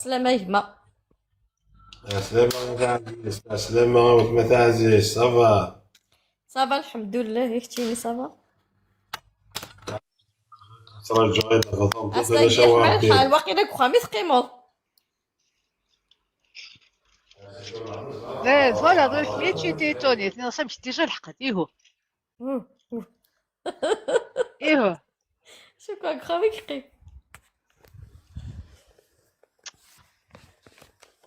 سلامة يما. سلامة عزيز، سلامة وثمة عزيز، ça va؟ ça va الحمد لله، يكتيني ça va. ترجع إذا اصلا يحمل الحال واقيلا كخامي ثقيمو. لا voilà donc mais tu étais étonnée نص déjà لحقت ايهو ايهو. شكرا كخامي كقيم.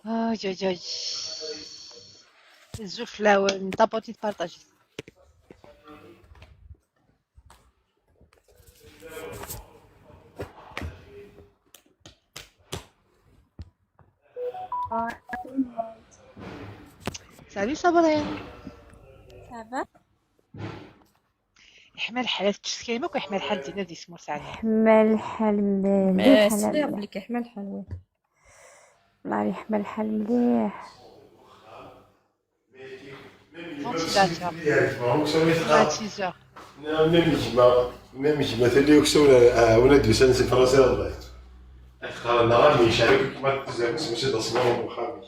اي اي اي الزفلة tapoter partager. Salut صابرين. Ça va؟ يحمل الحال تشكيمك ويحمل الحال دينا دي سمور سعدي. يحمل الحال مليح. سير بليك يحمل الحال. والله يحمل الحال مليح. ventilateur climatiseur. même كيما تالي وكسونا ولا دوسان سي فرنسي الله قال غادي يشارك كما تزعم ماشي تصميم وخامي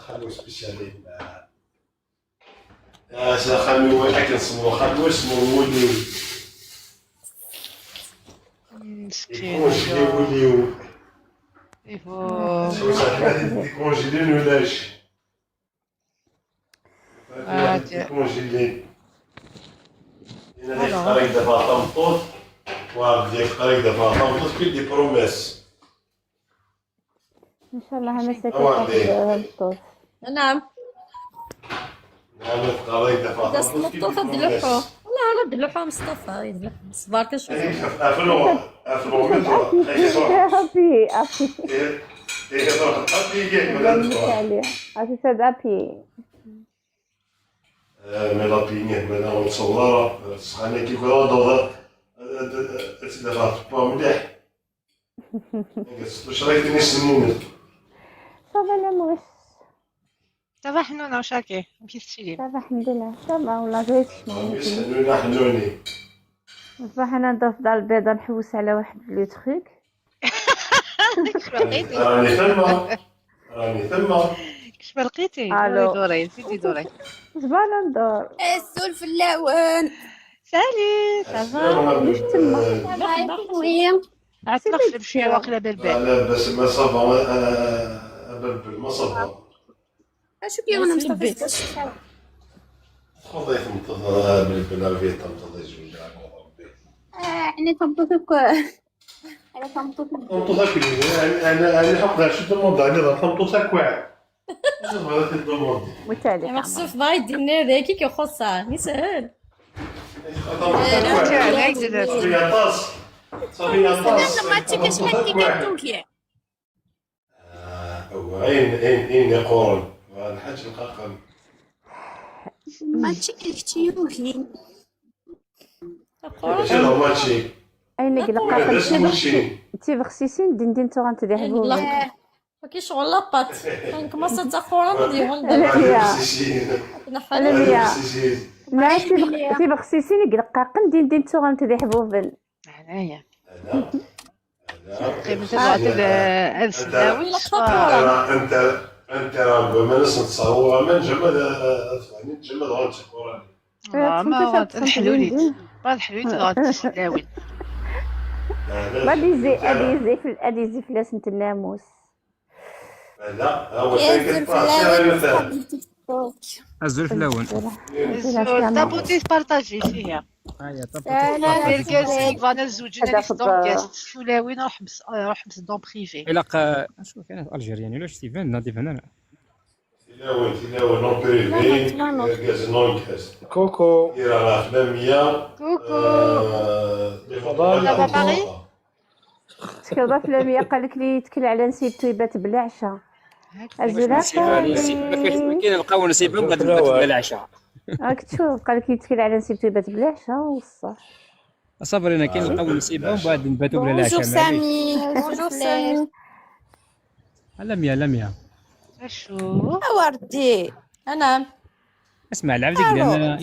خلو spécial خلو اكل صمو خلو اسمو وليو. مسكين. décongelé وليو. ايهو. décongelé ولاش décongelé انا قريت دابا طنطوط وغادي قريت دابا طنطوط كل des promesses. ان شاء الله انا ساكنة. نعم. نعم قريت دابا طنطوط دلوحو والله انا دلوحو مصطفى يدلوحو صبار كنشوف. افلو افلو ابي ابي ايه ابي عليه ابي ابي mais la بينيه مالا نتصور سخانه كي كرا تدفع مليح واش رايك تاني سنين؟ ça va لا مغش. ça va حنونه واش راكي مشيت تشيلي؟ ça va الحمد لله ça va والله جايت. حنونه حنوني. صباح انا ندور في دار البيضاء نحوس على واحد le truc. راني ثما راني ثما. كش ما لقيتي؟ دوري دوري زيدي دوري. زبالة ندور. السول في اللون. salut ça va؟ واش تما؟ عتنقلب شوية واقيلا بالبال. لا بس ما ça va بلبل ما ça va. شو كي انا مصطفى. خذي تمتض بلبل في تمتض زوج. يعني تمطوطك على تمطوطك. تمطوطك انا انا حق شو demande علي تمطوطك واعر. متعلق مخصوص باي دينا ذاكي كيخصها يسهل. عين عين عين يقورن الحاج القاقم. ماتشي كتيوهين. ماشي ماتشي. اين قلقاقم تيبخسيسين دين دين تورانت دي حبوب. كي شغل لاباط كما تاخورا ديال لا تيبخسيسين قلقاقن دين دين تورانت دي حبوبن. هنايا انت انت راه ما نصور ما نجمد نجمد غنتقوراني. ما الحلوليت بعض الحلوليت غتسلاوي. غادي اديزي في اديزي في لاسنت الناموس. لا هو الزول في الاول. tapoter partager فيها. هيا فانا الزوج انا دون كاست فولاوي نروح نروح دون بريفي. علاقة شوف انا الجيريان ولا ستيفان نادي هنا. تلاوي تلاوي نون بريفي كاز نون كاز. كوكو يرى فلامية. كوكو ça va باري. تكرا فلامية قال لك لي يتكل على نسيبتو يبات بلا عشاء. كاين نلقاو نسيبه وبعد بلا العشاء. راك تشوف قال لك يتكل على نسيبتو يبات بلا عشاء وصح. صبري انا كاين نلقاو نسيبه ومن بعد نباتو بلا العشاء. bonjour سامي. bonjour سامي. لميا لميا. شو وردي. نعم. اسمع العبد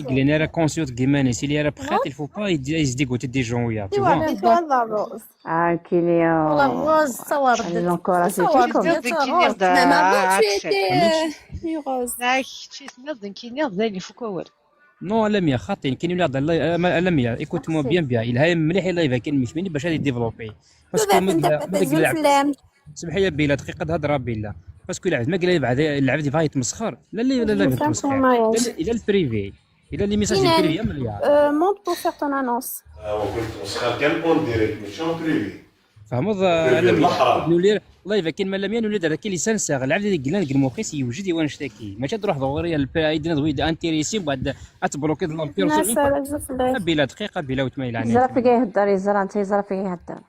قلنا راه كونسيوت كيماني سي لي راه بخات il faut pas يزديكوتي دي جون ويا tu vois. توا الروز. كيني والله غوز تصور لونكوراجي فيكم. ما bon tu étais rose. non لميا خاطين كاين ولا لميا écoute-moi bien bien الهاي مليح live كاين مش باش غادي développer parce que ما سمح لي بيلا دقيقة تهضر بيلا parce que العبد ما قال بعد العبد يبغى يتمسخر لا لا لا لا يتمسخر الى ال privé الى les messages ال privé مليار monte pour faire ton annonce. وكنت مسخر كان en direct ماشي en privé. فهموا لميا live كاين ما لميا نولي دار كاين les sincères العبد اللي قلنا المخيس يوجد يوان شتاكي ماشي تروح ضروري يدنا دويد intéressé بعد اتبلوكي l'ambiance بلا دقيقة بلا وتمايل عني يزرا في يهضر يزرا انت يزرا في يهضر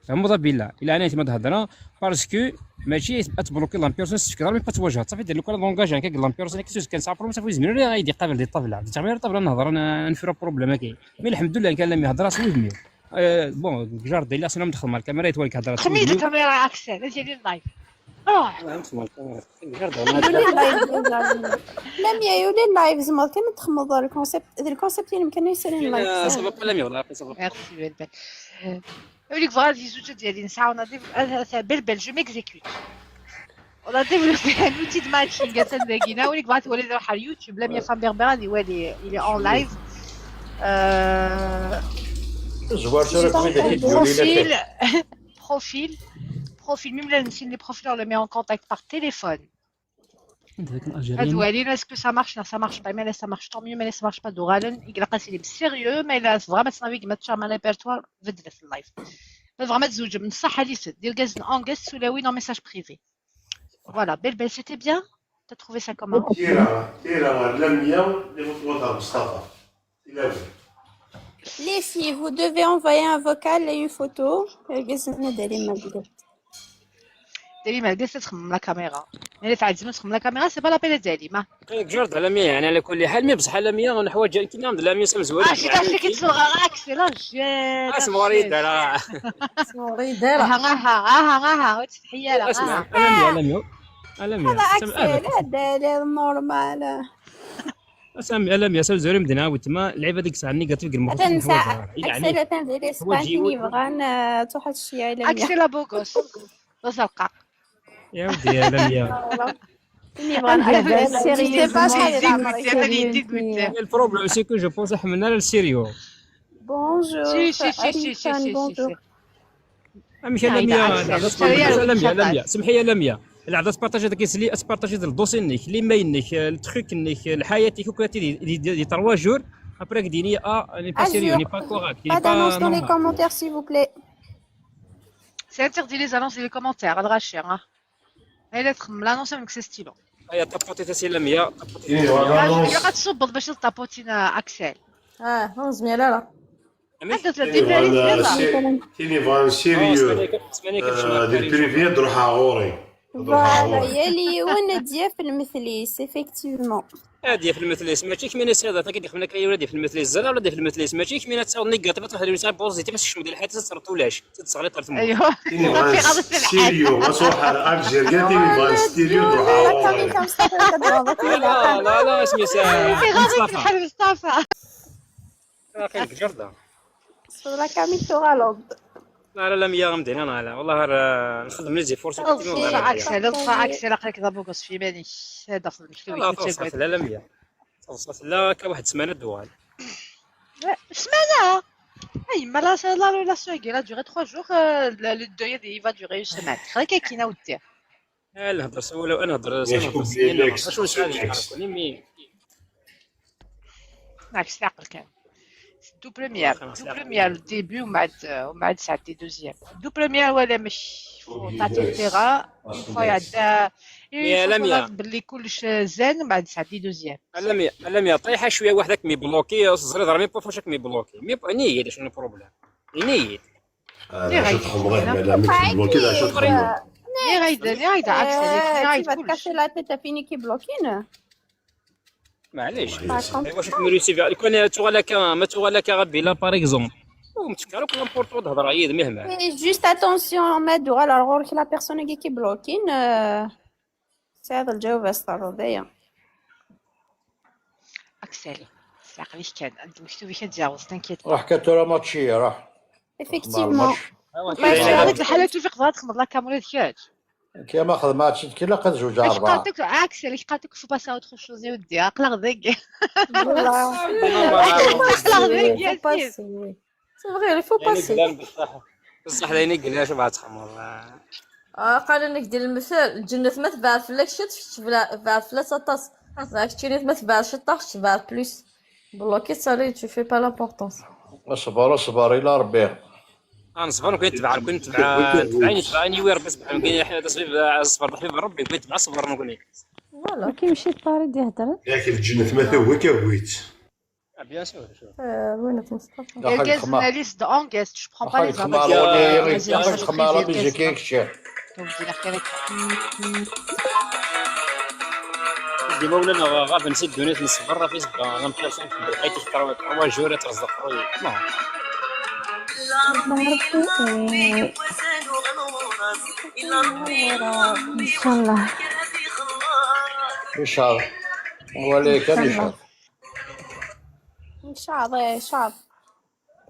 فهموا بلا الا انا ما تهضر parce que ماشي اتبلوكي l'ambiance تفكر ما تواجه صافي دير لك langage هكاك l'ambiance كيسوس كان ساعة problème صافي زمير غادي قابل دي الطابله تعمل الطابله نهضر نفرو problème كاين mais الحمد لله كان لم يهضر سوي mieux bon جاردي لا سينو مدخل مع الكاميرا يتولك هضره خميت الكاميرا اكسل ديالي ال live روح لم يولي ال live زعما كان تخمض ال concept ال concept يمكن يصير ال live ça va pas لميا والله ça va merci بالبال يقول لك فغادي زوج ديالي نسعى ونضيف بلبل je m'exécute. On a développé un outil de matching à Sandagina. وليك بغات تولي روح على اليوتيوب لميا femme berbère يولي il est en live. Profil, profil, profil. Même là, les profils, on le met en contact par téléphone. Est-ce que ça marche? Non, ça marche pas. Mais là, ça marche tant mieux. Mais là, ça marche pas. Doralen, il est sérieux. Mais là, c'est vraiment ça qui m'a répertoire. Vite في ال live. Vraiment, تزوج من الصحة اللي سد. دير غاز en guest ولا oui, en message privé. Voilà, belle, belle, c'était bien. T'as trouvé ça comment? تيرا لميا اللي مطلوبها مصطفى. Les filles, vous devez envoyer un vocal et une photo. دالي ما قالت تخمم la caméra الا تعزم تخمم la caméra c'est pas la peine دالي ما جرد على 100 يعني على كل حال mais بصح على 100 نحوج كي نعمل على 100 سمزوال شي تعرف كي اكسي لا جي اسمع وريد راه اسمع وريد راه ها ها ها ها تحية لا اسمع على 100 على 100 هذا اكسي لا دالي normal اسامي لم يسال زوري مدينة وتما اللعيبة ديك الساعة négatif المخ تنسى اكسل تنزل اسباني بغان تروح الشيء الى اكسل beau gosse زرقاء يا ودي يا لميا ال problème c'est que je pense حملنا لل sérieux. bonjour si si si si si si مش لميا لميا لميا سمحي يا لميا العدد بارطاجي داك اللي بارطاجي ال dossier نيك les mails نيك ال truc نيك الحياة كوكاتي des 3 jours après ديني ا n'est pas sérieux n'est pas correct. Pas d'annonce dans les commentaires s'il vous plaît. C'est interdit les annonces et les commentaires, الغاشير ها. الا تخمم l'annonce avec ses stylos. هيا طابوتي تاسي لميا طابوتي. غتصبط باش طابوتينا اكسل. نزمي لا لا. تيني فان sérieux ديال privé تروح غوري. voilà يا لي ديا في المثليس effectivement. هادي في المثليس ماشي كيما هذا تا كيدخل لك ولادي في المثليس زرا ولا في المثليس ماشي كيما تصاور négatif تروح للمثال positif باش ديال الحياة تصرت ولاش تصغري طرت ايوا sérieux ما تروح على الجيريا تيني فان sérieux تروح لا لا لا اسمي مصطفى مصطفى اخي جرده صورة كامل تغلط. لا لا لا ميا غمدين انا لا والله نخدم les efforts. اكسل اطفى اكسل قالك ذا beau gosse في بالي هذا في المشكل. لا توصلت لا لا ميا توصلت لا كواحد سمانه دوال سمانه اي ما لا la relation elle dure 3 jours le deuil il va durer une semaine خليك كاينه ودي لا نهضر ولو انا نهضر mais عكس العقل كان deux premières deux premières ال début ومن بعد ساعتي deuxième deux premières ولا مش تعطي ال terrain une fois يعدى يا لميا باللي كلش زين من بعد ساعتي deuxième. لميا لميا طيحه شوية وحدك mais bloqué صغير راه mais pas فاش mais bloqué mais نيد شنو problème نيد. شو تخمر لا bloqué شو تخمر ني غايده ني غايده عكس ني غايده كلش casser la tête فيني qui bloqué. معليش ايوا شوف مريسيفي كون تغلا ما تغلا غبي لا par exemple ومتفكر كل n'importe تهضر عيد مهما juste attention ما دو على غور la personne qui bloqué سي هذا الجواب استروديا. اكسل عقليك كان المكتوب كان تجاوز t'inquiète. راح كاتورا ماتشي راح effectivement. ما هذيك الحالة توفيق ضغط خمر la caméra ديالك. كي ما خذ ماتش كي لا قد زوج اربعة. قاتك عكس اللي قاتك faut passer à autre chose يا ودي اقلق ذاك. اقلق ذاك يا سيدي. c'est vrai il faut passer. بصح لا ينقل شوف عاد تخمر. قال انك دير المثال الجنة ما تبعث فلاك شت بعث فلا سطاس راك تشري ما تبعث شطاش تبعث plus bloqué صاري tu fais pas l'importance. اصبر اصبر الى ربي. نصبر كنت تبع كنت تبع تبعيني تبعيني وير بس بحال كاين حنا تصبيب اصبر حبيب ربي كنت تبع صبر نقول لك. voilà كيمشي الطارد يهضر ياك الجنة ما هو كويت. bien sûr. وين مصطفى؟ الكاز liste d'Angest je prends pas les ديما ولا غاب نسيت دونيت نصبر في سبعة غنمشي حيت تروا جورة ترزق نو. ان شاء الله ان شاء الله وليك ان شاء الله ان شاء الله ان شاء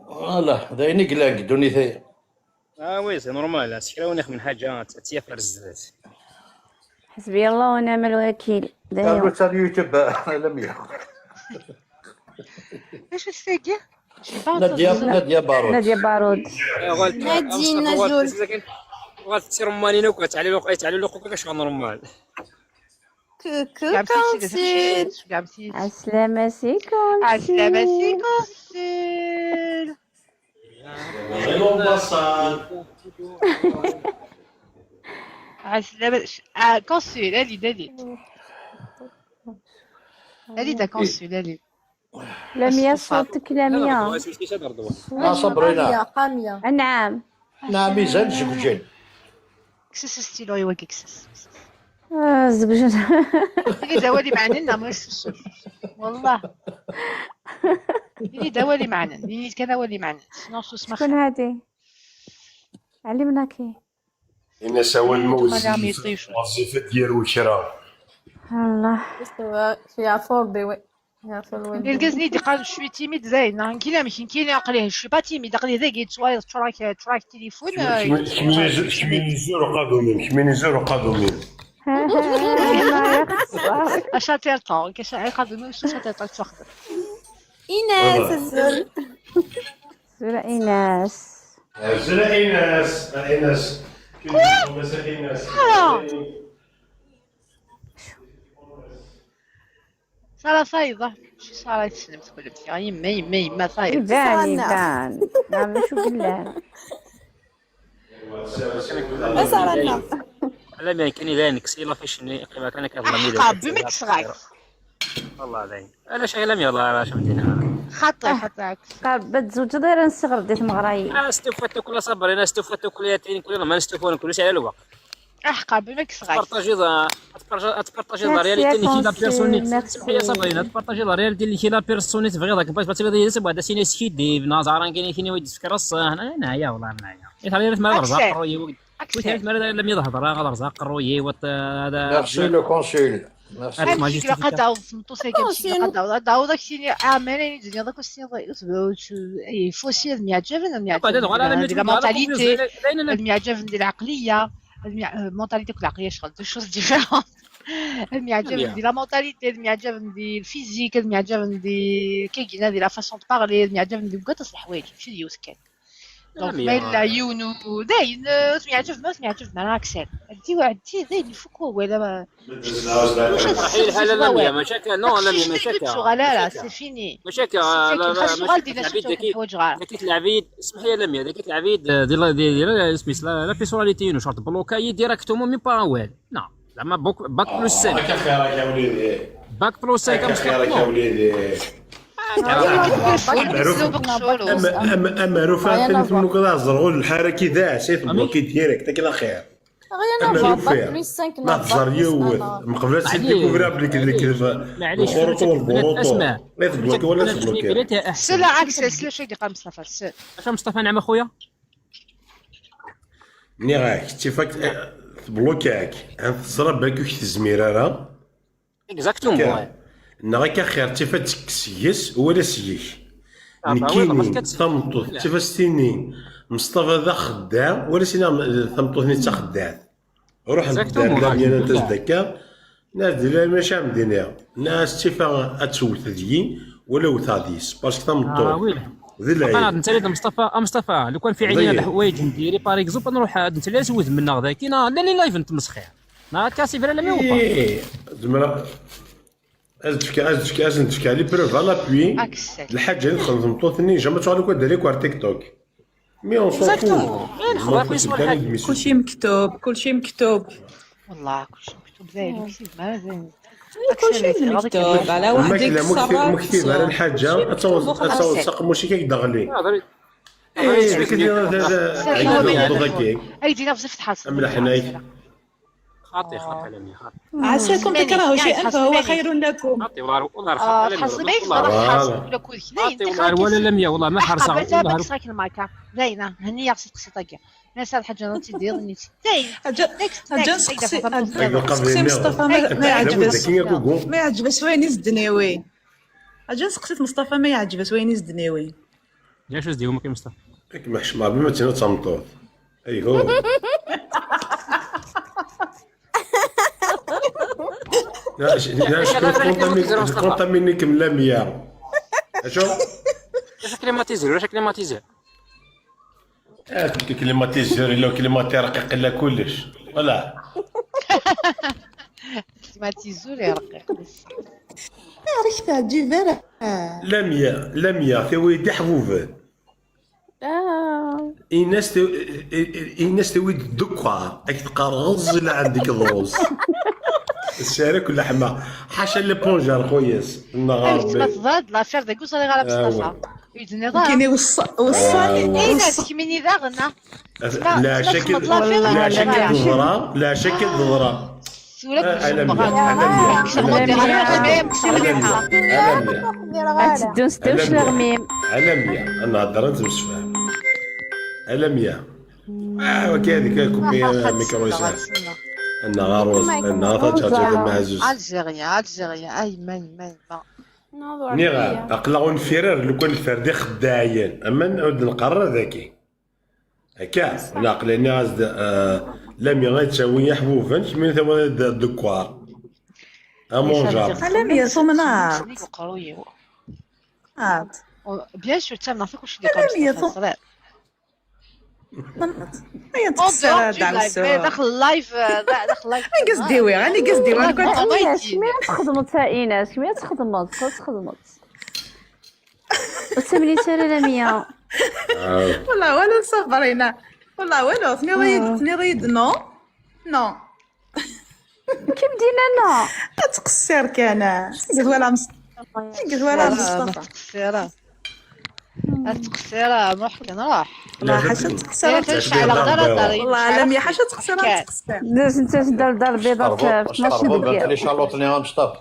الله. لا دايني قلاق دونيتي. oui c'est normal سكراوني من حاجة تيافر الزات. حسبي الله ونعم الوكيل. قالوا تاع اليوتيوب لم ياخذ. اش الساقيه؟ نادية نادية بارود. نادية بارود. نادين نزول. غاتسير مالينا وكتعلي لوق تعلي لوق كاش normal. coucou consul. عسلامة سي consul. عسلامة سي consul. عسلامة consul الي دالي الي دا consul الي. لميا صوتك لميا. صبرينا. قامية. نعم. نعم ميزان زوجين. كسس ستيلو ايوا كسس. زوجين. اللي دوالي معنا مش والله. اللي دوالي معنا اللي كان دوالي معنا sinon سوس ما. شكون هادي؟ علمنا كي. إن سوا الموز وظيفة ديال وكرا. الله. في عفور oui. الكازني دي قال je suis timide زين كاين ماشي كاين عقلية je suis pas timide عقلية ذاك تواي تراك تراك تليفون. كمينيزور قادومين كمينيزور قادومين. اشاتير طون كاش قادومين شاتير طون تاخذ. ايناس الزول. زول ايناس. زول ايناس ايناس ايناس. سارة صايضة شي سارة تسلم تقول لك يما يما يما صايض. يبان يبان نعم شو بالله. سارة لا ما كاين اذا نكسي لا فيش قيمة كان كظلمي. بمك صغاك والله زين انا شي لم يلا راه شمدينا خطي خطاك. قابت زوج دايرة نصغر ديت مغراي. استوفت كل صبر انا استوفت كل ياتين كل ما نستوفون كل شيء على الوقت. احقا بمك صغاك. تبارطاجي تبارطاجي la réalité اللي كي la personne سمحي لي صابرين تبارطاجي la réalité اللي كي la personne تبغي ذاك باش تبغي واحد سيني سكيدي نازاران كاين كاين ويد فكر هنا هنايا والله هنايا يثار ما رزق روي ويثار ما لم يظهر غا رزق روي هذا. merci le consul. ماشي قد عاود مطوسي كنمشي قد عاود عاود داك عامين دنيا داك السي فوسي المعجب المعجب la mentalité المعجب ديال العقلية mentalité والعقلية شغل deux choses différentes. المعجب ديال la mentalité المعجب ديال ال physique المعجب ديال كي ديال la façon de parler المعجب ديال كاع الحوايج ماشي ديال كان. donc ما الا يونو داين سمعت ما سمعت ما راكسين عندي وعدي داين يفكوا ولا ما لا لا مشاكل non لا مشاكل لا لا c'est fini مشاكل خاص ديال ذاك العبيد اسمح لي لميا ذاك العبيد ديال ديال سميت la personnalité شورت بلوكاي directement même pas وال non زعما bac plus 5 راك خيرك يا وليدي bac plus 5 خيرك يا وليدي. اما رفعت ثم كذا زرغول الحركي ذا سيف بلوكي direct كذا خير. غير bac plus 5 ما تزر يوث من قبل découvrir بلي كذا الخروط والبروطو لا تبلوكي ولا تبلوكي. سلا عكس سلا شي قال مصطفى سل. اش مصطفى نعم اخويا مني غاك اتفاق تبلوكاك تزرب باك تزمير راه exactement. نغا خير تيفا تكسيس ولا سيك نكيني تمطوط تيفا ستيني مصطفى ذا خداع ولا سينا تمطوطني تا خداع روح للدار لا انت تذكر ناس ديال ماشي عم دينيا ناس تيفا اتسوت ذي ولا وثاديس parce que تمطوط ذي العيب انت اللي مصطفى مصطفى لو كان في عينينا الحوايج نديري par exemple نروح انت اللي سويت منا غدا كاين لا لي live نتمسخير ما كاسي فرا لا مي إيه زعما ازدفكا les preuves à l'appui الحاجة اللي دخل تمطوطني jamais تغالي كوا داري كوا تيك توك mais on s'en fout. كلشي مكتوب كلشي مكتوب والله كلشي مكتوب زين مكتوب ما زين كلشي مكتوب على وحدك الصبر مكتوب على الحاجة تصاوب ماشي كيدغلي اي دينا بزاف تحصل املحناي خاطي خاطي على خاطي عساكم تكرهوا شيئا فهو خير لكم. خاطي والله خاطي حصل والله ولا لميا والله ما حرصه والله زينة هنيه خصك تقصي ناس هاد الحاجة نتي دير زين حاجة نسقسي مصطفى ما يعجبس ما يعجبس وين يزدنيوي. حاجة نسقسي مصطفى ما يعجبس وين يزدنيوي. يا شو زديو ما كاين مصطفى ما حشمه بما تينا تمطوط اي هو لا contaminé كم لامية شو واش climatiseur واش climatiseur climatiseur الا climatiseur رقيق الا كلش ولا climatiseur يا رقيق عرفت تعجب لامية لامية ثوي حبوبات الناس تويد دكا راك تقرغز ولا عندك الروز السعر كل حما حاشا لي بونجار خوياس النهار ما تضاد لافير داك وصل غير مصطفى كاين وصاني اي ناس كيميني ذا غنى لا شكل لا شكل ضرا لا شكل ضرا تدوس الغميم علمية انا هضرت باش تفهم علمية وكذلك كوبي ميكرو انا غاروز انا تاجا مع زوج الجيريا الجيريا اي ما ما ما نيغا اقلا نفيرر لو كان الفردي خداعيا اما نعود نقرر ذاكي هكا ولا قلاني غاز لم يغيتساوي حبوفا من ثم دكوار امونجار لم يصومنا bien sûr تامنا في كلشي اللي قال هيا تقصر داخل ال live داخل ال live انا قصدي انا قصدي انا كنت شميا تخدمت ايناس شميا تخدمت تخدمت وتملي ترى لميا والله والو صبرينا والله والو ثني non non كيف بدينا non تقصر كان قلت ولا قلت ولا مصطفى تقصيره تقصيره نروح كنروح والله حاجة تقصيره والله لم حاجة تقصيره تقصير دوز انت دار دار البيضاء في 12 دقيقة بنت لي شارلوتني مصطفى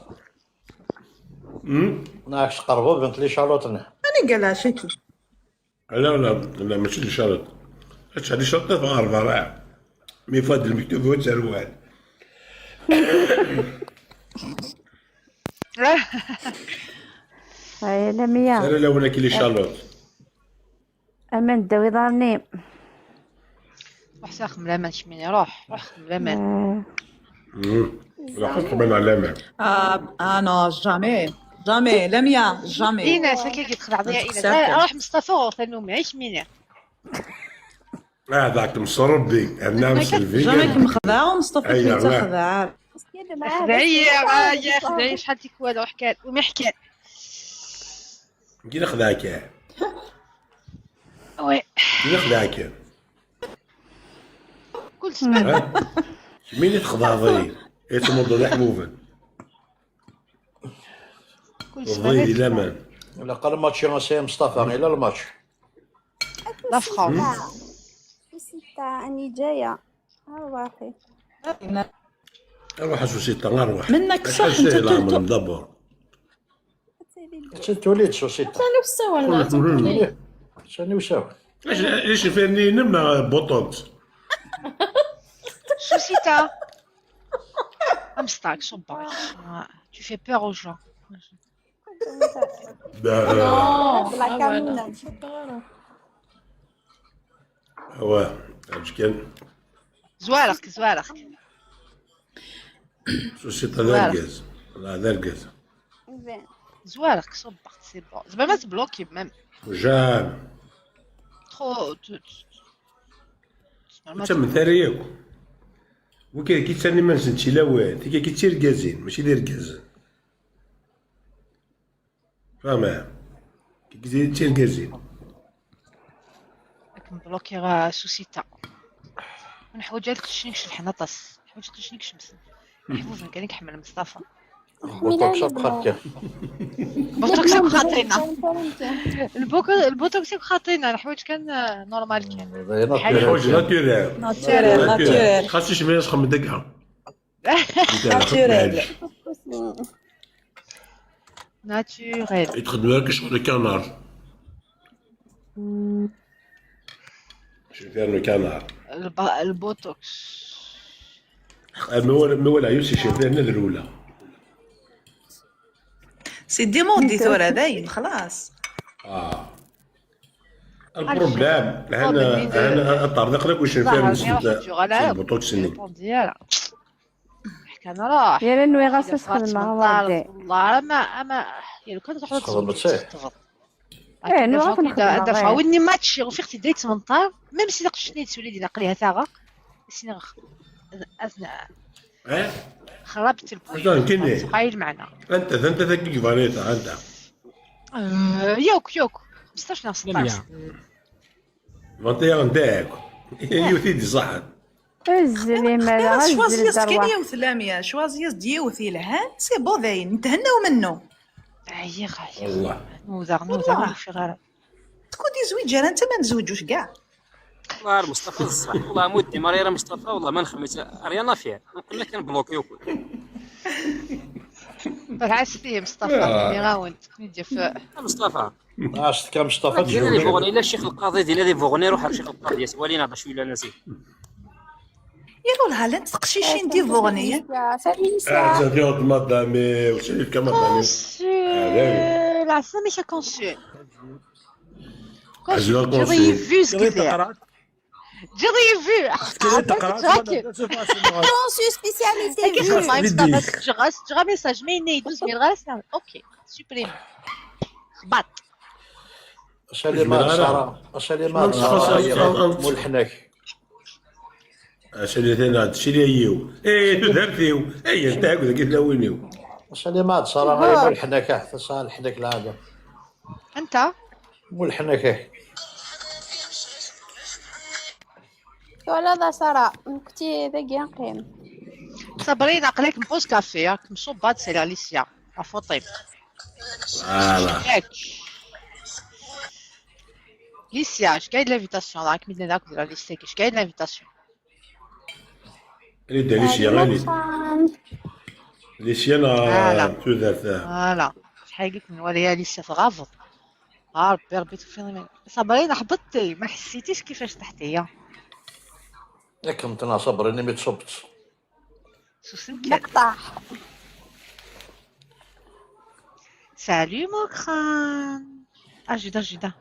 ناكش قربوا بنت لي شارلوتني انا قالها شكي لا لا لا ماشي لي شارلوت هادشي لي شارلوت في غرفة راه مي فاد المكتوب هو تروال هاي لميا لا لا ولا كي لي شارلوت امان داوي ضارني روح ساخ ملامان شميني روح روح ملامان لا خذ على لامان non jamais jamais لميا jamais ايناس كي كيدخل عطية ايناس روح مصطفى وثانو معيش ميني ذاك مصربي انا مسلفي jamais كمخدع ومصطفى كيتخدع خدعي يا خدعي شحال تيكوال وحكات وما حكات كي نخدعك oui كي نخدعك كل سنة مين تخدع ضي يتمضى حبوبا كل سنة ضي لامان ولا قال الماتش سي مصطفى غير الماتش la France ستة اني جاية ارواحي اروح سوسيتا اروح منك صح انت d'abord توليد سوسيتا ثاني وساوى ثاني وساوى ليش فاني نمنا بوطونت سوسيتا امستاك صباك tu fais peur aux gens. لا كامونة. هو كان زوارق زوارق سوسيتا ذا الكاز، لا ذا الكاز. زوارق صبحت c'est bon زعما ما تبلوكي même. جام. trop. انت من ثرياك وكي كي تسالني ما نسنتش لا وين كي كي تير كازين ماشي دير كاز، فاهم؟ كي تير كازين. مبلوكي غا سوسيتا ونحوج هذيك شنيك الحنطس حوج شنيك شمس محبوب كان يحمل مصطفى. بوتوكس بخاطر. بوتوكس خاطينا، البوتوكس خاطينا، الحوايج كان normal كان. الحوايج naturel. naturel naturel. خاصش شميس خم دقها. naturel. naturel. يتخدم لك شغل canard، شو فيها canard. البوتوكس. ما ولا يوسي شي فيها الأولى. c'est démodé ثورة باين خلاص. اه ال problème هنا هنا الطريق لك واش فيها البوتوكس. كان راح يا لانه غاس تخدم مع والدي. والله ما اما يا لو كان تروح تخدم. ايه نو غاس نخدم. عاودني ماتش وفيختي دايت 18 même si داك شنيت وليدي نقليها ثاغا سيني اثناء خربت البوينت قايل معنا. انت ذاك فانيتا انت. يوك يوك 15 16. 21 نتاعك يوثي صح. الزلي مالا. شوازياس كان يوث لاميا شوازياس ديوث يلهان c'est bon ذاين نتهناو منه. عيا غاية. والله نوذا نوذا في غير تكون دي زويجة انت ما نتزوجوش كاع. والله مصطفى الصح والله مودي مريرة مصطفى والله ما نخمس rien à faire نقول لك نبلوكيو. فرعستي مصطفى ميراوند ندير في مصطفى. عشت كم مصطفى. ديال فوغني لا الشيخ القاضي ديال هذه فوغني روح الشيخ القاضي ولينا باش ولا ناسي. يا لها لا تقشيشين دي فوغني. اه مدامي وسيد كما مدامي. العسل ماشي كونسول. كونسول. جي فيو سكيتير. جي فيو. كونسول سبيسياليتي. جغا ميساج مي يدوز مي الغاز اوكي سوبريم خبط. اشالي ما سارة اشالي ما سارة مول حناك. اشالي ثاني شري ايو اي تدرتيو اي انت هكذا كيف لاوينيو. اشالي ما سارة مول حناك تسال الحناك العادة. انت مول حناك. ولا ذا سارة كنتي ذاك ينقيم. صبرين عقلك مبوز كافي مصوبات سي لاليسيا افوطيم. voilà. ياك ليسيا اش كاين l'invitation راك ميدنا داك ديال ليسيا اش كاين l'invitation. اللي ليسيا غالي ليسيا نا تودرت. voilà شحال قلت من ولا ليسيا تغافض. ربي ربي توفيني صبرين حبطتي ما حسيتيش كيفاش تحتيا. ياك كنت صبريني ما تصبت. نقطع. سالو موكران اجدا جدا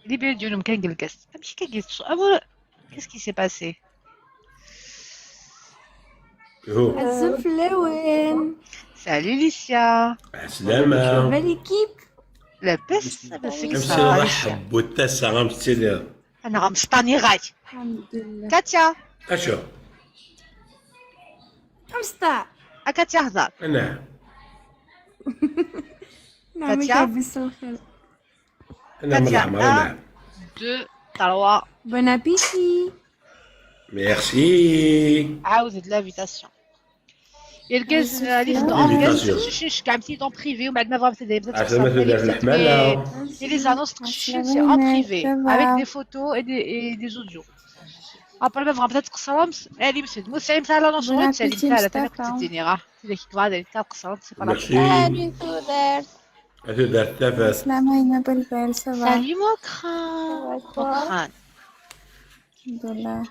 لي ديالهم كان جلس ماشي كان جلس. qu'est-ce qui s'est passé؟ الزفلاوين. salut ليسيا. سلامة. l'équipe. لاباس لاباس. رحب والتاسعة غمستي. انا غمسطاني غاي. الحمد لله. كاتيا. اشو؟ غمسطا. كاتيا هضر. نعم. نعم كاتيا. نعم نعم نعم. 2 3. bon appétit. ميرسي. عاود l'invitation. يلقاز لي شي كعبتي dans privé ومن بعد ما بغا تبدا تخسر les annonces c'est en privé avec des photos et des audios. après ما بغا بدا تقصرهم هادي مسد موسعي مثلا l'annonce تسالي مثلا انا كنت ديني راه ديك كبار تقصرهم c'est pas. salut تودر. تودر تافاس. سلام بلبل ça va. salut موكران موكران. الحمد لله.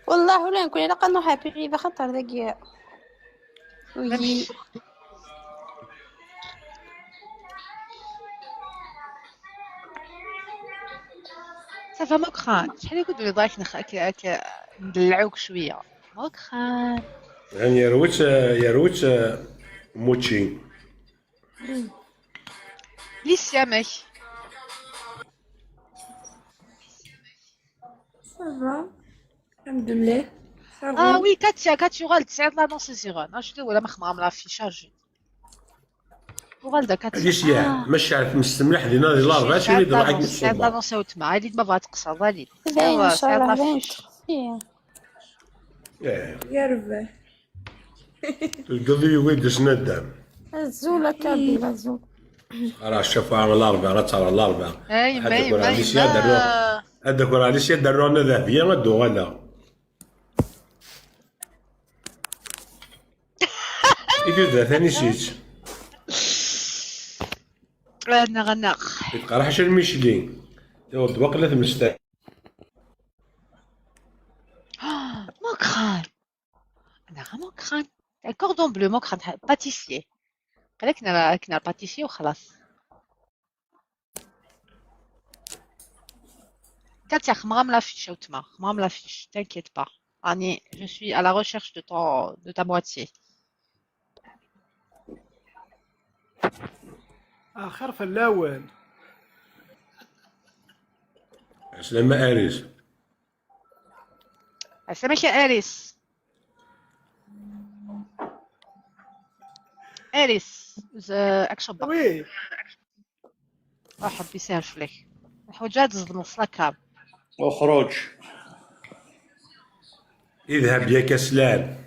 والله ولا نكون الا قنو حابي غير خطر ذاك. oui. ça va موكخان شحال يقعدوا لي ضايك ندلعوك شوية موكخان. يعني يروت موتشي. ليسيا ماك ça va الحمد لله. اه oui كاتيا كاتيا غالد سعد l'annonce زيغون شنو ولا مخمام l'affichage وغالدا كاتيا. ليسيا مش عارف مستملح دينا ديال الاربعة شنو اللي ضحك. سعد l'annonce وتما عادي ما بغات تقصر ضالي. باين ان شاء الله باين. يا ربي القضية وين ندم زولا كابيلا زول. راه شافوا على الاربعة راه ترى الاربعة. اي ما ما هذاك راه ليسيا داروا لنا ذهبية غدو غالا. إذا ثاني شيت. غنى غنى. يتقرا حاجة الميشلين. يود وقلة مشتا. موكخان. أنا غا موكخان. cordon bleu موكخان pâtissier. قالك كنا pâtissier وخلاص. كاتيا خمرام l'affiche وتما خمرام l'affiche t'inquiète pas. راني je suis à la recherche de ton de ta moitié. آخر في الأول. سلامة أريس. سلامة يا أريس. أريس أكشن بق. oui. روح ربي يسهل فيك. الحجاج تظلم الصلاكاب. اخرج. اذهب يا كسلان.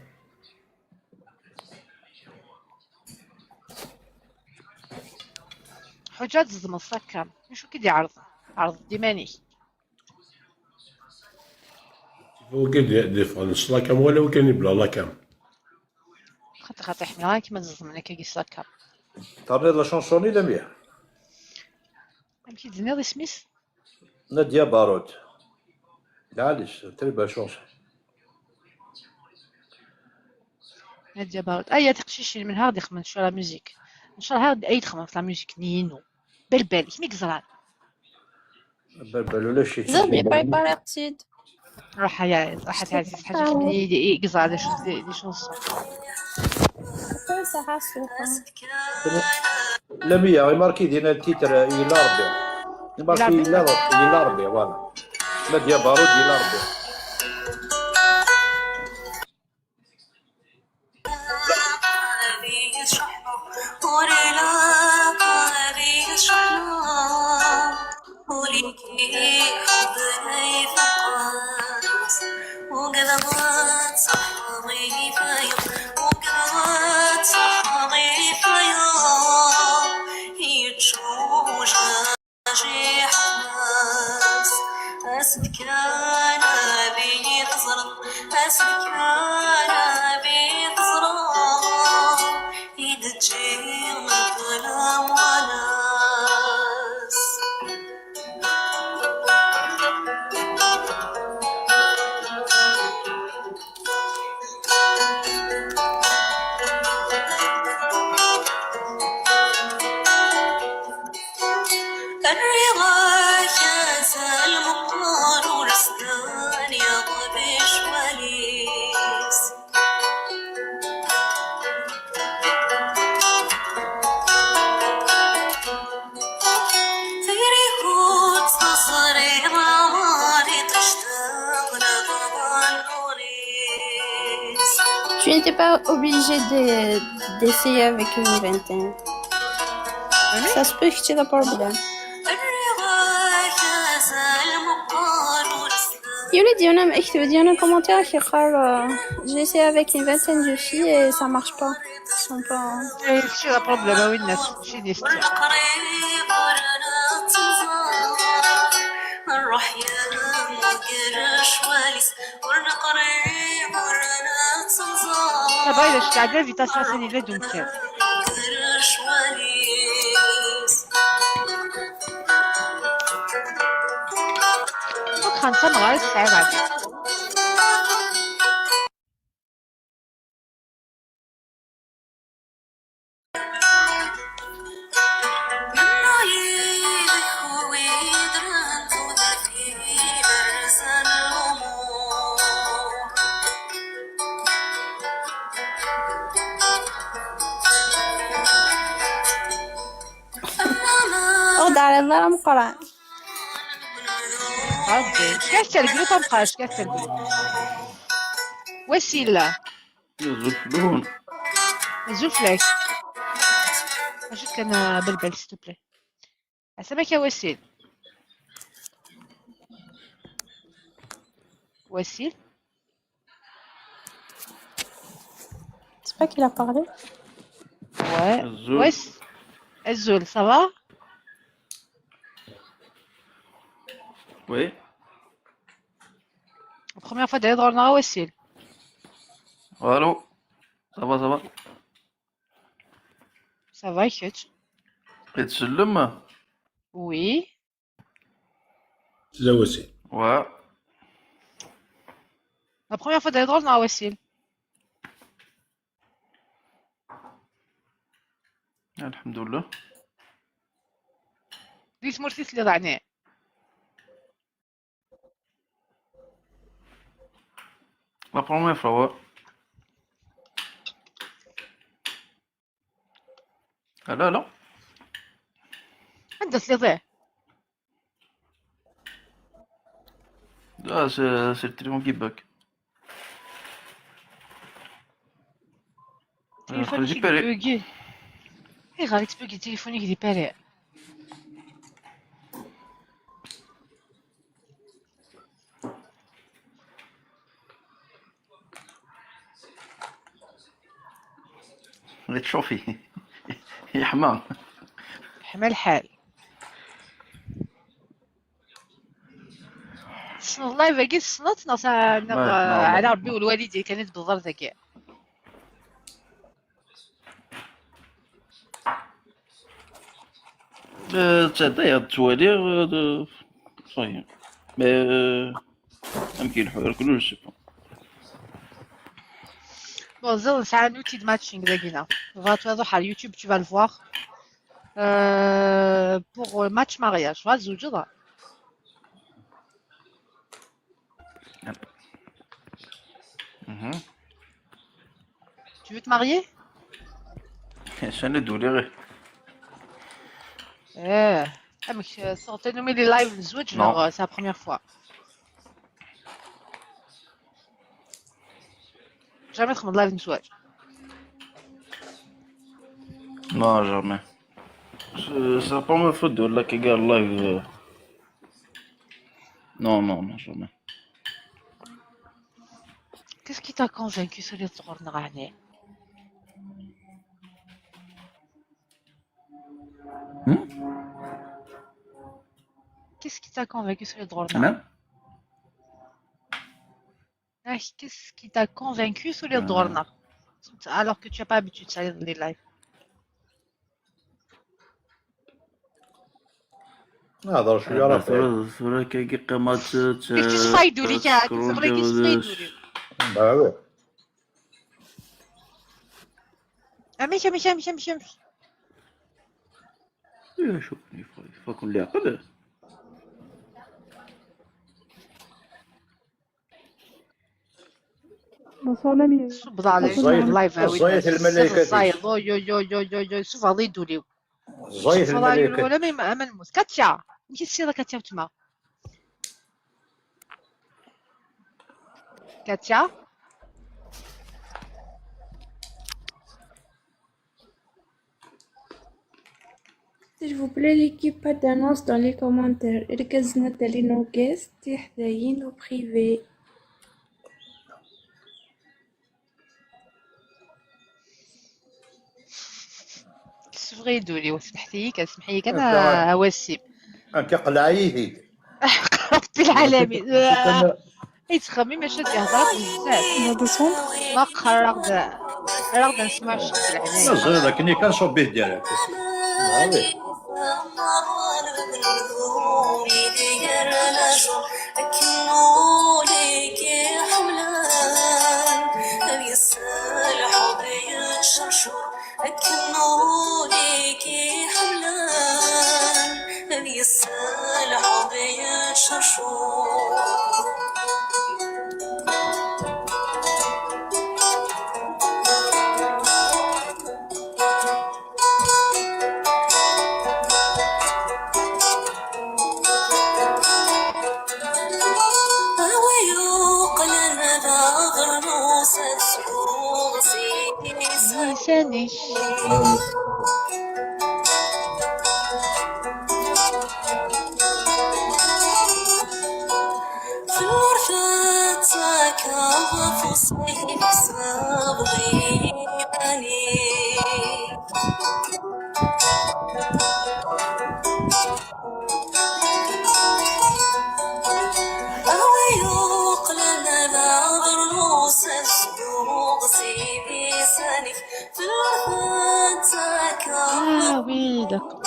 حجاج تظلم الصلاكاب. شو كي يعرض؟ عرض ديماني. هو كي ديفون الصلاكام ولا كان يبلا لاكام. خاطر خاطر حنا كيما تظلم كي الصلاكام. تعرض la chanson لا مية. كي تزنيض اسميس؟ نادية بارود. معليش très belle chanson. نادية بارود. أيا تقشيشي من هاد يخمم شو la musique. إن شاء الله هاد أي تخمم في la musique نينو. بالبال كيما كزران. بالبال ولا شي. زربي باي بارتيد. راح يا راح تعزز حاجة كيما يقزع des chansons. لا مية يماركي دينا ال titre إلا ربي. يماركي إلا ربي voilà. نادية بارود إلا ربي. Tu n'étais pas obligé d'essayer avec une vingtaine. Ça se peut que tu n'as pas de problème. Il y a un commentaire qui parle j'ai essayé avec une vingtaine de filles et ça marche pas. Ils sont pas. شي لا problème وين الناس شي ديستي. دابا إلا شفت عندنا invitation ثاني لا دومكان. واخا انت مغارب صعيب عليك. دار الله مقران. ربي كاش ترقلو تنقاش كاش ترقلو. وسيلة زلفلون زوفلاك اجوت كان بلبل s'il te plaît. عسامك يا وسيل. وسيل C'est pas qu'il a parlé. Ouais. الزول. وس الزول ça va؟ Oui. Première fois d'aller dans le وسيل. Allô. Ça va, ça va. Ça va كيتش. تسلم. Oui. لا وسيل. Ouais. La première fois d'aller dans le وسيل. الحمد لله. ديت مرتيس اللي ضعناه. La première fois, ouais. لا لا. عندها اللي ضيع. لا c'est le téléphone qui bug. تليفونك خرجي باري. يبوغي. اي غادي تبوغي تليفونك دي باري. تشوفي يحمى. حمى الحال. سن الله باقي سنت على ربي والوالدين كانت بالضبط ذكاء. تعطيها توالي صحيح mais يمكن الحوار كله je sais pas. Bon, c'est un outil de matching, Dagina. Va toi sur YouTube, tu vas le voir. Pour match mariage, va زوج. Tu veux te marier؟ عشان ندولي غير. ايه امك صوتي نومي les lives نزوج. Non. C'est la première fois. Jamais تخمم live نزوج. Non, jamais. C'est la première fois de la كي live. Non, non, non, jamais. Qu'est-ce qui t'a convaincu sur les تغور نغاني؟ Qu'est-ce qui t'a convaincu sur les droits? نعم. Qu'est-ce qui t'a convaincu sur les droits alors que tu n'as pas l'habitude de ça les lives? هضر شويه راه فيه. ثورة كي قامت. كيف تصفايدوا لي كاع كيف تصفايدوا لي. bah oui. امشي امشي امشي امشي امشي. يا شوفني فاكون لي عقل. Bonsoir l'ami. صب على ال live. الزايد الملائكة. الزايد يو يو يو يو يو شوف غادي يدوليو. زايد الملائكة. ولا ما نموت. كاتيا مشي السيرة كاتيا تما. كاتيا S'il vous plaît, l'équipe, pas d'annonce dans les commentaires. ركزنا تالي nos guests حدايين au privé. سفغي يدولي وسمحتي لي كنسمح لي انا وسيم. انت قلعيه. ربي العالمين. يتخمم باش يهضر بزاف. ما قرر رغد نسمع الشخص العناية. لا كني كنشوف به ديالك. وساني. Ah oui, d'accord.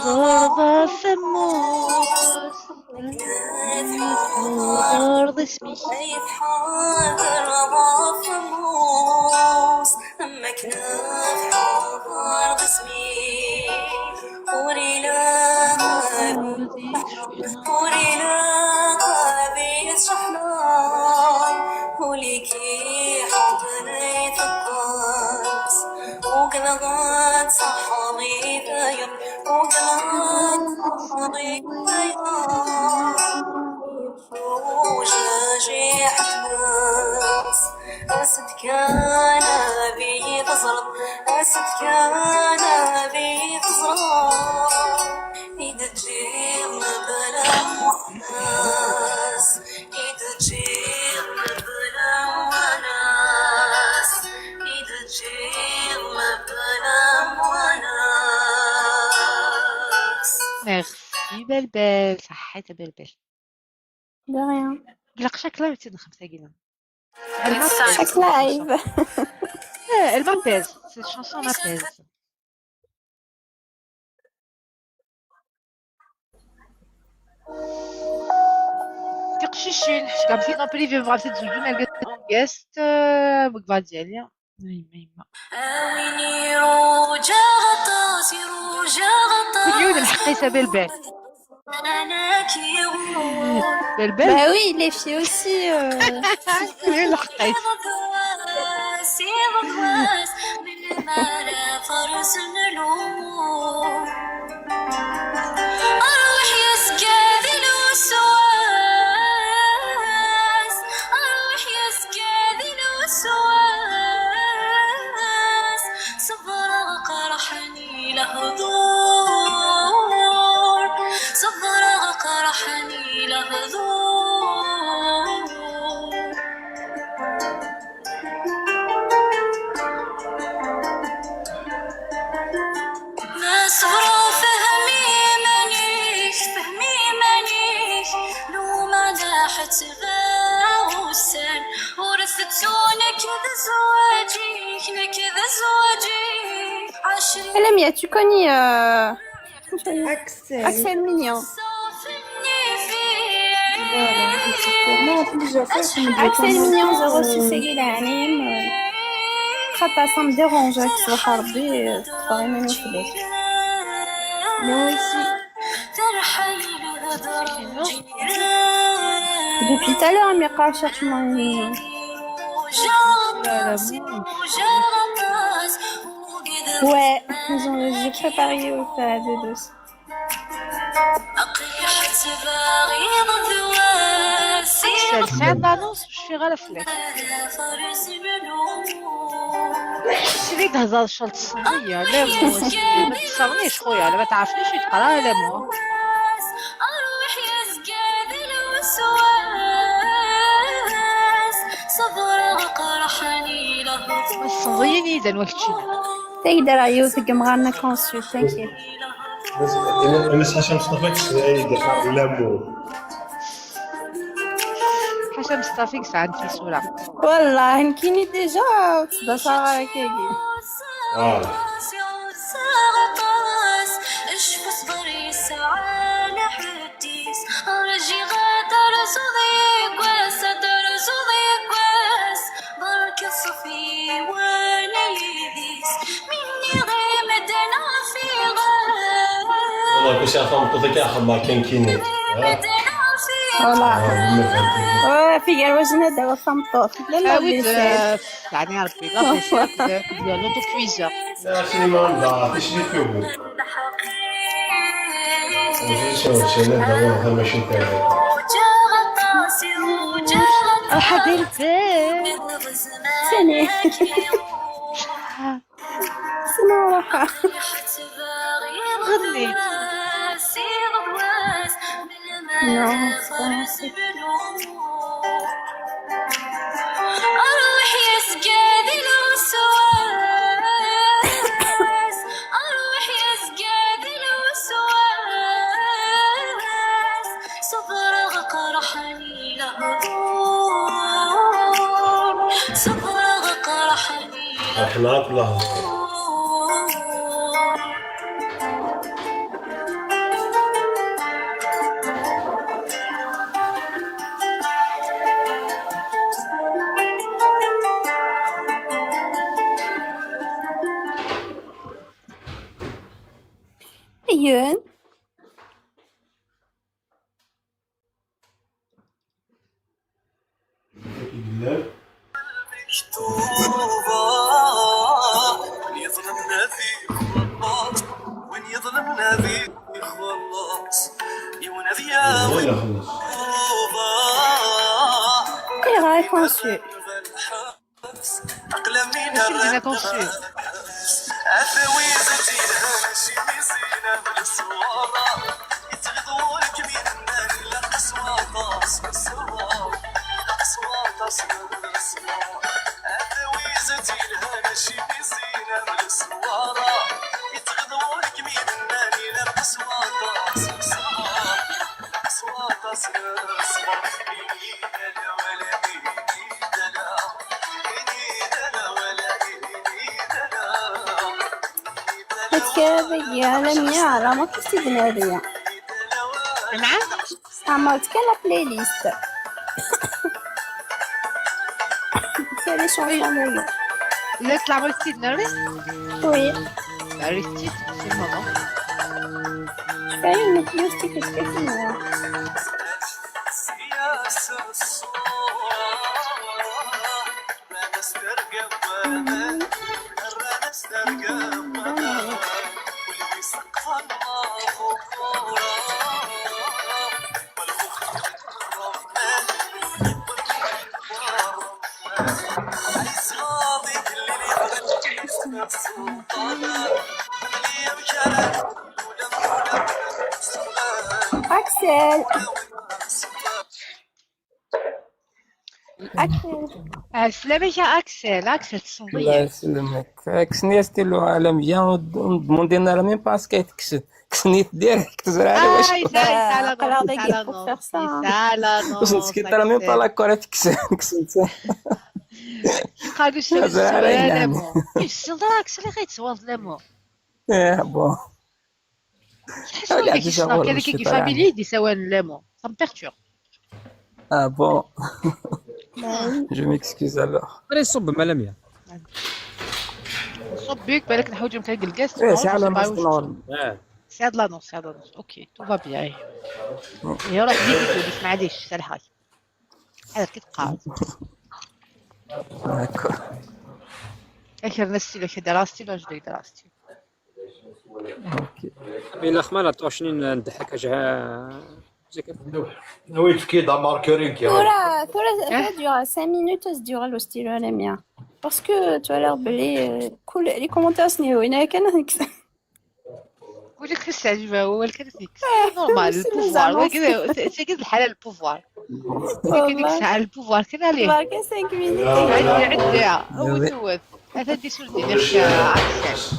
غرض ثموس غرض اسمي. Merci بلبل، صحيت بلبل. De rien. قلق chaque live تزيد 5 كيلو. Chaque live. Elle m'apaise, cette chanson m'apaise. تقشيشين حيت كاع مشيت en privé بغا تزوجو ما لقيت en guest بغا ديالي يما يما كل يوم الحقيسة بلبل بلبل. Bah oui, les filles aussi. كل يوم الحقيس. Lamia, tu connais Axel. Axel Mignon. Voilà, exactement. Plusieurs fois, je me dis Axel comment Mignon ça, 06 العليم خاطر ça me dérange صباح ربي تفرغي في البيت. Moi aussi. Depuis tout à l'heure, mais quand cherche moi une. Voilà, bon. Ouais, j'ai préparé au des deux. Axel, c'est un annonce, je suis غير فلك. سيري تهضر شرط الصينية لا مو ما تصرنيش خويا، لا ما تعرفنيش تقرا لا مو. الصينية إذا وقتشينا. تقدر يوثق مغانا consul, t'inquiète. انا حاشا مصطفى كسعيد لامو. حاشا مصطفى كسعد في صورة. والله نكيني déjà تصدى كيكي. اه والله كلشي عطا كاع خدمة كان كيني. والله في قال وجهنا دابا فمطوط لا لا. Ah oui, يعني ربي la vaisselle ديال l'autocuiseur. لا سينما لا تشري فيه شنو دابا ماشي تاعي. راح دير البال ثاني سنة راحة. غني. Non. أروح يسقاد الوسواس، أروح يسقاد الوسواس، صبر قرحني لهدور، صبر قرحني. احنا كلها. لهدور. أيون. وين يظلمنا فيه خلاص، وين يظلمنا فيه خلاص يا ولا خلص. إيه غاي conçu. ماشي اللي conçu. هتكذا يا لميا على ما كنتي بنادية. نعم. عملت كان la playlist فيها les chansons. لا طلع مرتي ناري. Oui. عرفتي c'est le moment. فاهم playlist كتكتب. Axel. Axel. السلامة يا اكسل، اكسل. الله تصوير. يسلمك، كسني ستيلو عالمية demandé نا même pas ce que تكسد كسني direct زرع على واش اه يسال قرا على pour faire ça. يسال. واش نسكت راه même pas la كورة تكسد كسنت. قالوا شنو؟ زرع على لامو يسال اكسل غيتسوض لامو. اه bon. تحس كي كي كان كي familier دي سوان لامو ça me perturbe. Ah bon, je m'excuse alors. راه يصب ملامية. صب بيك بالك نحوجهم كان الكاس. ايه c'est على ما c'est هاد l'annonce، c'est هاد l'annonce. OK, tout va bien. يا روح ديك بوليس معليش سالحاي هذا كي تقعد. D'accord. اخر ناس ستيلو كي دراستي لا جدي دراستي. OK. بلا خمالة طوشني نضحك جا نويت كي دا ماركورين كي ثورة ثورة ثورة dure 5 minutes dure le stylo la mien parce que tu as l'air بلي كل les commentaires سنيو هنا كان قول لك خص عجبه هو الكريتيك normal ال pouvoir ولكن c'est كده الحالة ال pouvoir كاين ديك الساعة ال pouvoir كان عليه. ماركا 5 minutes. عندي عندي هو هو هذا دي سولتي اكسل.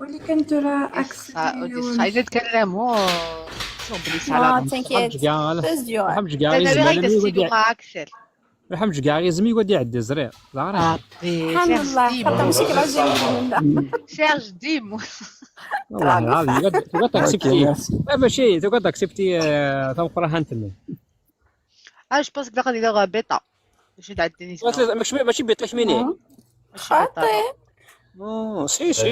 واللي كان ترى اكسل. اذا تكلموا شوف بلي Non, t'inquiète. Ça dure. الحمد كاع. انا غير ستيلو مع اكسل. الحمد كاع غيزمي يقعد يعدي زرير. الحمد لله خاطر ماشي كلا جاي. سيرج ديمو. والله العظيم تبغى ت accepter ماشي تبغى ت accepter تنقرا هانتني. اه je pense غادي يدير بيتا ماشي تاع التنس. ماشي بيتا شميني. خاطي. si si.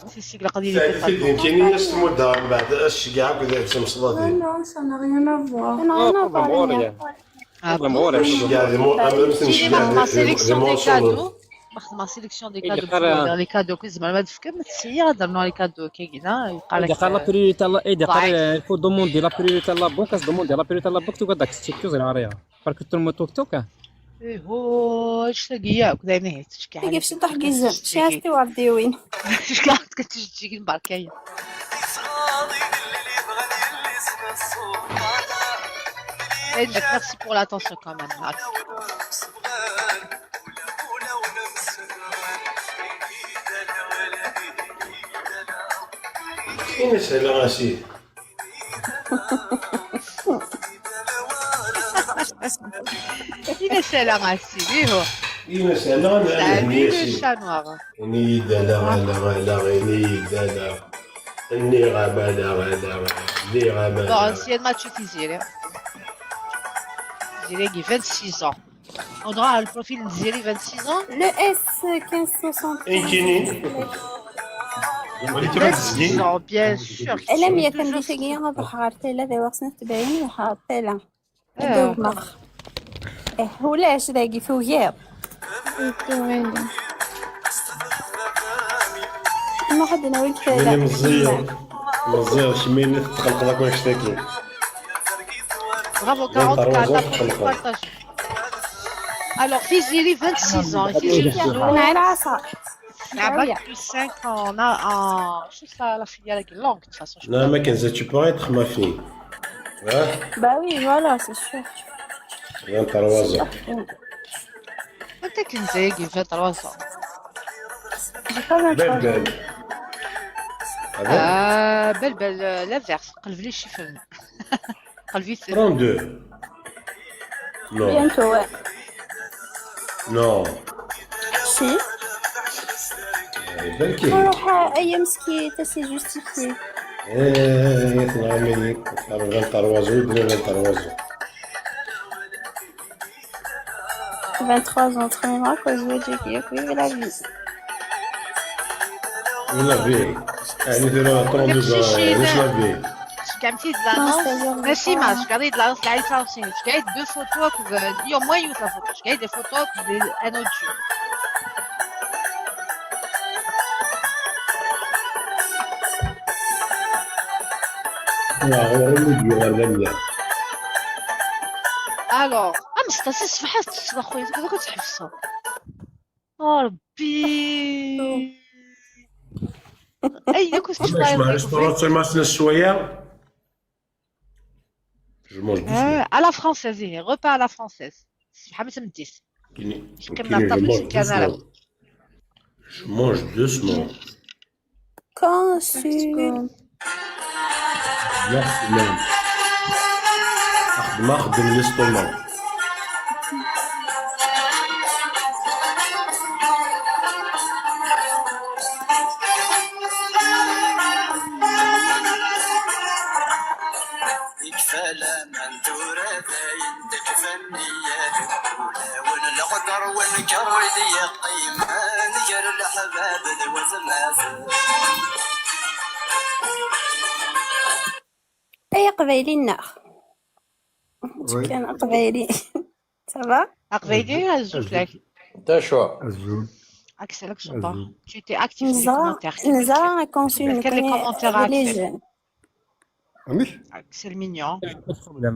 si si غادي يدير بيتا. يمكن يستمر من بعد اش كاع كذا تمصلاتي. Non, ça n'a rien à voir. Ça n'a rien à voir. La sélection des cadeaux. ما sélection des cadeaux les cadeaux كي زعما ما تفكر ما تسيي غادر les cadeaux كاينه يبقى لك قال la priorité اي قال faut demander la priorité la banque demander la priorité la banque تو قدك تشيك عليها parce que ترمو توك توك ايه هو اش تلقيا كذا نهي تشكي عليك كيفاش تضحكي زين شي عرفتي وعرفتي وين شكون كتجي البركيه. Merci pour l'attention quand même. كاين سهلة غاسي إلى سهلة غاسي هو إلى سهلة غاسي إني لا لا لا إني لا إني غابة لا لا إني غابة. Bon, c'est le match Tiziri. Tiziri qui 26 ans. On aura le profil de Tiziri 26 ans. Le S 1560. إنكيني. 26 ans, bien sûr. ألم يتم بشيء غير تيلا ذي وصنة تبين وحاط تيلا. دوغ إيه ولاش ذاكي فوقير. ما حد ناوي كفاية. مزيان مزيان شميني تقلق ذاك واش تاكل. Bravo, 44 Alors, Fizili, 26 ans. Fizili, un bac plus 5 en. Juste la filiale qui est longue, de toute façon. Non, mais Kenza, tu pourrais être ma fille. Hein? Bah oui, voilà, c'est sûr. 23 ans. انت كنزاكي 23 ans. J'ai pas 23 ans. بل بل l'inverse, قلب les chiffres. قلبي 32. Non. Bientôt, ouais. Non. Si. بالكي. روح ايام سكي c'est justifié. ايه تنعمل 23 ans 23 ans, très bien, quoi, je veux dire, vive la vie. La vie. يعني 32 ans, واش la vie. كان de l'annonce نسيمة je de l'annonce العائلة 59 je gagne deux photos au moins une photo je gagne des photos un autre jour. Alors, امس تاسيس فحصت الصباح خويا كذا كتحفصها ربي اي كنت تشوف شويه. Je mange doucement. À la française, repas à la française. Je mange doucement. Quand c'est... نخدم l'estomac. اي قبايلي الناخ كان قبايلي ça va قبايلي الزول لك تاشو Axel, tu étais actif dans les commentaires. نزا consul Quel les commentaires Axel? Axel Axel mignon.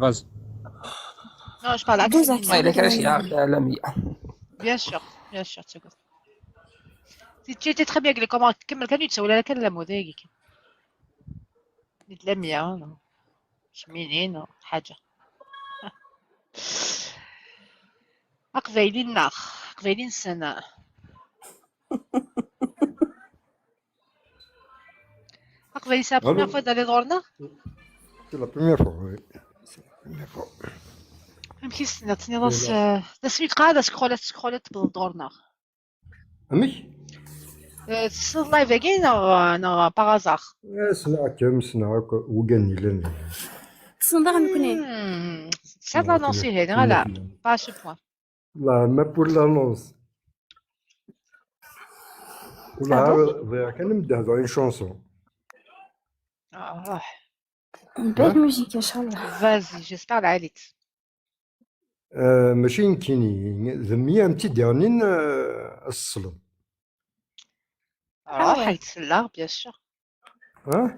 Vas-y. Non, je parle Axel mignon. Bien sûr, bien sûr. Tu étais très bien avec les commentaires. كمل كانوا يتسولوا على كلام وذاك. نتلميا شمينين حاجة. أقبايلين ناخ أقبايلين سنة. أقبايلين c'est la première fois d'aller dans le Nord? C'est la première fois, oui. C'est la première fois. أمكي سنة تني راس سميت قاعدة سكرولات سكرولات بالدورنا. أمي؟ تسنى لايف أكين نغ par hasard. سنعكم سنعك وكاني لنا. تسنى غنكوني. C'est l'annonce هنا لا pas à ce point. لا ما pour l'annonce. والله كان نبدا une chanson. روح. Belle musique, إن شاء الله. Vas-y, j'espère العاليت. ماشي كيني ذمية متي ديرنين الصلب. روح يتسلى bien sûr. ها؟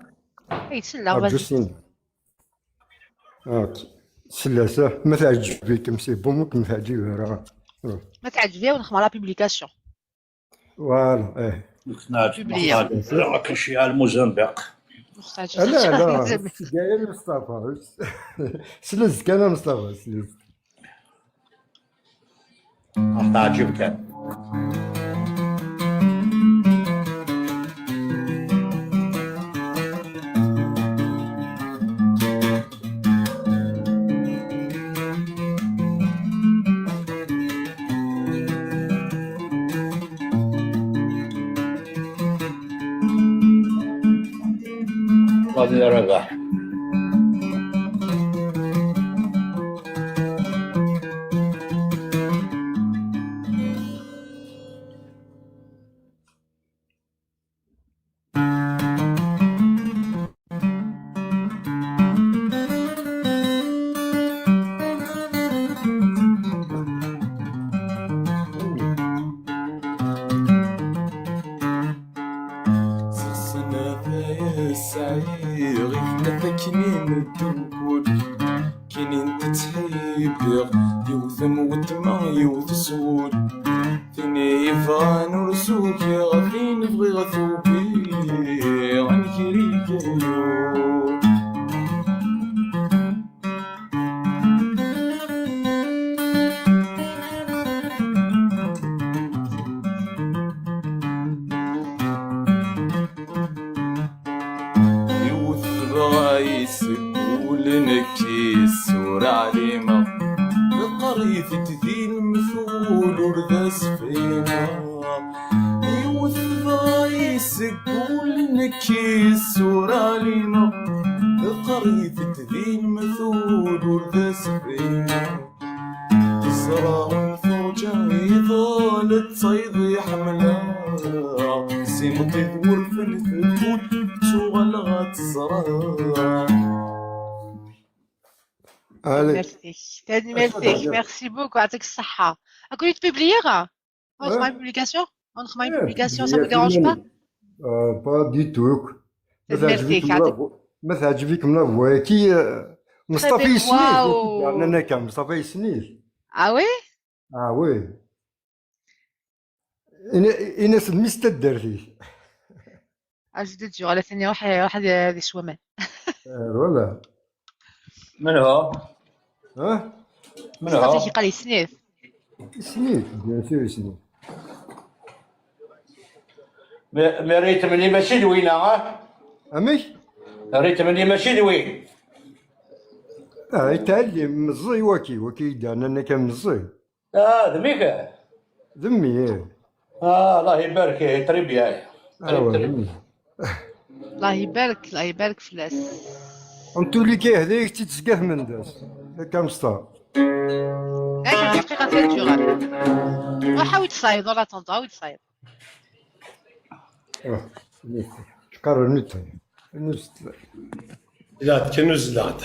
يتسلى vas-y. جوستين OK سلاسة ما تعجبك c'est bon ما تعجب راه ما تعجبيه ونخدم la publication. voilà ايه. Publier. لا كلشي على الموزمبيق. لا لا داير مصطفى سلز كان مصطفى سلز تعجبك. غادي نربح. Merci, merci beaucoup. يعطيك الصحة. أكون تبوبليغ؟ On fera une publication? On fera une publication, ça vous dérange pas? Pas du tout. ما تعجبك من la voix كي مصطفى يسنيل. انا كان مصطفى يسنيل. Ah oui? Ah oui. انا سميت تدار اجدد جو على ثاني واحد هذه سومان. voilà. من هو؟ ها؟ من هو؟ مصطفى قال لي سنيف. سنيف bien sûr سنيف. mais rythme اللي ماشي دوينه ها؟ امي؟ rythme اللي ماشي دوين. يتعلم مزي واكي واكي انا كان مزي. ذميك؟ ذمي ايه. الله يبارك très bien. الله يبارك الله يبارك فلاس. انتو اللي كيهديك تتسقف من داس هكا مصطفى. هاك دقيقة ثلاث وحاول تصايد ولا تنطا عاود تصايد. تقرر نتا لا تكنوز لا.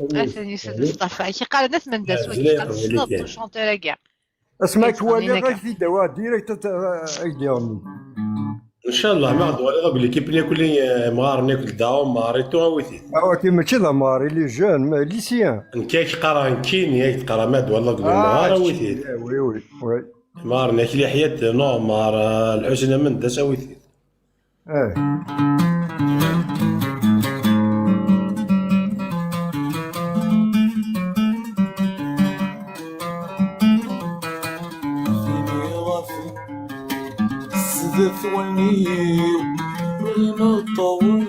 أثني سيد مصطفى كي قال ناس من داس وكي قال الصوت و chanteur كاع. اسمع كوالي غير في دواء direct ايديرني. ان شاء الله ما غدوة غادي l'équipe ناكل مغار ناكل داو ماريتو اويتي. كي ماشي لا ماري les jeunes lycéens. نكاك قرا نكين ياك تقرا ماد والله قبل مغار اويتي. oui oui oui. مار ناكل حياة non مار الحسنى من داس اويتي. ثولني غير الطوان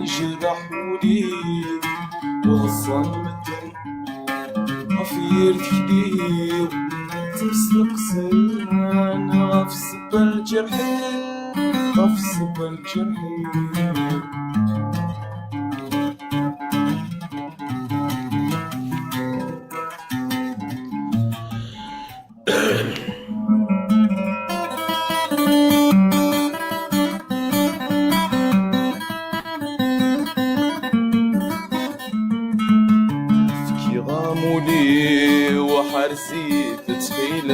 جرح ولي وغصان مدن غفير كبير تمسلق سان غفص بالجرحي غفص بالجرحي. وحرزي تتخيل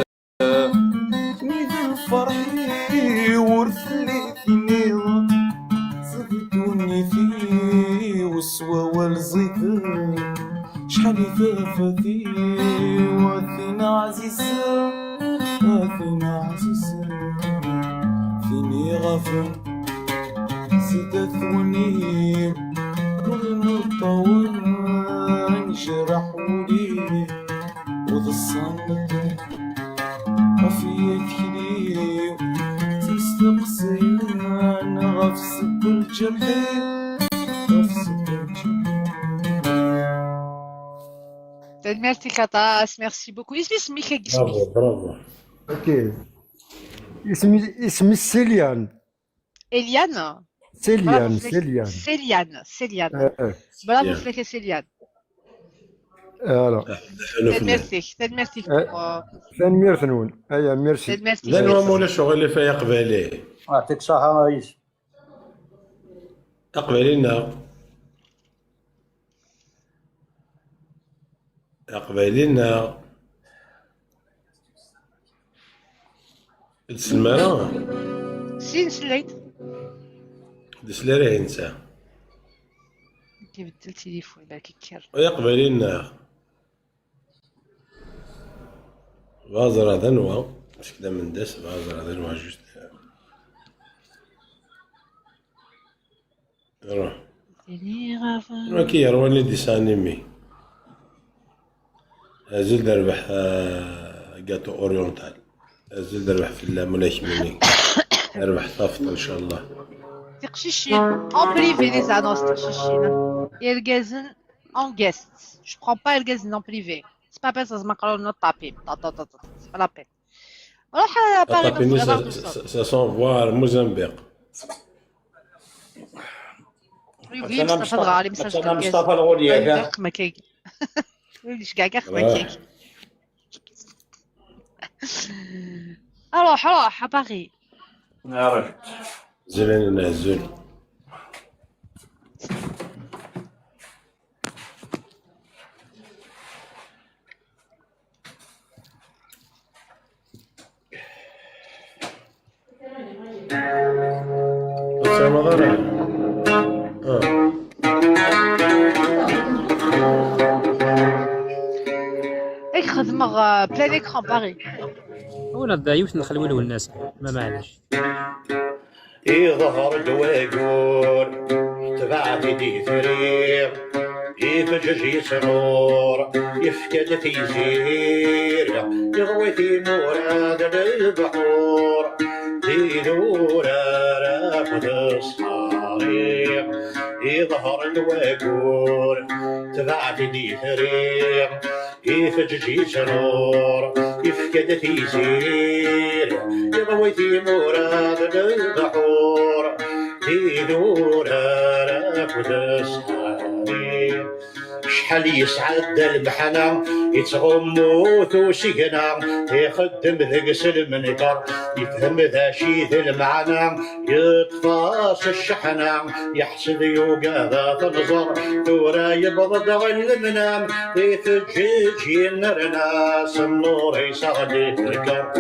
ميد الفرحي ورثلي ثني زدتوني في وسوا والزيت شحال ثافتي وثينا عزيزة وثينا عزيزة فيني غفل زدت وني المطور جرح ولي وضصنت وفي كلي تستقسي انا غفص بالجرح غفص بالجرح. Merci Katas, merci beaucoup. اسمي سميك اسمي. bravo bravo. OK, اسمي سيليان. Eliane. سيليان. Bravo فلك. سيليان. Céliane, Céliane. اه. Bravo Bien. فلك Céliane. Voilà. تنمرتك تنمرتك pour ثاني نون ايا ميرسي. تنمرتك. لا نو مولا شغل اللي فيها قبالي. يعطيك الصحة رئيس. أقبلينا أقبلينا تسمى سين سليت. دسلاري انسى. كيبدل التليفون بالك كير. ويقبلينا بازر هذا نوا مش كدا من داس بازر هذا نوا juste روح نوا كي يرواني dessins animés أزل ربح gâteau oriental أزل ربح في الله مني ربح طافط إن شاء الله. تقشيشين en privé les annonces تقشيشين إرجازن en guest, je prends pas إرجازن en privé, c'est pas parce que ما نقراو نطابي طا طا طا طا, c'est pas la peine. روح باري. طابيني ça s'envoie موزمبيق. يبغي مصطفى الغالي مساج. أنا مصطفى الغولي. ما كاين وليش كاع كاع ما كاين. روح روح باغي. عرفت. زلنا نعزل. رمضان خدمة plein écran باغي. ولا ضايوش نخليو الناس ما معليش. يظهر دواقور تبعت يدي ثرير يفجج يسرور يفكد تيزير يضوي في مراد البحور دينور راقد الصارير يظهر الواقور تبعت يدي ثرير يفجج يسرور يفكد تيزير يضوي في مراد البحور دينور راقد الصارير شحال يسعد المحنة يتغموت وسجنا يخدم ذقس المنكر يفهم ذا شيذ المعنى يطفاس الشحنة يحسب يوقا ذا تنظر ثورة يبضد المنام يفجج ينرناس النور يسعد يتذكر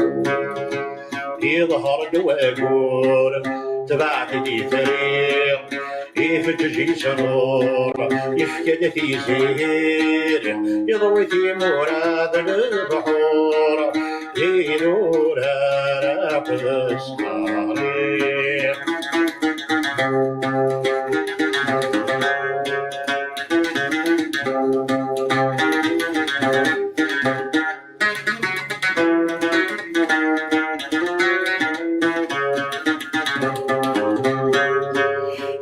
يظهر دواقور تبعت دي ثريق يفجج يسرور يفكد في زير يضوي في مراد البحور ينور راقد الصارير.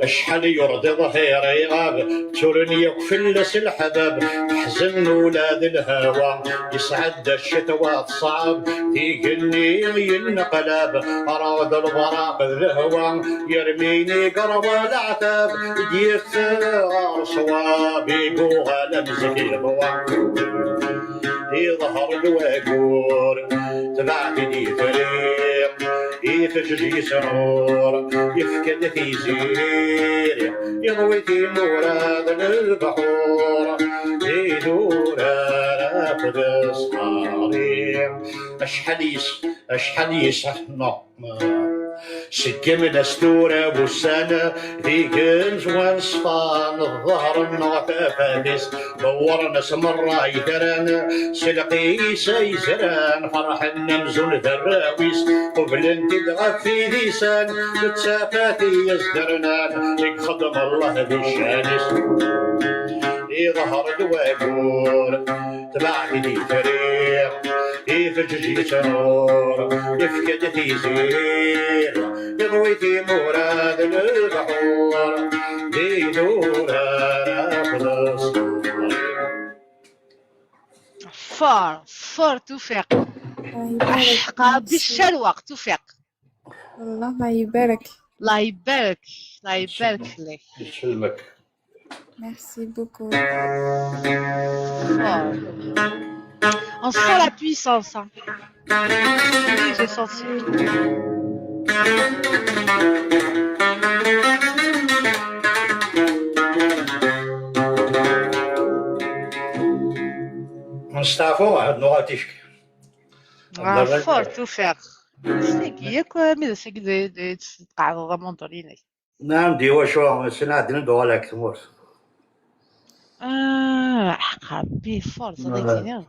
شحال يرضي ظهير يغاب تورني يقفلس الحباب حزن ولاد الهوى يسعد الشتوى الصعب يقلني ينقلب راد البراق الهوى يرميني قرب العتاب يثار صوابي بوغا لمزكي ضوى يظهر الواقور تبعتني فريق يفجج يسرور يفكد في زير يضوي في مراد البحور يدور صاري اشحال يس نو سكم دستورة والسنة في كنز وصفان الظهر النغفافيس دورنا سمرة يثران سلقي سيزران فرح النمزول ذراويس قبل انت تغفي ذيسان تسافاتي يزدرنان يخدم الله ذي الشانس يظهر دواقور تبعني لي فريق يفجج يتنور يفكد في زير يضوي في مراد البحور دينور خلاص. fort fort توفيق حقا بالشلوق توفيق. الله يبارك. الله يبارك الله يبارك فيك. يسلمك. Merci beaucoup. Fort. On sent la puissance. Hein. Oui, j'ai senti. نستعفو هاد نوغاتيشك. fort توفيق. ياك ماذا سيك تقعد مونطوليني. نعم ديوا شو سنة ندوغ لك تمور. حق ربي fort صديقتي.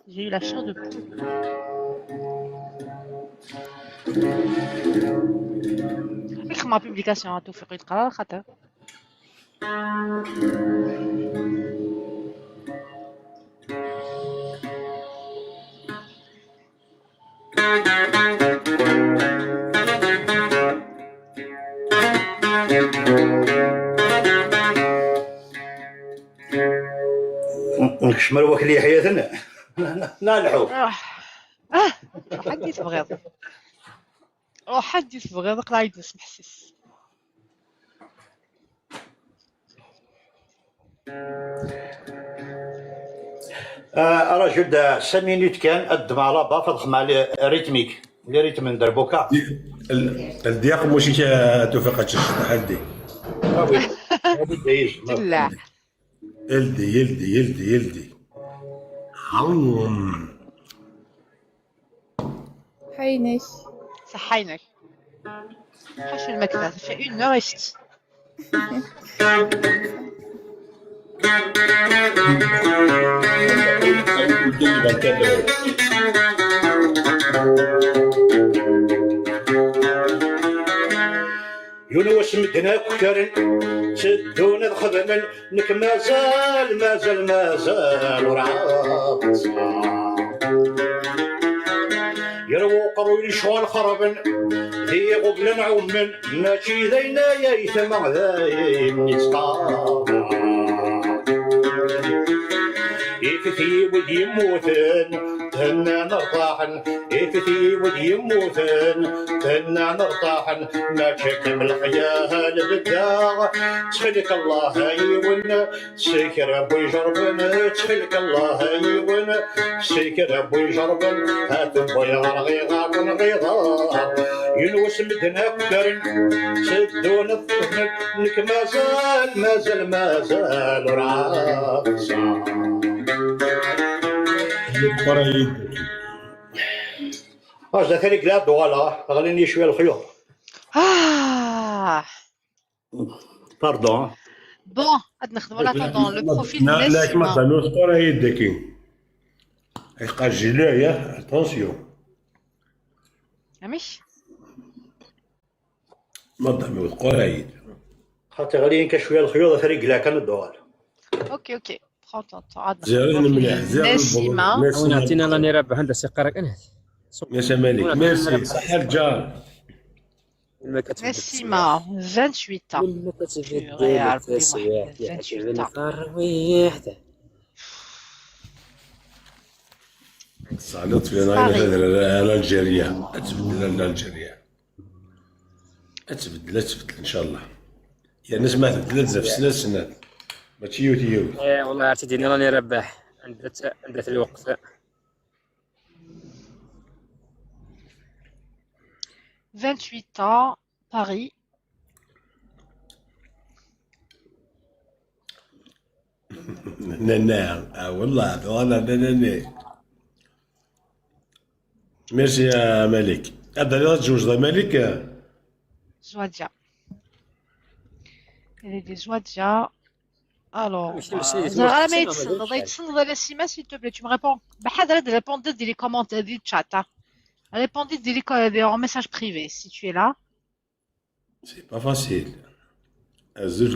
J'ai eu la chair de poule. ma publication توفيق يتقرا خاطر. نكشمر وكلي حياتنا نالحو. حد يتبغيض حد يتبغيض قرا يدس محسس. رجل 5 minutes كان قدم على با فضخم على rythmique les rythmes ندربوكا الضياق ماشي توفيق هادشي حدي. لا يلدي يلدي يلدي يلدي عوم حينك صحينك. حاش الماكلة في une heure et يونس مدنا كرن سدون الخدمن نك مازال مازال مازال ورعاق يروق قروي شغل خربن ذي قبل عمن ماشي ذينا يا يتم ذايم نتقاضى يفتي وديموتن تهنا نرتاحن يفتي وديموتن تهنا نرتاحن ما شكم الخيال بالداغ تخلك الله يون سكر ابو يجربن تخلك الله يون سكر ابو يجربن هات ابو يغرغي غاكن غيضا ينوس مدنا كرن سدون الطفل نك مازال مازال مازال رعاق اش دا ثاني كلاب دوغالا غليني شويه الخيوط. Pardon. Bon غاد نخدمو l'attendant le profil. لا كما تنوز قرا يدك يبقى جلايه attention. مش ما ضمن قرا يد خاطر غاليين كشويه الخيوط ثاني كلا كان الدوغال. OK OK زين مليح زين نسيمة ونعطينا راني رابح عند سي قراك انا يا مالك ميرسي صحة الجار. نسيمة 28 يا ربي 28 صعدت في الجيريا تبدل الجيريا تبدل تبدل ان شاء الله. يا الناس ما تبدلت في سنة سنة ماشي يوتي يوتي. ايه والله عرفتي ديني راني رباح عندت الوقت. 28 ans, Paris. نعم والله والله لا. ميرسي يا مالك. هذا اللي تزوج مالك. زواديا. Elle est des Zouadia. Alors, s'il te plaît, tu me réponds. Répondez dans les commentaires du chat. Répondez en message privé si tu es là. C'est pas facile. Azul.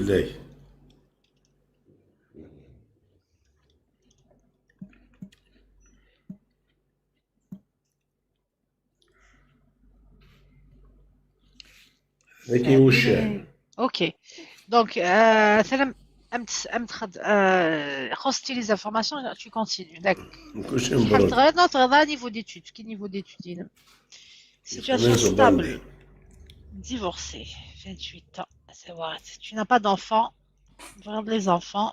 Ok. Donc, les informations, tu continues. D'accord. Niveau d'études. Quel niveau d'études? Situation stable. Divorcé. 28 ans. Tu n'as pas d'enfants. Regarde les enfants.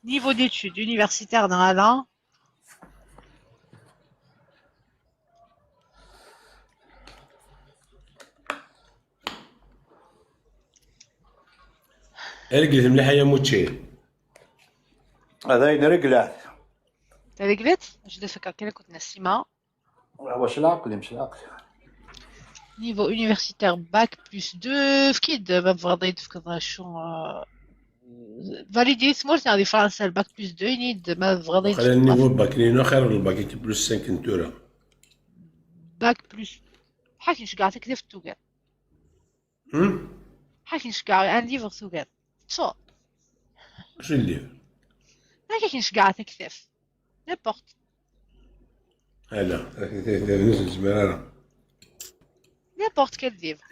Niveau d'études universitaire dans Alain. رجلت مليحة يا موتشي. هذا رجلات. رجلت؟ je sais كي كنت نسيمة. واش العقل مش العقل. Niveau universitaire bac plus 2 فكيد ما بغضي تفكر شو validé سمول تاع فرنسا bac plus 2 ينيد ما بغضي. خلينا ال niveau bac لينو خير من ال bac plus 5 نتورا. bac plus حاكي نشكع تكذب توكا. حاكي نشكع un livre توكا. شو شو ال livre؟ ما كاينش كاع تكثف n'importe. لا n'importe quel livre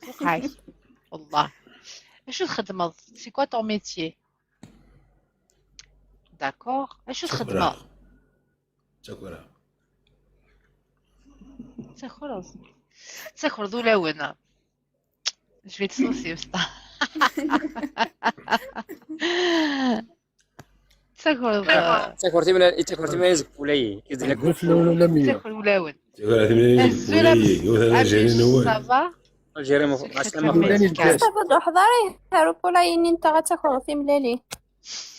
وقعي والله. شو الخدمة؟ c'est quoi ton métier؟ d'accord. شو الخدمة؟ تاكورا تاكورا تاكور ذولاون. Je vais te saucer, ça. تاكور تيمنا تاكور تيمنا يزك ولاي تاكور ولاون. تاكور تيمنا يزك ولاي. ça va؟ مصطفى حضاري هارو بولايني انت غتاكل في ملالي.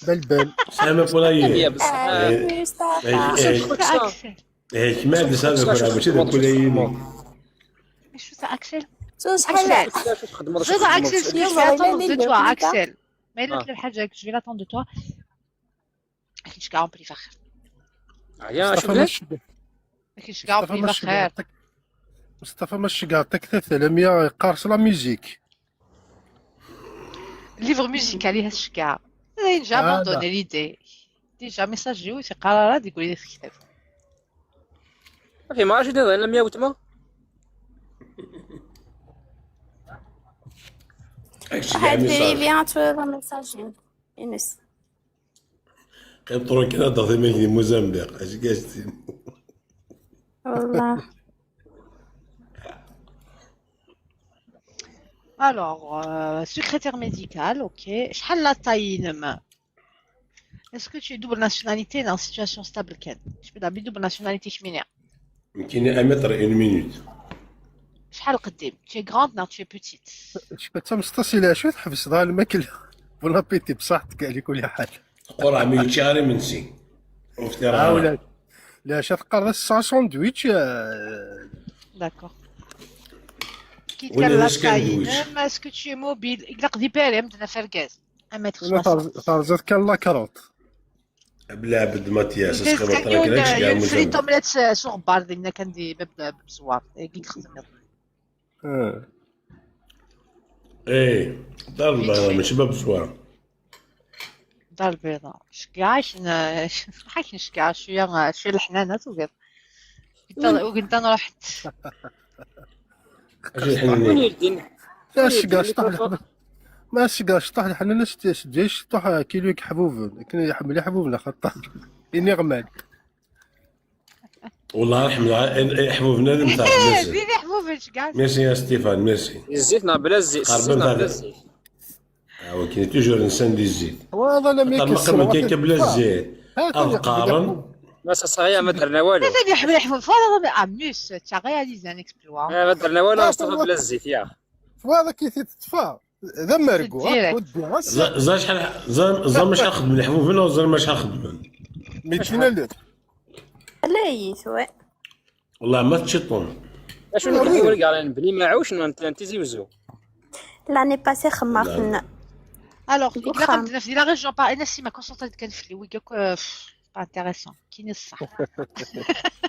بل بل سامي بولايني. ايه كمال سامي ماشي بولايني. شو تاع اكسل؟ Axel, Axel, ce que je vais attendre de toi, Axel. Mais là, je vais l'attendre de toi. أكيد شكاع بلي فخر. أكيد شكاع بلي فخر. مصطفى ماشي كاع تكثف لميا قارص la musique. Livre musical هذا الشكاع. J'ai abandonné l'idée. Déjà message في قرارات يقول لي الكتاب. في ما عرفتش لميا وتما. واحد vérifier entre message يونس. قيم طرق كذا ضغط ملك موزمبيق اش كاش والله. Alors, secrétaire médical, ok. شحال la taille نم؟ Est-ce que tu es double nationalité dans situation stable كان؟ Tu peux double nationalité شمينيا؟ يمكن 1 متر 1 minute. شحال قديم؟ Tu es grande non tu es petite. شبت مستصي شو تحبس ضال الماكلة. bon appétit بصحتك على كل حال. قرعة ميتشي غير منسي. اه ولا لا شات قرا ساندويتش. D'accord. كي كان la taille est-ce que tu es mobile؟ يقلق دي بيري مدنا فركاز 1 متر. ترزات كان la carotte. بلا عبد ماتياس اسكي فريت اومليت سوغ بار ديالنا كان دي باب بزوار كي تخدم. ايه دار البيضاء ماشي باب الزوار. دار البيضاء شكاع حاكي شكاع شويه شويه الحنانات وكذا وكنت انا رحت. لا شكاع شطح ما شكاع شطح الحنانات جيش شطح كيلو حبوب كان يحمل حبوبنا خطا اني غمال. والله رحم حبوبنا اللي ديري حبوب شكاع. ميرسي يا ستيفان ميرسي. الزيت بلا الزيت بلا الزيت. ولكن toujours انسان دي الزيت. والله لم يكسر ما كاين بلا الزيت. القارن ما صحيح ما درنا والو. هذا يحب يحب فوالا اميس tu réalises un exploit. ما درنا والو مصطفى بلا الزيت يا. فوالا كي تطفى. ذا مرقو زا شحال زا ما شحال خدم الحبوب ولا زا ما شحال خدم 200 لتر لا يسوى والله ما تشيطون. اشنو كيقول كاع بني معوش انت زيوزو لاني باسي خمرتنا. Alors, في la région par انا سيما كونسونطريت كان في وي با انتريسون كاين الصح.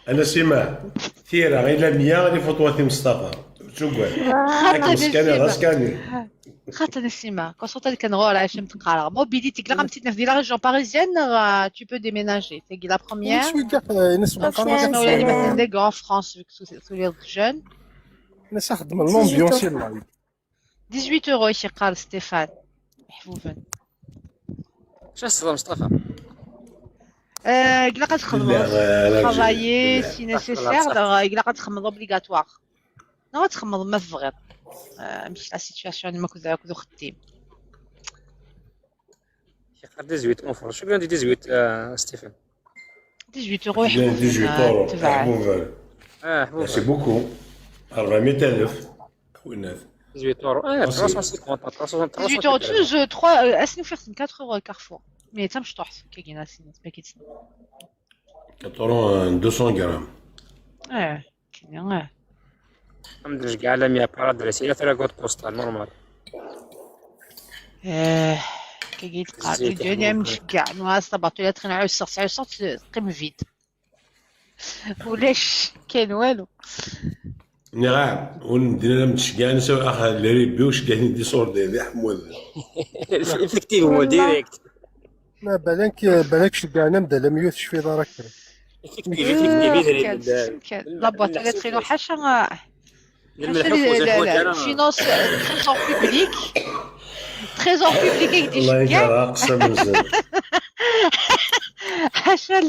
انا سيما ثيرا غير لا 100 غادي فوتواتي مصطفى تقول سكاني سكاني خاطر نسيما كونسونطريت كان غور عايش متقارا موبيليتي كلا غمتينا في la région parisienne tu peux déménager c'est la première. مثلا des grands France vu que tous les jeunes. الناس خدم l'ambiance live 18 اورو يقال ستيفان حبوبا. شنو الصدى مصطفى؟ قلا تخدم travailler si nécessaire قلا تخدم obligatoire non تخدم ما تبغي مش la situation ما كنت كنت خديم. 18 en France شكون عندي 18 ستيفن 18 اورو 18 اورو حبوبا. حبوبا c'est beaucoup 400000 وين 18 اورو 350 18 اورو 2 3 اسنو فيغ 4 اورو كارفور مي تمش طحت كي كاين سينات ما كيتسنى 4 200 غرام. كاين ندرج كاع لا 100 بارادريس الى ترى code postal normal. كي كيتقال الدنيا مش كاع نواس طبعا تخن عاود سقس قيم فيد ولاش كاين والو. نعم وندير متشكع نسوي اخ اللي ريبي وش قاعدين دي صور ديال حمود effectivement direct. ما بالك بالك شكعنا مدا لم يوث في دارك effective la boîte aux lettres حاشا finance trésor public trésor public يدي الله ينكر اقسم بالله حاشا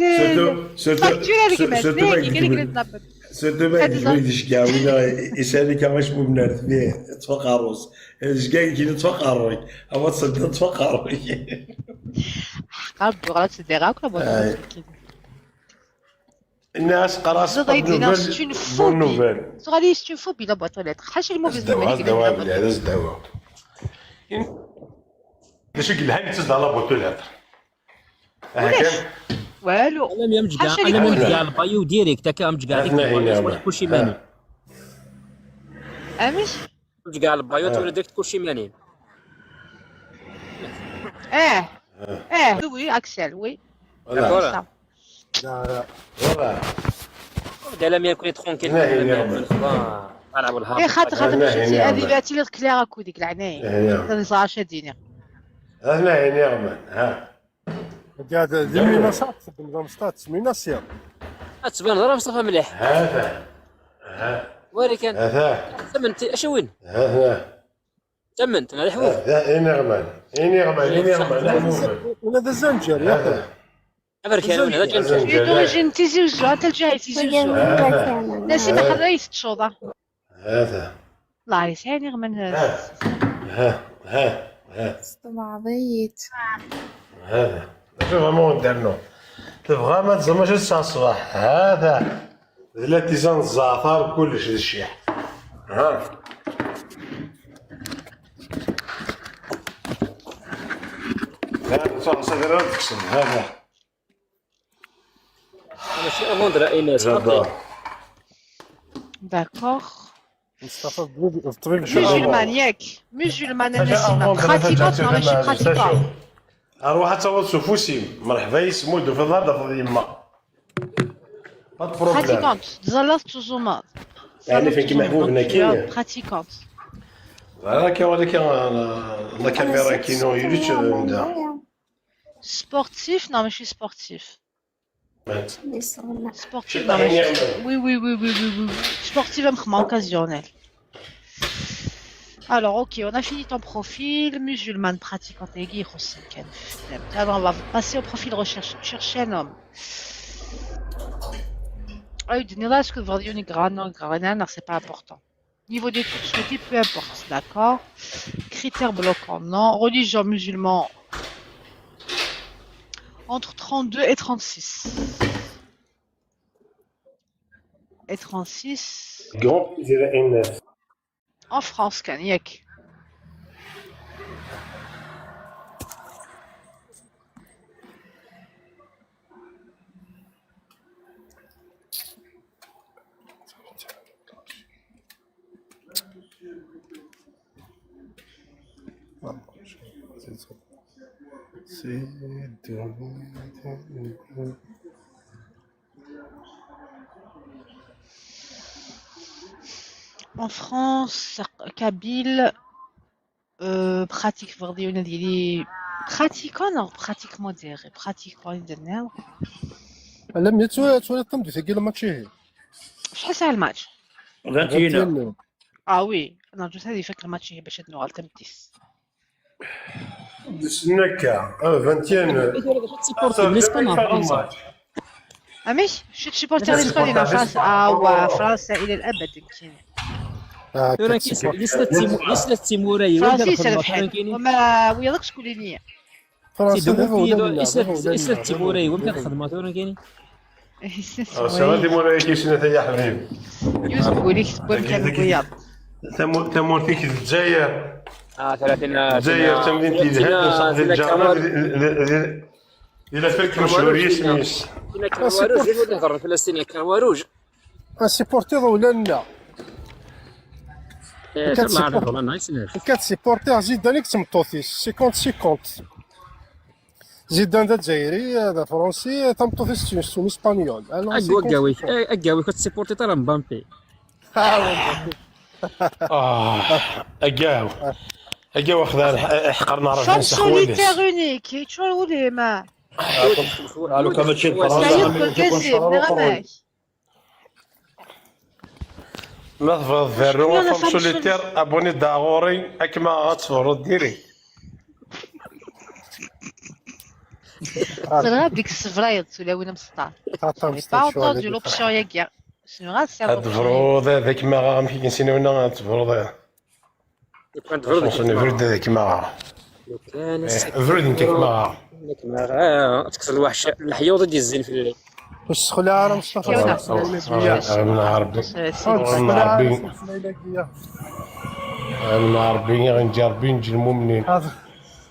facture هذيك ما surtout ما يجيش كاع ولا يسالي كاع واش بنات فيه تفقع روس كاع كي تفقع روي اما تصدق تفقع روي حقا غلط ديغا كلا الناس قراص bonne nouvelle غادي c'est une phobie la boîte aux lettres حاشا ال mauvaise nouvelle الدواء هذا الدواء باش قلها لي تزد على boîte aux lettres والو. انا مجكع انا مجكع ال bio direct هكا مجكع ديك كلشي ماني امش مجكع ال bio تولي direct كلشي ماني. oui اكسل oui لا لا voilà لا لا كوني tranquille نلعبوا الهابط. اي خاطر خاطر مشيتي هذه باتي لي كلير اكو ديك العناية صغار شاديني هنا يا نعمان ها قاعد دي ميناسات تخدم ميناسيا تبان راه مصطفى مليح هذا ها ولكن هذا ثمنت اش وين هذا ثمنت انا الحبوب هذا نغمان نغمان ولا ذا زنجر يا اخي بركان هذا زنجر d'origine تيزي وزو انت الجاي تيزي وزو نسيمة خريت تشوضه هذا الله يسعدني غمن ها ها ها بعضيت هذا vraiment درنو تبغى ما تزمش الساعة الصباح هذا لا tisane الزعتر كلش الشيح ها لا صافي تكسب هذا ماشي افوندرا ايناس d'accord مصطفى الطبيب musulmane ياك musulmane انا pratiquante non ماشي pratiquante اروح تصور سوفوسي مرحبا يسمو في الارض في يما pas problème pratiquante تزلط تزوما يعني فين كيما حبوبنا كاين pratiquante راه كاين ولكن la caméra كاينو يريتش sportif non ماشي sportif sportif non ماشي oui oui oui oui oui oui sportif مخمه occasionnel. Alors, ok, on a fini ton profil, musulmane pratiquante. Alors, on va passer au profil recherche. Chercher un homme. Ah, est-ce que non, c'est pas important. Niveau d'études souhaité, peu importe, d'accord. Critères bloquants, non. Religion musulman, entre 32 et 36. Et 36. Grand plaisir, Inès. En France, Kaniak. En France, Kabyle, pratique il est pratiquant, non, pratique modéré, pratiquement dernière. لم يتولى تمضي ثقيل الماتش هي. شحال ساعة الماتش؟ 21. اه oui انا جو هذه فكرة الماتش هي باش نوغال تمتيس. سنكا 21. l'Espagne فرنسا. اميش شو تسيبورتي l'Espagne فرنسا؟ اه فرنسا الى الابد يمكن. ليس تيموراي فرنسي ربحت وما وياك شكون اللي فرنسا ليس تيموراي وين كتخدم ثورا كاين سلام تيموراي كيشنا يا حبيبي يوسف قولي كتبوا كان الرياض تمورتيك الجزائر 30 الجزائر تمدينة الهند الجامعة إلى فرق مشهور سميس كرواروج نهضر فلسطين كرواروج سيبورتي ولا لا؟ كتسيبورتي زيدان كتمطوثيس 50 50 زيدان ذا جزائري هذا فرنسي تمطوثيس تونس اسبانيول. اكاوي اكاوي كتسيبورتي ترى مبامبي. اكاو اكاو خذا حقرنا راه femme solitaire unique شو ولي ما لو كان ماشي فرنسا ما تفرض ذرو femme solitaire abonnée داغوري اكما غتفرض ديري صغار ديك السفرايط ولا وين مسطار با entendu l'option يا شنو غا تفرض هذاك ما غا كنسينيو لنا تفرض تفرض هذاك ما فرد كيك ما تكسر الوحش الحيوط ديال الزين في الليل. والسخلة راه مصطفى من عربي من عربي من عربي غنجي ربي نجي المؤمنين.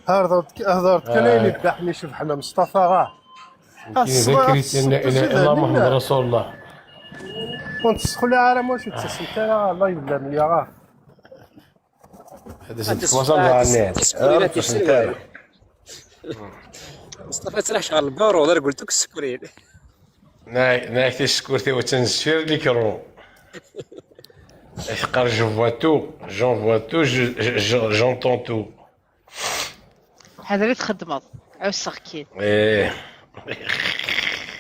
هضرت كان يذبحني شوف حنا مصطفى راه ذكرت ان الله محمد رسول الله. كنت السخلة راه ماشي تسلت راه الله يبلا مليا راه هذا سيد وصل على مصطفى تسرح شغل البارو غير قلت لك السكرين. ناك تسكرتي وتنسفير ليكرو قال je vois tout j'en vois tout j'entends tout. هذا اللي تخدمه عاوز سكين. ايه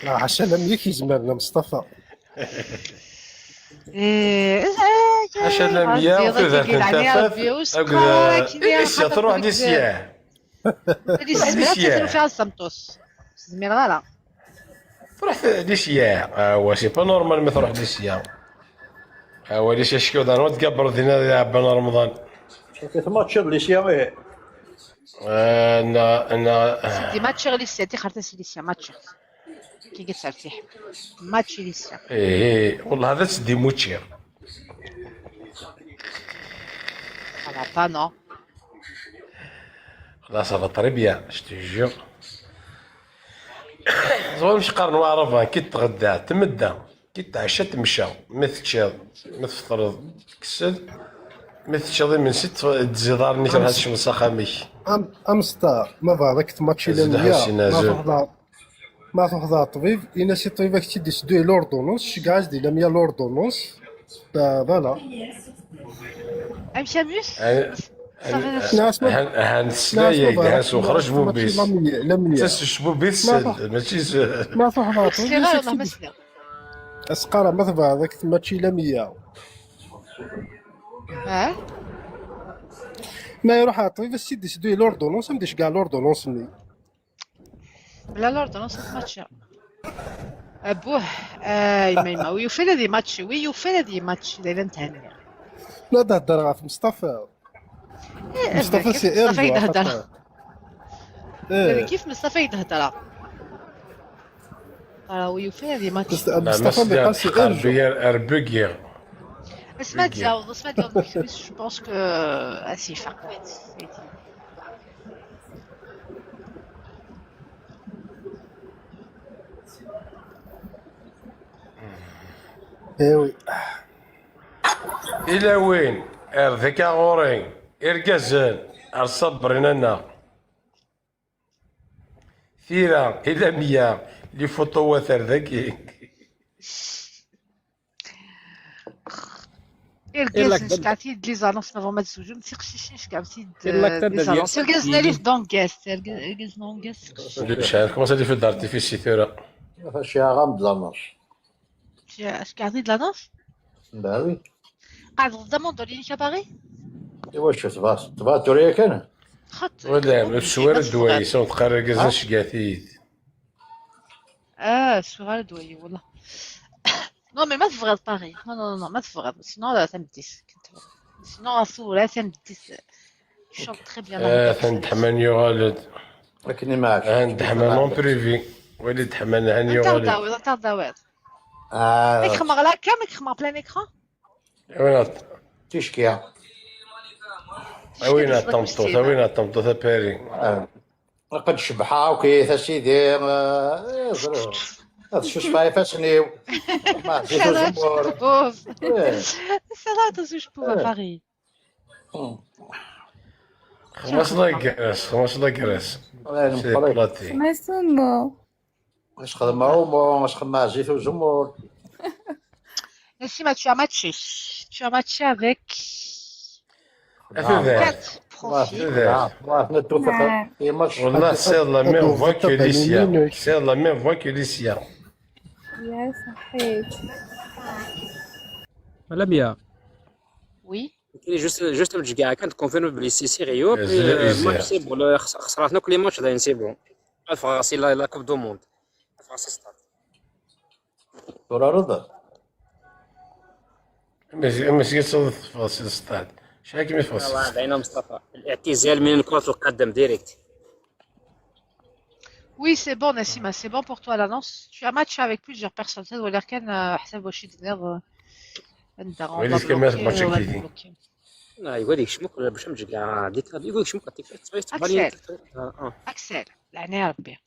لا حاشا لم يكي زمرنا مصطفى. ايه حاشا لم يا وكذا تنتفاف تروح للسياح. للسياح فيها السمطوس زمير غلا تروح للسياح هو c'est pas normal ما تروح للسياح. هو ليش شكو دار تقبر دينا عبنا رمضان. كيف ماتش ليسيا ايه انا انا سيدي ماتش ليسيا تي خرت ليسيا ماتش كي كترتيح ماتش ليسيا. ايه والله هذا سدي موتشير. Ça va pas, non? لا ça va très bien, je te jure. زوين مش قرن وعرفها كي تغدى تمدى كي تعشى تمشى ما تشاض ما تفطر تكسل ما تشاضي من ست تزيدار نيت راح تشوف سخاميك. امستار ما فاضك ماتشي لا ما تحضر الطبيب إنا سي الطبيب كتدي سدوي l'ordonnance شكاع دي لا ميا l'ordonnance voilà. امشي بيس هنسلايا هنس وخرج بوبيس تسش بوبيس ماشي ما تحضر اسقارة ما تفاضك ماتشي لا ميا. اه ما يروح الطبيب السيد يسدوي l'ordonnance مديش كاع l'ordonnance ني لا l'ordonnance ماتش ابوه اي ما ويوفي هذه ماتش ويوفي هذه ماتش ليلة نتهنى. لا تهدر غا في مصطفى. مصطفى سي مصطفى يتهدر كيف مصطفى يتهدر راه ويوفي هذه ماتش. مصطفى ما سي اربكير اسمع تزاوض اسمع تزاوض je pense que اسيفه واحد. اي oui الى وين ارذك غوري اركزن ارصبرنا. ثيرا الى 100 لي فوتو ذاكي إركاز شكعتي لي زانونس ما ما تزوجوا ما تيقشيش شكعتي لي زانونس إركاز ناليف دون كاس إركاز نون كاس مش كومون سا دي في دارتيفيسي ثيرا شي غام د لانونس شكعتي د لانونس با وي قاعد غدا موندوليني كاباري ايوا شوف تبا توريا كان خط ولا السوار الدواي سون تقرر كاز شكعتي السوار الدواي والله. Non, mais ما تفغض باغي. Non, non, non, ما تفغض. Sinon, لا تمديس. Sinon, صورة تمديس. Chante très bien. تندحمان يغالد. لكني معاك. ندحمان اون بريفي. وليد دحمان هاني يغالد. انت داويض. اكخ غلا كام اكخ بلان اكران. وين تشكيا. وين طمطوط وين طمطوط باري. قد شبحة وكي سيدي هذا شو شفايف سنيو ما زيتو زمور سلطة زوج بوف باري 15 لاكراس 15 لاكراس ما يسمو اش خدمة هو اش خدمة زيتو زمور. Nassima, tu as matché. Tu as matché avec 4 profils. والله c'est la même voix que Licia. C'est la même voix que Licia. يا صحيت لميا. oui juste نرجع كانت confirme بلي c'est sérieux match c'est bon خسراتنا كل ماتش داين c'est bon c'est la coupe du monde c'est stade ورا رضا ماشي تصور ستاد شحال كيما تفاصيل الله دعينا مصطفى الاعتزال من كرة القدم direct. Oui, c'est bon, Nassima, c'est bon pour toi l'annonce. Tu as matché avec plusieurs personnes. Ça doit l'air qu'un حساب واش يدير انت لا يقول لك شمك ولا باش نجي ديك يقول لك شمك اكسل اكسل لعني ربي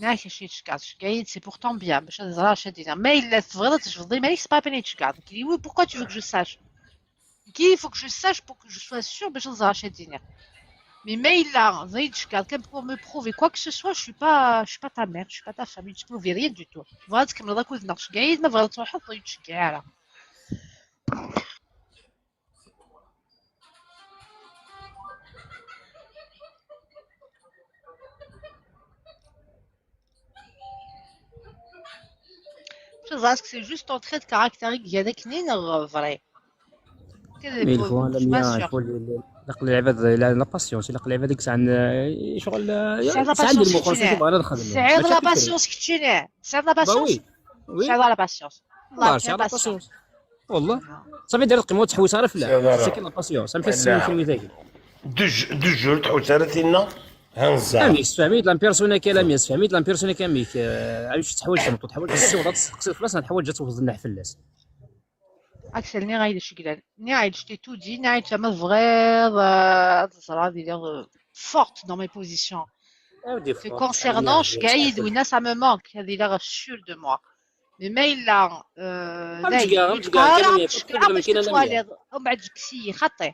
ناك شي تشكات شكايد c'est pour ton bien باش تزرع شدينا ما الا تبغي تجفضي مالك c'est pas peine تشكات oui pourquoi tu veux que je sache كي faut que je sache pour que je sois sûre باش نزرع شدينا. Mais là, pour me prouver quoi que ce soit, je suis pas ta mère, je suis pas ta famille, je ne prouve rien du tout. Voilà ce que me dit la قايد ما بغيت تروح تشكي. Je pense que c'est juste un trait de caractère qu'il y a des vrai. Mais il faut نقل العباد la patience نقل العباد ديك الساعة شغل ساعة عندي المخ انا نخدم ساعة la patience كتشيني ساعة la patience ساعة la patience والله ساعة la patience والله صافي دير القيمة تحوس على فلا c'est la patience ما فيش السمين ذاك deux jours تحوس على تينا هنزا اميك فهميت la personne كي لاميس فهميت la personne كاميك علاش تحول تمطو تحول السي تقصد فلاس نحاول جات توصل النحفلاس اكسل ني غايد شكلان ني غايد j't'ai tout dit ني غايد زعما vrai تزرا ديال forte dans mes positions te concernant شكايد وين ça me manque هذه لا sûre de moi mais ما الا ومن بعد كسي خطي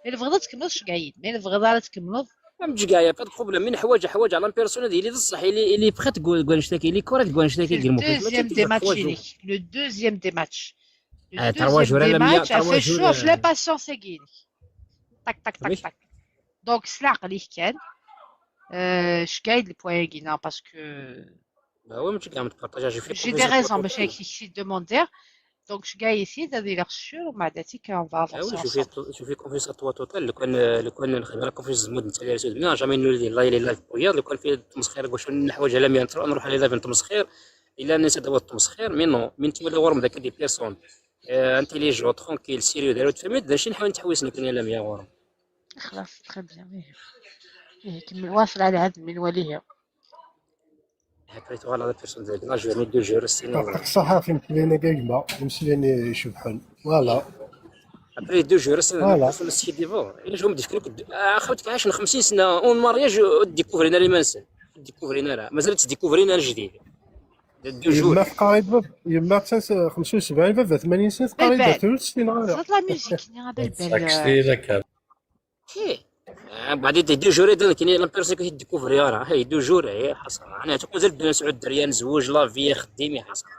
الا بغيت تكمل شكايد mais الا بغيت تكمل مجقايا pas problème من حوايج حوايج على personne اللي بصح اللي بخيت تقول نشتكي اللي correct تقول نشتكي ديال deuxième des matchs le deuxième des matchs trois jours des matchs fait شوف la patience كاين tac tac tac tac donc سلاق اللي كان شكايد ال point كاين parce que bah oui ماشي كاع متبارطاجي في j'ai des raisons باش هيك شي demander donc شكايد يسيد هذه لا sûr ومع ذلك on va avancer. شوفي confiance toi totale لو كان نخدم على confiance زمود نتاع لي رسول jamais نولي لا لا live بويض لو كان فيه التمسخير واش نحوج على مية نروح على live نتمسخير الا الناس دابا التمسخير mais non من تولي غورم ذاك des personnes intelligentes tranquilles sérieux داروا تفهمت داكشي نحاول نتحوس نكون لا مية غورم خلاص très bien. كمل واصل على هذا المنوال بريتو على personne ديال la journée deux jours السينما الصحافي مثلينا كاع مسليني يشبحن voilà après deux jours السينما personne سي ديفور الا جو مديك خوتك عايش 50 سنة en mariage ديكوفرينا لي مانسن ديكوفرينا راه مازال تديكوفرينا الجديد deux jours يما قريب يما 75 بابا 80 سنة تقريبا 3 سنين غير صوت la musique ني غا بالبال ايه بعد deux jours كاين l'impression كي découvrir راه هي 2 jours هي حسرة. انا مازال بين سعود دريا نزوج la vie خديمي حسرة.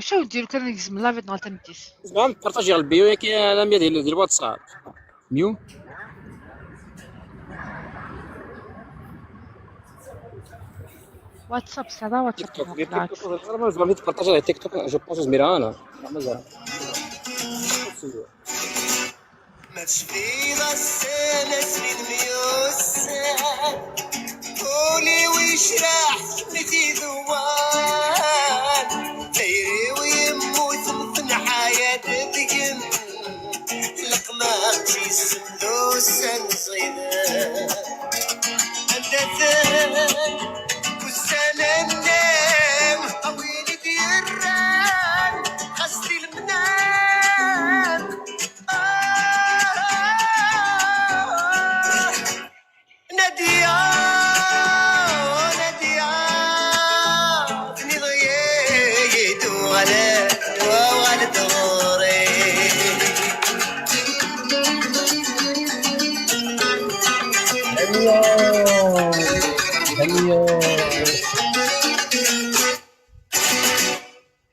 شو دير كان يلزم live نهار تمتيس. زعما partager ال bio كي انا ديال الواتساب ميو. واتساب ça va واتساب. تيك توك ديال تيك توك زعما partager على تيك توك je pense زميرة انا مازال. ما تشفي غسالة سنين ميوسع قولي ويشرح مثي ذوان دايري ويموت مثل حياة ذقن القمار تيسمدوسا نصيدان عندثان والسنة النام أويلي ديران خاصني المنام آه نادية نادية ثني ضييت وغلت وغلت غوري.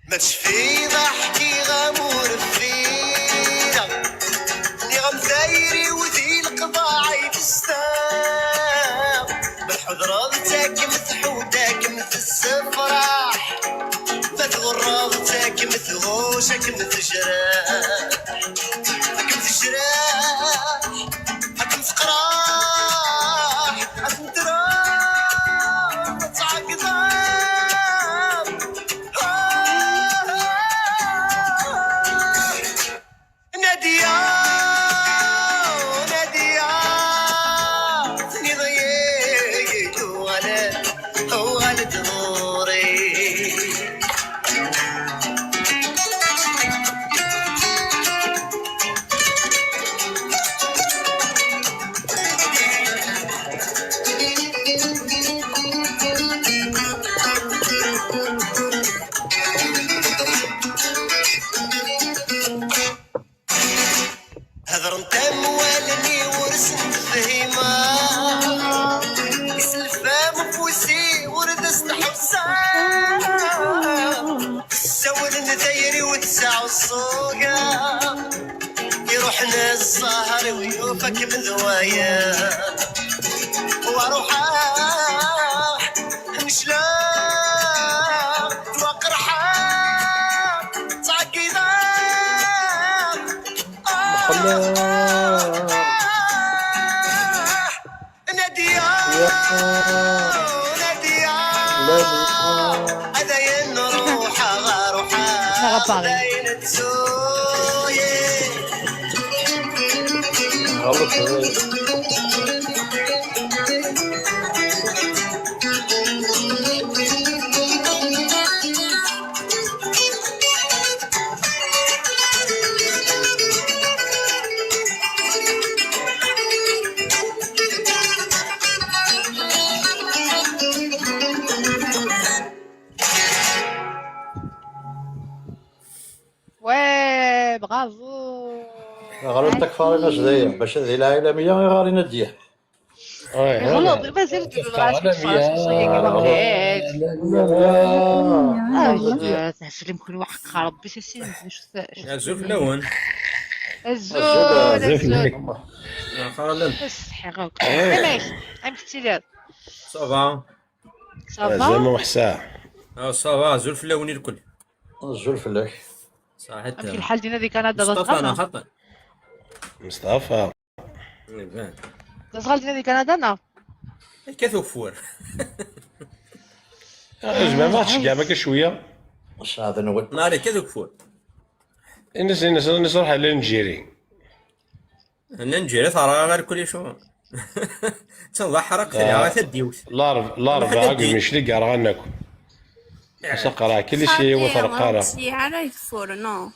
ما تشفي ضحكي غامور فينا ني غمثايري وذي القضاعي تستاغ بالحضرة مثحودك مثل السفراح ما تغرضتك مثل غوشك مثل جراح حكمت جراح حكمت قراح حكمت راح تعقدام. نادية نادية ثني ضيقت وغلت وغلت غوري. هذر انت موالني ورسم فهيمة يسلفام فوسي ورد حوسة السول نديري وتسع السوقة يروح السهر ويوفك من ذوايا واروح نشلا وقرحة تعقيدة. نادية نادية هذا نروح غروحة غباري. هذا تسوي. غلط. Ouais, bravo. غلطتك فارغة جدايا باش هذه العالمية غير نادية. غلط مازال تقول راسك تسلم كل واحد ربي سيسي. الزول في اللون. الزول الزول. خالد. صحي غوك ماشي ام كتير. ça va. ça va. زعما وحسا. ça va زول في اللون الكل. الزول فلاك. صحيت. امشي الحال دينا دي كندا. مصطفى انا خطأ. مصطفى. تصغر دينا دي كندا نا. كثوفور. جماعة ما كاع ما كاش شوية. هذا نول. ناري كثوفور. الناس الناس الناس روح على نجيري. نجري ترى غير كل شو تنضح حرق آه. تديوت. الأربعة مش اللي كاع راه ناكل. سقرا كل شيء وثرقارة. على الفورنو.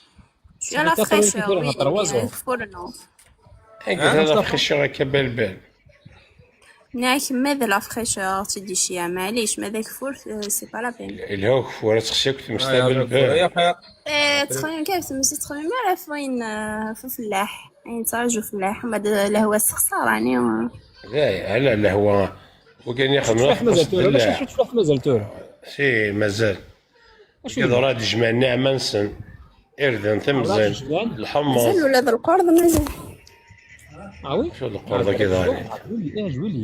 يا la fraîcheur, oui, الفورنو. هذا خشوا كبال بال. ناك ماذا la fraîcheur تدي شي معليش ماذا كفور c'est pas la peine. الهوك فورا تخشيك مستقبل. يا خير. تخمم كيف تمشي تخمم على فوين في فلاح يعني ترجو فلاح بعد الهوا السخسار يعني. لا لا لا هو وكان يخدم مازال تورا باش تشوف مازال تورا سي مازال كي راه تجمع النعمة نسن إردن تمزين الحمص مازال ولا ذا القرض مازال. اه oui شو القرض كي داير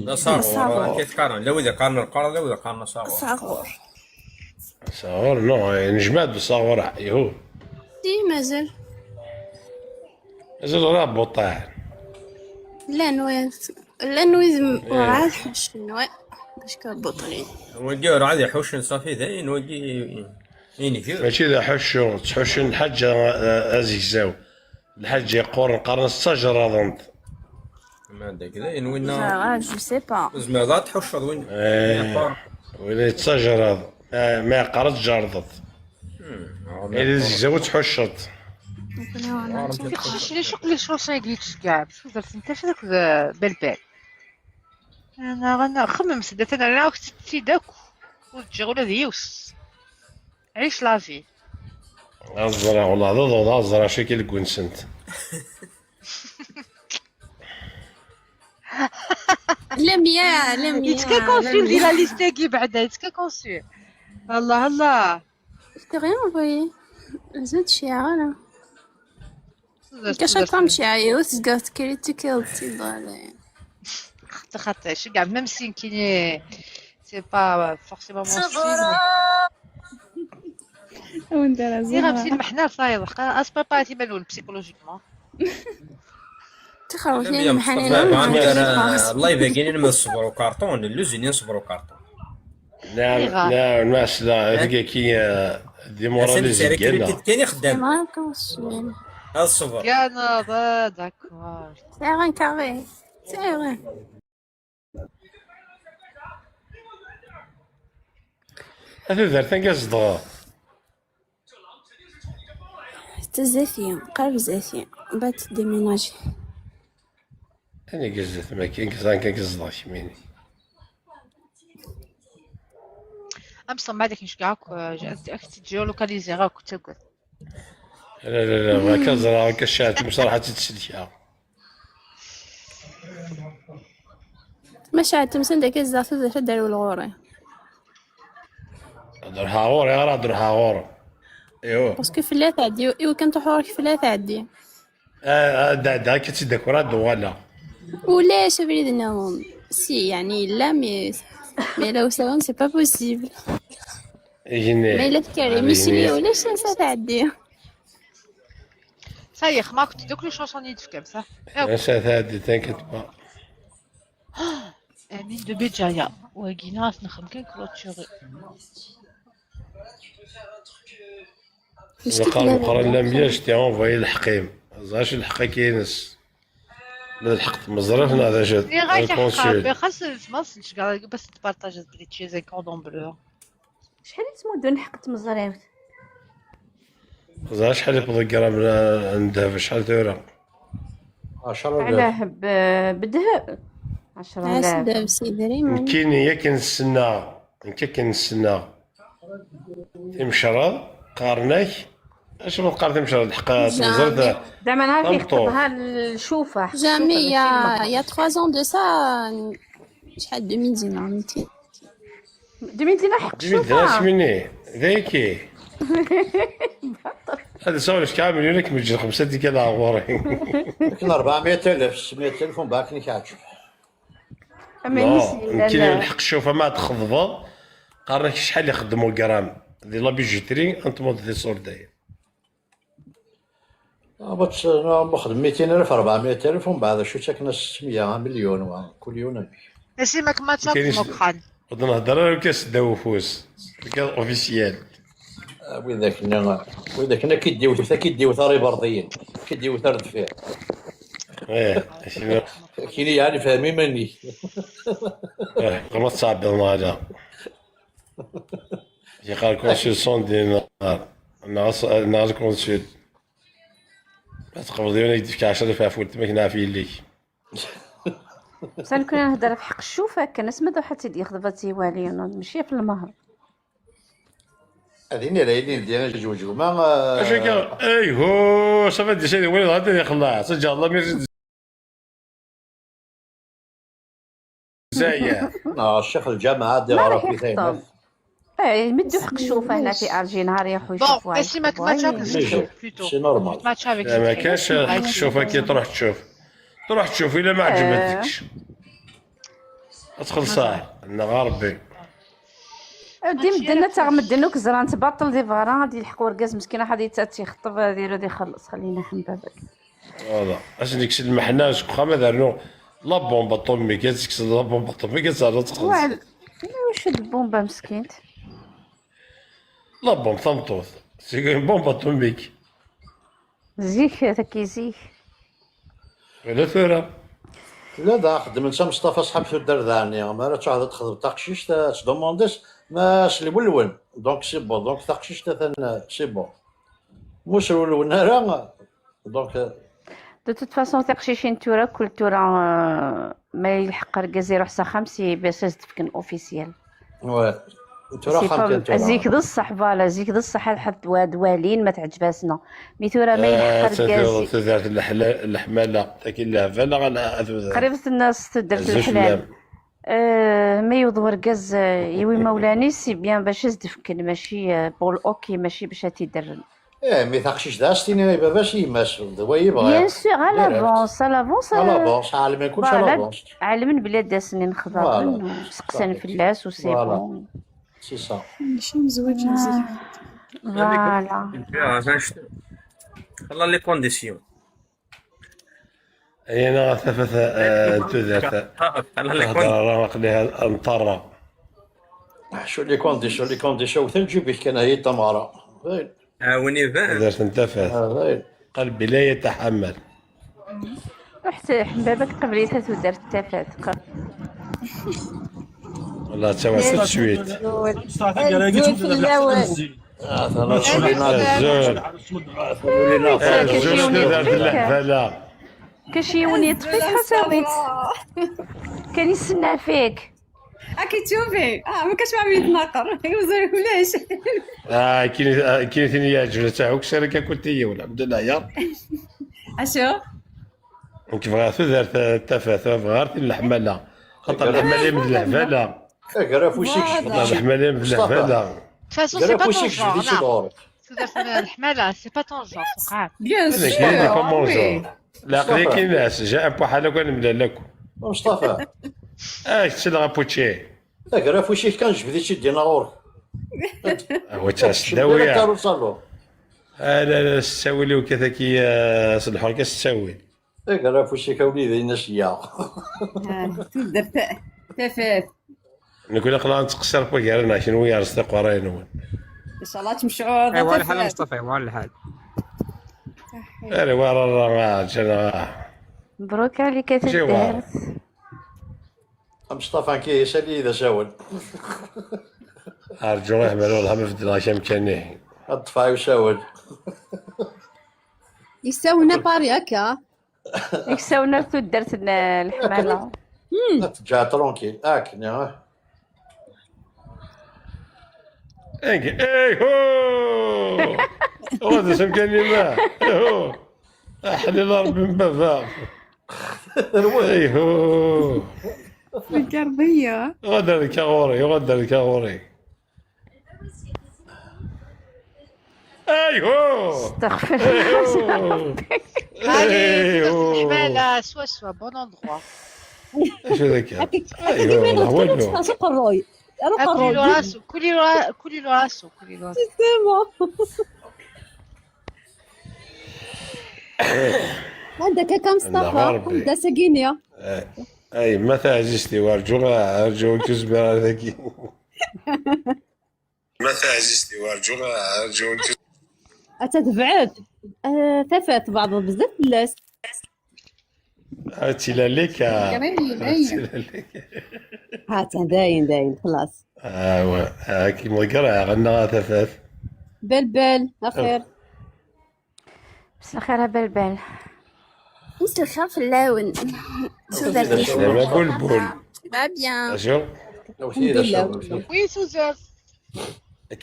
لا صاغور كيف قارن لا وإذا قارن القرض لا وإذا قارن صاغور صاغور صاغور non نجمع بالصاغور يهو si مازال مازال راه بوطاع. لا نوي لا نوي وعاد حش نوي باش كبطري ودي راه عادي حوش صافي ذاين ودي ماشي ذا حشو تحشو الحاجة أزيزاو الحاج يقور قرن الشجرة ظنت ما عندك ذاين وين je sais pas زعما لا تحوش وين وين الشجرة ما قرت جرضت إذا زيزاو تحشط. شي شو les chansons يقليتش كاع شو درت انت في ذاك بالبال انا غانا خمم سدات انا انا كنت داك وتجي ولا ديوس عيش la vie. الزرع والله ضد الزرع شي كي الكونسنت. لميا لميا يتكا كونسول ديال la liste كي بعدا يتكا كونسول الله الله. Je t'ai rien envoyé. زاد شي عالم. كاش تمشي عيوت تقعد critiquer تيضال. خاطر شي كاع même si كاين c'est pas forcément mon style. وانت راه غير محنا صاير اسباباتي مالون psychologiquement. تخرج لي محنين. الله يباقيني لما صبروا كارطون اللوزين يصبروا كارطون. نعم نعم الناس لا هذيك كي démoralisé كاين يخدم الصبر كان d'accord c'est un carré c'est vrai. هذا دار تنقص تزافية قرب زافية بات déménager. أنا قزت ما كاين كزان كنقصد شميني. أمس ما داك نشكاك أكت géolocaliser غاك تقول. لا لا لا ما كزرا كشات بصراحة تتسلكها. ما شعرت مثلا داك الزاف داروا الغوري. درها غور يا راه درها غور. ايوا parce que فلا تعدي ايوا كان تحورك فلا تعدي. دا كتدك ورا دوالا. ولا شبريد انه si يعني لا mais mais لو سوون c'est pas possible. ما الا تكري ماشي ولا شي تعدي. صايخ ما كنت دوك les chansons يدفكم صح؟ تعدي t'inquiète pas. امين de بيجايا وكينا نخدم كان clôturer. القران لم يشتي envoyé الحقيم زاش الحق كينس الحق مزرفنا هذا جد غير خاص ما بس تبارطاج بلي تشي زي cordon bleu. شحال تمدون حق تمزريوت؟ زاش شحال يبغى غرام عندها شحال تورا 10000 علاه بالذهب 10000 سيدري. كاين هي كنستنى كنستنى تمشرض قارناك اش ما تقارن تمشرض حق تمزرد زعما نهار يخطبها الشوفه. jamais y a 3 ans de ça شحال 2000 دينار 200 2000 دينار حق الشوفه مني ذيكي هذا سوالف كامل يونك مجي 5 ديك العوري لكن 400000 600000 ومن بعد كاين تشوف. يمكن الحق الشوفه ما تخضبه قارنك شحال يخدموا الكرام دي la bijouterie انت مود دي سورداي. باش نخدم 200000 400000 ومن بعد شو تاكنا 600 مليون كل يوم. ماشي ماك ما تشوف مكخان. نهضر انا كاس داو فوز officiel. وإذا كنا كيديو ثاري برضيين كيديو ثار دفيع. ايه كاين يعني فاهمين مني. غلط صعب هذا. قال consul 100 دينار نهار consul تقبض يدفك 10000 فولت ما كنا عارفين ليك. بصح أنا كنا نهضر في حق الشوفه كان اسمه ذو حتى يخطب تيوالي ماشي في المهر. هذه لا يلي ديال جوج ما اش هكا اي هو صافي دي سيدي ولد غادي يخلع سجل الله مير زايا. الشيخ الجامعة دي ما راح غرا في يخطب. ايه مدو حق الشوفه هنا في الجي نهار يروحوا Bon, يشوفوها Nassim, tu matches avec Zitri, plutôt. c'est normal. Tu matches avec لا ما Zitri. كانش حق الشوفه كي تروح تشوف، تروح تشوف الا ما عجبتكش ادخل صاح عندنا غير ربي. دي مدنا تا مدنا كزران تبطل دي فغرا غادي يلحقوا ركاز مسكينه غادي تيخطب ديرو دي خلص خلينا حنبابك. voilà اش ديك المحنة واخا ما دارنو la bombe atomique كتكسر la bombe atomique كتعرف تخلص. واش هاد البومبا مسكين la bombe تمطوط c'est bombe atomique. زيك هذاك زيك. ولا ثورة. لا دا خدم انت مصطفى صحاب في الدار ذاني ما راه تعرض تخدم تقشيش تدومونديس ما سلي ولون donc c'est bon donc تقشيش تاثن c'est bon موش ولون راه donc. de toute façon تقشيشين تورا كل تورا ما يلحق ركاز يروح سا خمسي باش تفكن officiel. oui تورا c'est خام pas زيك ذو الصح voilà زيك ذو الصح حد واد والين ما تعجباسنا mais تورا ما يلحق ركاز تدارت الحماله تاكي لها فلا قريب الناس تدرت الحلال ما يوض ركاز يوي مولاني c'est bien باش تفكن ماشي بول OK ماشي باش تيدرن. ايه mais تقشيش داستيني باباش يماس دوا يبغى bien sûr à l'avance à l'avance à l'avance عالم يكونش à l'avance. علمن بلي داسني نخضر سقسان فلاس و c'est bon. c'est ça. ماشي مزوج مزيان. voilà. الله les conditions. اي انا ثلاثة تدرت راه قليها انطرة. شو les conditions les conditions تنجيب كان هي تمارا. عاوني فاهم. درت انت فات قلبي لا يتحمل. رحت حبابك قبليتها ودرت التفات. والله تا tout de suite. كاش يوني يطفيك حساويت كان يستنى فيك. اكي تشوفي ما كاش مع يتناقر ولاش. كاين ثاني يعجبنا تاعك شركة كنت هي والحمد لله يا اشو كيف غا تدار التفات غير الحماله خاطر الحماله من الهباله. الحماله من الهباله. De toute façon, c'est pas ton genre. الحمالة c'est pas ton genre. bien sûr. كاين pas mon genre. لا قليل كاين ناس جاء بحال كان نبدا لكم. مصطفى. تسلغ بوتشي. غرا فوشيك كان جبدي شي دينا غورك. هو تاع السداوية. لا لا الساوي اللي وكذا كي صلحوا لك الساوي. غرا فوشيك وليدي الناس يا. تدر تفات. نقول لك لا نتقصر بوكارنا شنو هي رزق وراي نون. ان شاء الله تمشعوا. ايوا الحال مصطفى ايوا الحال. ايوا راه راه مبروك عليك تدارت. مصطفى كي يسالي اذا ساول. ارجو يعمل والله ما في العشاء مكانيه. الطفاي وساول. يساونا باري هكا. يساونا تدرت الحماله. تجا ترونكيل اك اي هو هذا سمكاني ما هو احلي ضرب من بابا اي هو الكربية غدر الكاغوري غدر الكاغوري اي هو استغفر الله. الحمالة سوا سوا bon endroit. شو ذاك؟ ايوا سوق الروي. كولي له راسو كولي له راسو كولي له راسو. عندك هكا مصطفى عندها ساكينيا. اي ما تعجزتي وارجو ارجو كزبره ذاك. ما تعجزتي وارجو ارجو. تتبعد تفات بعض بزاف الناس. تيلاليك. ها داين داين خلاص. ايوا كيما قرا غنى تفات. بال بال اخير. بس الخير بال بال. مسا الخير في اللاون. سلامة بلبل. Va bien. أشو؟ الحمد لله. Oui, سوزان.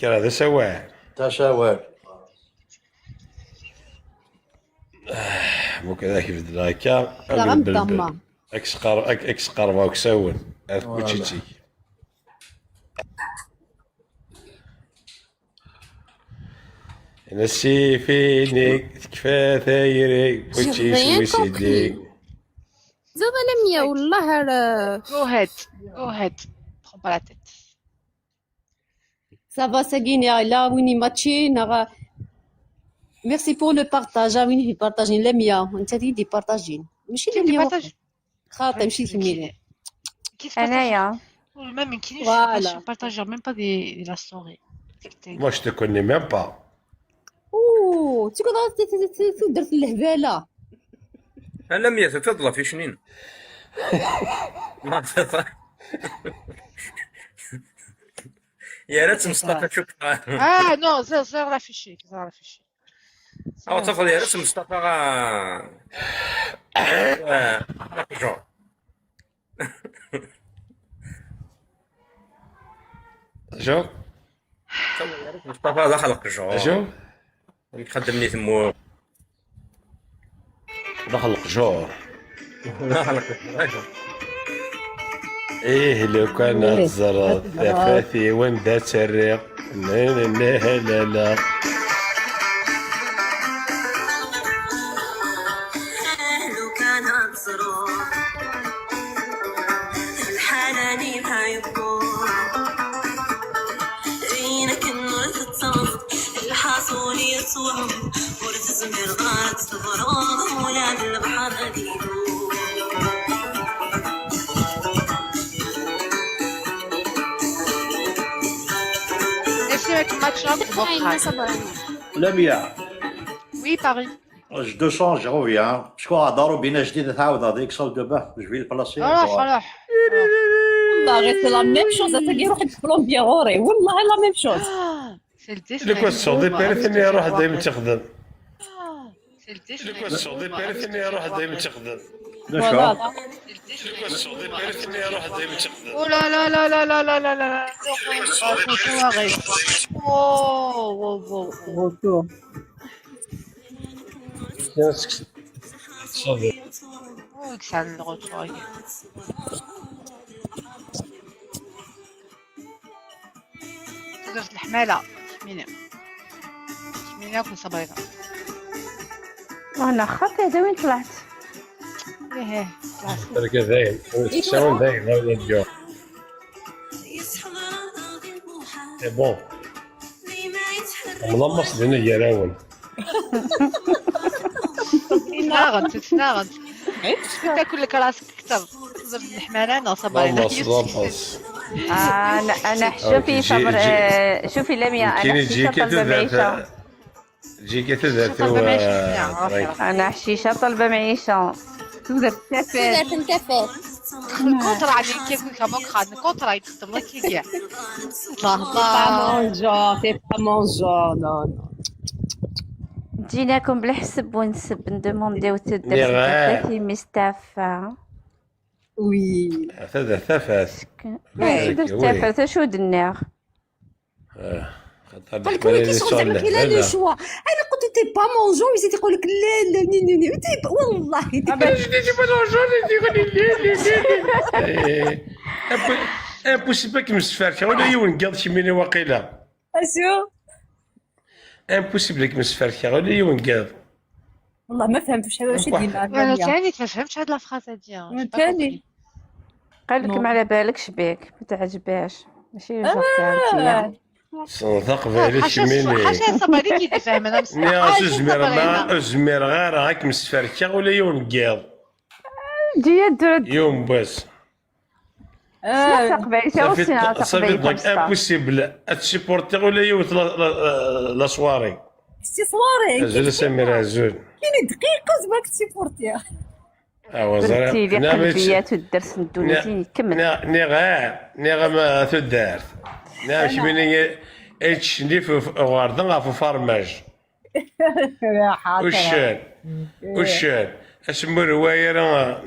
كرا هذا سواه. تشاور. مو كذا كيف دراكا. لا غنضمة. اكس قرب اكس قرب وكسون. كوتشيتشي. نسي فيني تكفى ثايري J'ai كوتشي rien سويسيدي. compris. زاد لميا والله راه Go ahead. Go ahead. Prends pas la tête. Ça va ساكيني لا ويني ماتشي نغا. Merci pour le partage. وين بارطاجين لميا انت دي بارطاجين ماشي Qui لميا partage? خاطر ماشي ثمينة. Qui se partage? انايا Même qui je Voilà. partage même pas des la story. Moi je te connais même pas. اوه تقدر درت الهباله. لم تفضل في شنين ما تفضل. يا ريت مصطفى شكرا. Ah non, زر l'affiché, زر l'affiché. او تفضل يا ريت مصطفى جو. شو؟ مصطفى دخل جو. شو؟ خدمني ثمو. دخل قجور. دخل قجور. ايه لو كان تزرد ثفاثي وين ذات الريق لا لا لا لا. لو كان تزرع الحناني ما يبقوا عينك النور تتصل الحاصول يتوهم ورتزمر غارت تضرب ولا بالبحر ديدو. Merci avec match up. لميا. Oui, Paris. Je descends, je reviens. شكون داروا بينا جديدة تعاود هذيك salle de bain je vais placer. روح روح. والله غير c'est la même chose تلقي روحك plombier غوري والله la même chose. C'est le destin. لو كان تصدي بيرثني روح دايما تخدم. C'est le destin. لو كان تصدي بيرثني روح دايما تخدم. Voilà. لو كان تصدي بيرثني روح دايما تخدم. Oh là là là là là là là là là. Oh, wow, wow. Retour. تصدي. Oh, que ça le retour. درت الحمالة شمينة شمينة وكل صبرينا. انا خاطي هذا وين طلعت. ايه ترك ذاين تساون ذاين هذا الجو. سي بون. ملمص دينا يراون. تناغنت تناغنت تاكل لك راسك اكثر. درت الحمالة انا صبرينا. ملمص ملمص. انا شوفي صبر شوفي لميا انا كاين حشيشه جي طالبه معيشه. جي كتدار انا حشيشه طالبه معيشه. تودر التفات. الكافات. الكونترا عليك كيف كما الكونترا يتخدم لك كاع. الله Pas الله. mon genre, c'est pas mon genre, non, non. جيناكم بالحسب ونسب ندومونديو تدر نيغال. ثلاثي مستافة. Oui. تدار ثفاث. تدر تافات شو دنيا. خاطر قال لك oui كي شغل زعما كي لا le choix. انا قلت t'es pas mon genre يزيد يقول لك لا لا ni ni ni t'es والله. Impossible كيمسفرك ولا يون قاض شي ميني واقيلا. اشو Impossible كيمسفرك ولا يون قاض. والله ما فهمت واش واش ديما. انا ثاني ما فهمتش هاد la phrase هادي. ثاني قال لك ما على بالكش بك ما تعجبهاش ماشي le genre تاعك. صندوق بالي شي ميني. حاجه صبري كي تفهم انا ني ازمر ما ازمر غير هاك مسفركه ولا يون قاض. جي درد يوم بس. صافي donc impossible تسيبورتي ولا يوت la soirée. c'est soirée زول سمير عزول. كاين دقيقه زعما تسيبورتيها. اوا زرا درتي لي قلبيات والدرس ندونتي كمل. ني غا ني غا ما تدارت. نعم شي ميني اتش ني في غاردن غاف فرماج. وشان وشان اسمو رواية راه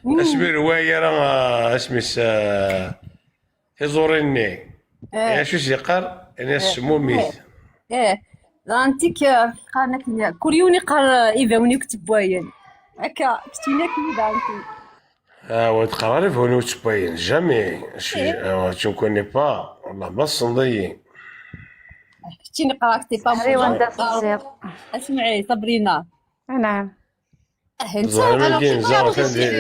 اسمي رواية راه اسمي تيزوريني يا شو سيقار انا سموميت ايه انتيك قال كل يقر اذا وني كتب واين هكا كتينا كي دانتي اه وتقرا فوني تباين جامي tu connais pas والله ما صندي كتي نقرا كتي با اسمعي صبرينا نعم Alors, je voudrais apprécier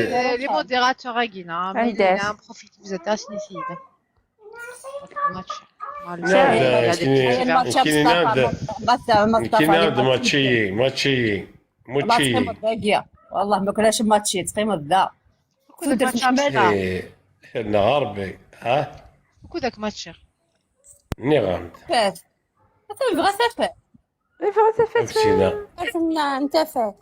les modérateurs à Guinée, mais il a un profil qui vous intéresse ici. كاين ماتشي ماتشي ماتشي والله ما كناش ماتشي تقيم الذا نهار بي ها كوداك ماتشي نغام فات بغا سافات بغا سافات انت فات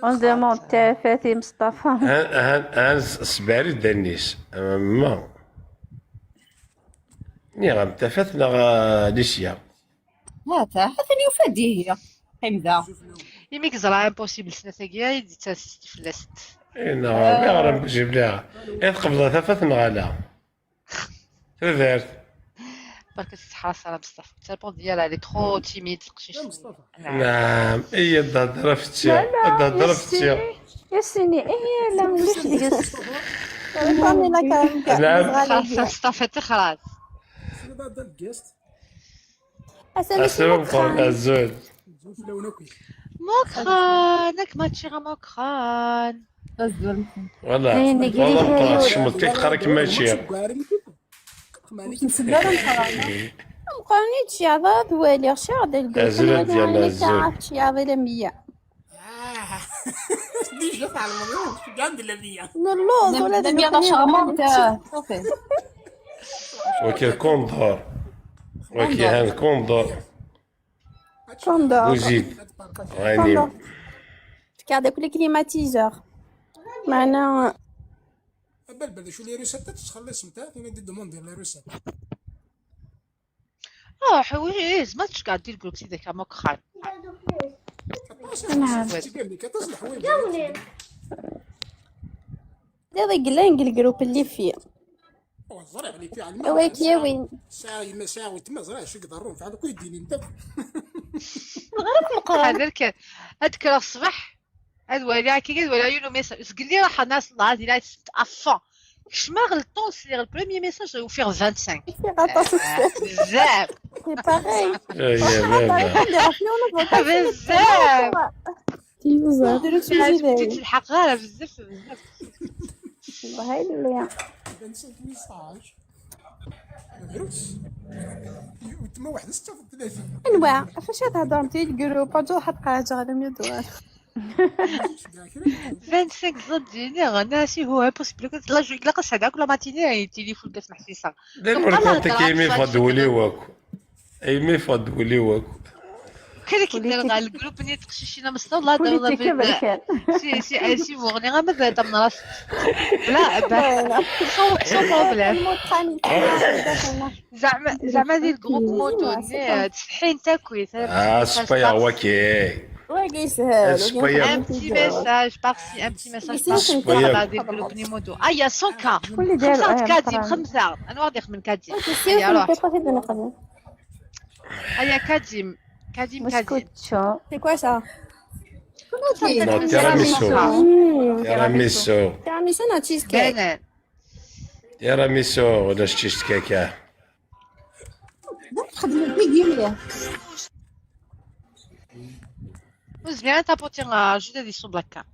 On demande تافاتي مصطفى. هان سباري دانيس ما نغام تافات نا ليسيا هاتا حتى يفادي هي حمزة يميك زرا امبوسيبل سنة ثقيا يتاسست فلاست اي نعم يا رب جيب لها تقبض ثفت نغالا تذرت برك تحرص على مصطفى التليفون ديالها لي ترو تيميد القشيش نعم اي الهضرة فتي الهضرة فتي يا سيني اي لا موليش ديال نعم مصطفى تخرج السلام عليكم الزول موكخان ماتشي غا موكخان والله والله شمطيك خرك ماشي مقارنة شي عضاد والي شي عضاد الزلات ديال الزول شي عضاد لمية ديجا تاع المغرب عند لمية نلوز ولا لمية شارمونت صافي وكي كوندور وكي هان كوندور كوندور وزيد غنيم كاع كل كليماتيزور معنا بل بل شو لي روسيت تخلص نتا فين دي دوموند ديال لي روسيت حوايج ما تشكا دير جروب سي داك موكخان نعم هذا قلان الجروب اللي فيه ويك يا وين ساعة ساعة وتما زرع شو يقدرون فعلا كل يديني انت غير مقران هذاك هذاك الصباح هاد ولا كي ولا يونو ميساج قال لي راح ناس الله هذه لا افون كش ما غلطون سي البريمي ميساج وفير 25 بزاف سي باغي بزاف بزاف الحق غير بزاف بزاف والله لا 25 ميساج وتما واحد 36 انواع فاش تهضر انت الجروب جو حط حاجة غادي 100 دولار 25 زديني غنا سي هو امبوسيبل لا جو لا قص هذاك ولا ماتيني التليفون كتسمح سي سا دير كونت كيمي فادولي واكو ايمي فادولي واكو كان كيدير غا الجروب ني تقشيشينا مصطفى الله دار سي سي سي فوغني غا ماذا تم راس لا سون بروبليم زعما زعما ديال الجروب موتو تسحين تاكوي سبايا واكي Un petit message par-ci, un petit message par-ci. Ah, il y a 100 cas. 5 كاديم 5 انا واضح من كاديم. هيا كاديم كاديم كاديم. C'est quoi ça? Non, tiramisu. Tiramisu. Tiramisu na cheesecake. Tiramisu ولا cheesecake. تخدم بيدي مزيان تابوتي جوج دي بلاكا.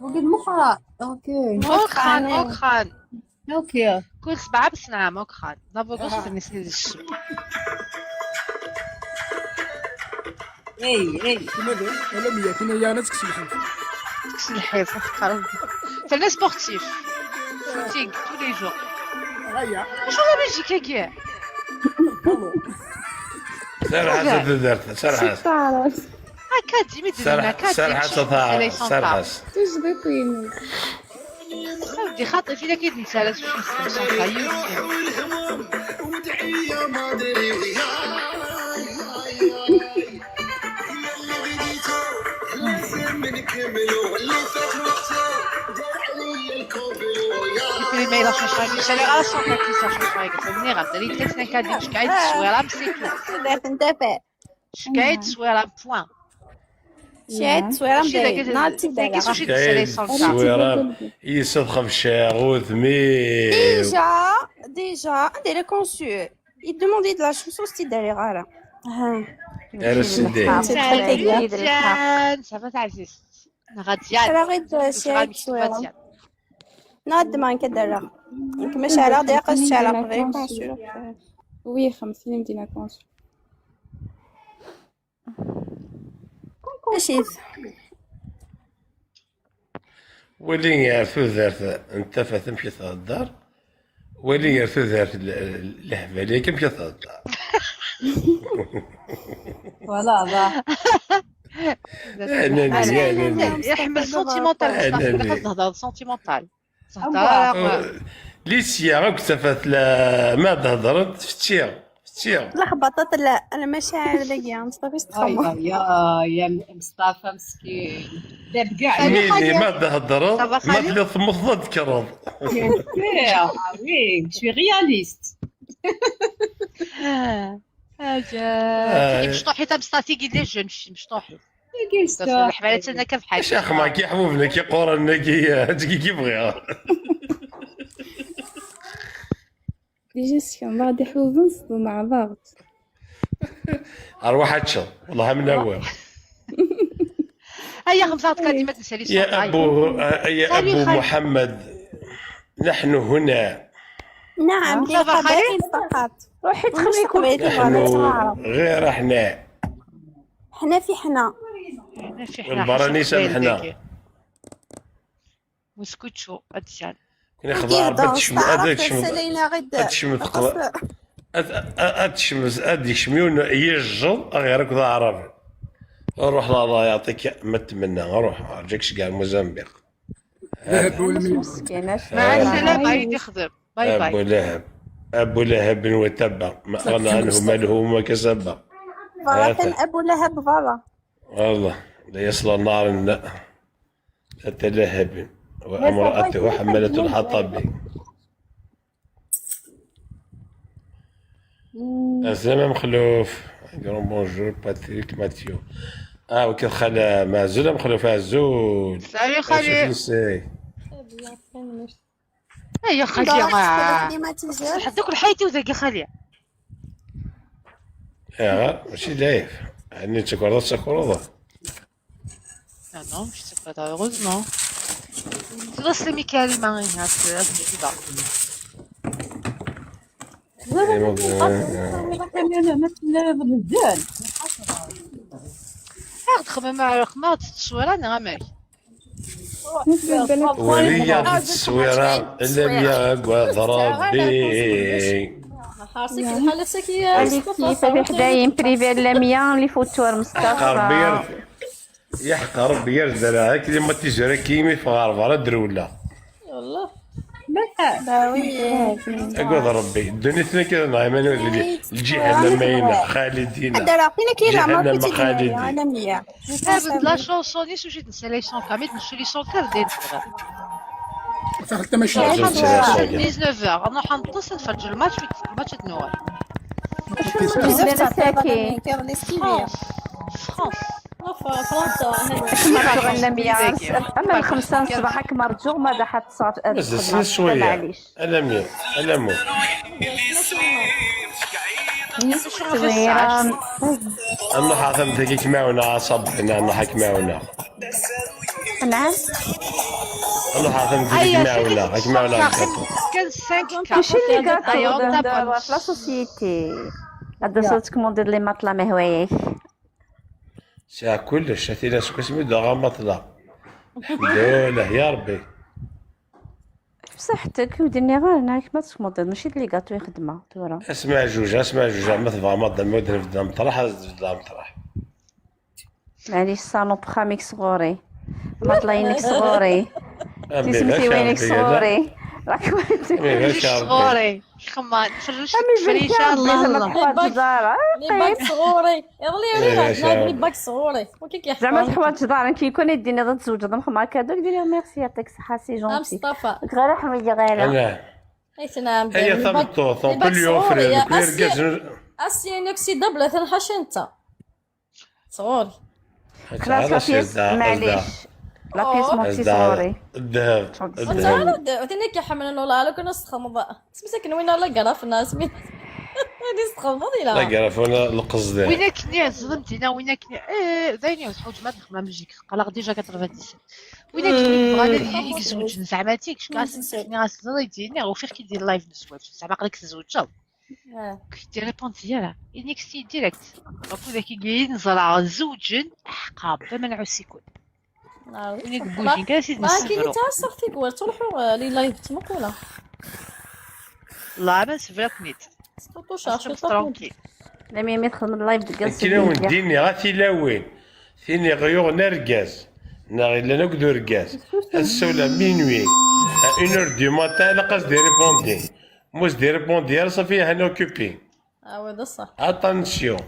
وقد مخرا اوكي موكخان موكخان اوكي كل سبعة بسنعة موكخان لافوكوس بالنسبة للشب اي اي ولا مية كنا يا تكسي الحيف تكسي الحيف فانا سبورتيف فوتينغ تو لي جور غيا شو لا بلجيكا كاع سرحة تدرت سرحة كادي مدينة كادي سرحة سرحة تجبطيني ودي خاطر فينا كي نسالة Mais la chanson, c'est la chanson qui sa chanson qui غادي تنكادي شكايت التصويره مسيتو شكايت التصويره بوان شي تصويره مداير التصويره يصدق بشاغوث مي déjà elle est conçue il demandait de la chanson c'était d'aller là. يا سيدي ça va عزيز غاديان راه غير شي تصويره نعد ما نكدر مش على دقيقة على غير conçue. oui 50 مدينة conçue. ماشي ولي يعرفو ذات انت فتمشي تهدر ولي يعرفو ذات الهبالية كيمشي تهدر voilà يحمل sentimental تهضر sentimental ليسيا راك تفات ما تهضرت فتير فتير لخبطت. لا انا ماشي عارفه يا مصطفى اش تخمم يا مصطفى مسكين داب كاع ميني ما تهضر ما تلي تمض تكرر. bien sûr oui je suis réaliste. مشطوحي تا مصطفى كي دير جون مشطوحي الحمالات انا كيف حالي شيخ ما كيحبوبنا كيقورنا كي كيبغيها déjà ما غادي حبوب نصدو مع بعض. اروح اتشر والله من اول. هيا خمسة كلمات نسالي. يا ابو محمد نحن هنا. نعم للقبائل فقط. روحي تخلي نحن غير احنا حنا في حنا والبراني سامحنا مسكوتشو ادسان كنا خضار اتشم اديك يجر غير كذا عربي. روح الله يعطيك ما تمنى روح رجعكش كاع موزمبيق. مع السلامة يدي خدم باي باي. ابو لهب ابو لهب وتب ما اغنى عنه ماله وما كسب. voilà ابو لهب voilà والله لا يصل النار ذات لهب وامرأته حمالة الحطب. السلام مخلوف grand bonjour باتريك ماتيو. وكي خلا معزول مخلوف عزول. salut خالي. يا خالي حدوك الحيتي وذاك خالي. ماشي live يعني تكورض تكورض. Non, non, je sais pas, heureusement. توصلي كلمة هنا تخمم على خماط التصويرة نغمك وليا التصويرة لم يقعد ربي اللي حدايا privé لميا اللي فوتور مصطفى يحق ربي يرد على اللي ما تيجري كيمي في غارفارا درولا والله اقعد ربي الدنيا كذا نعم الجهنم ماينة خالدين جهنم خالدين la chanson سوجي نسالي سون كامل نشري سون كار دير حتى ماشي 19 انا حنتصل نتفرج الماتش الماتش نوال فرنسا اما الخمسة الصباح كمرجو ماذا حتصات بس شوية انا مية انا مو انا حاطم دقيق معنا صبحنا انا حك معنا. نعم انا حاطم دقيق معنا حك معنا. ماشي اللي كاطو في la société هذا صوت commander les matelas ما هواياش ساعة كلش هاتي ناس كسمي دغا مطلع الحمد لله يا ربي. بصحتك ودني غير هناك ما تكوموندي ماشي les gâteaux خدمة تورا. اسمع جوج اسمع جوج ما تبغى ما تبغى في مطرح في مطرح. معليش صالون بخاميك صغوري مطلعينك صغوري تسمتي وينك صغوري راك صغوري خما نفرش الفريشه الله الله تحوات دار لي باك صغوري يلا لي باك صغوري زعما تحوات دار كي يكون يديني غدا تزوج مع كادو ديري ميرسي يعطيك الصحة سي جونتي مصطفى غير حميدي غير نعم هي ثمطوط كل يوم فرير كل ركاز acier inoxydable ثنحاش انت صغوري خلاص la pièce معليش la pièce montée صغوري الذهب الذهب وثاني كيحمل ولا لو كنا نستخدم سميتك وين لا قرافنا سميت نستخدم لا قرافنا القصد وين كني صدمتينا وين كني دايني وتحوج ما نخدم musique قلق déjà 97 وين كني بغا يتزوج زعما تيك شكون غاسني وفير كيدير live نزواج زعما قالك تزوج كنت répond ديالها نيكستي direct donc ذاك كي نزرع زوجن حقا بلا ما نعوس يكون وين بوجين كاع سيد ما كاين حتى صافي كوال تروحوا les lives تمقوله لا ما سفرت نيت tranquille لا مي يدخل من ال live دقال كاين ديني غا تيلاوين ثيني غيور نركاز نا الا نكدو ركاز السولة minuit 1 du matin لا قاس دي répondre موس دي répondre صافي هاني occupé اه oui بصح attention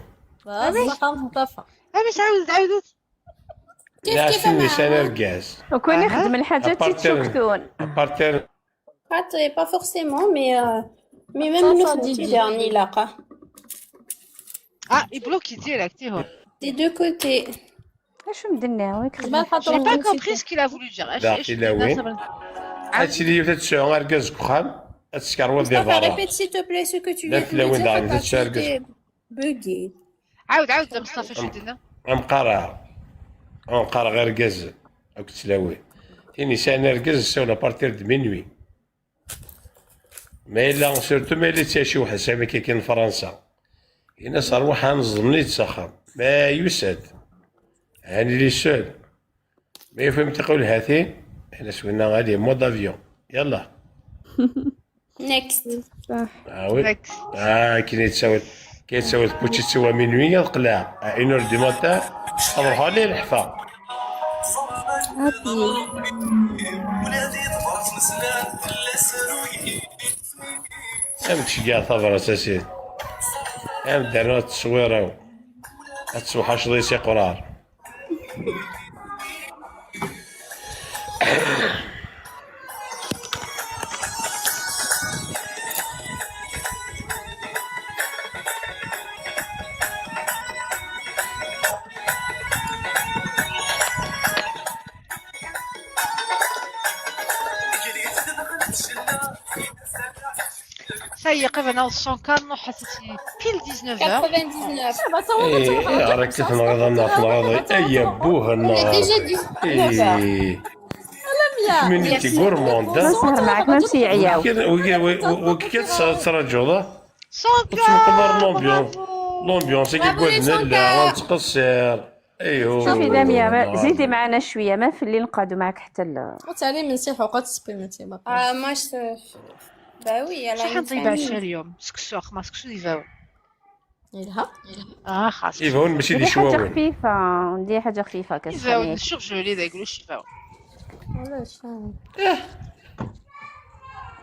بصح مصطفى باش عاود عاودت كيف كيف انا ركاز وكون يخدم الحاجة تيتشوكتون à partir pas forcément mais même nous يعني لاقه اه يبلوكي direct هو des deux côtés اش مدنا ويك j'ai pas compris ce qu'il a voulu dire اش وين هادشي اللي تتسعو اركاز كخام تسكر دي فارا répète s'il te plaît ce que tu viens de dire bugué. عاود عاود مصطفى شو درنا نقرا نقرا غير كاز راك تلاوي تيني ساعة ركاز ساولا à partir de minuit mais لا surtout ما الا شي واحد سامي كي كاين فرنسا الناس اروح نظمني تسخر ما يسد هاني les seuls ما يفهم تقول هاتي حنا سوينا غادي mode avion يلا next oui كاين يتساوي كيتساوي بوتشي تسوى minuit القلاع 1 du matin نروحو عليه الحفا ام تشجع ثبرة سيد ام دارنا التصويرة تسوحاش ضيسي قرار Ça y est, قربنا 100 نروح pile 19 99 ايه راك تنغض نغض اي بوه النهار ايه communauté gourmande نسهر معاك ما نمشي عياو وكي تراجعوا تقدر l'ambiance l'ambiance كي قعدنا لا نتقصر ايوا شوفي لميا زيدي معنا شوية ما في الليل نقعدوا معاك حتى ال وتعليم من سي حقوق سبيمنتي اه ماش bah oui شحال نطيب عشاء اليوم سكسو خما سكسو ديفاون يلها اه خاص ايفاون ماشي دي حاجة شواوين خفيفة ندير حاجة خفيفة ايفاون surgelé دا يقولوا ايفاون علاش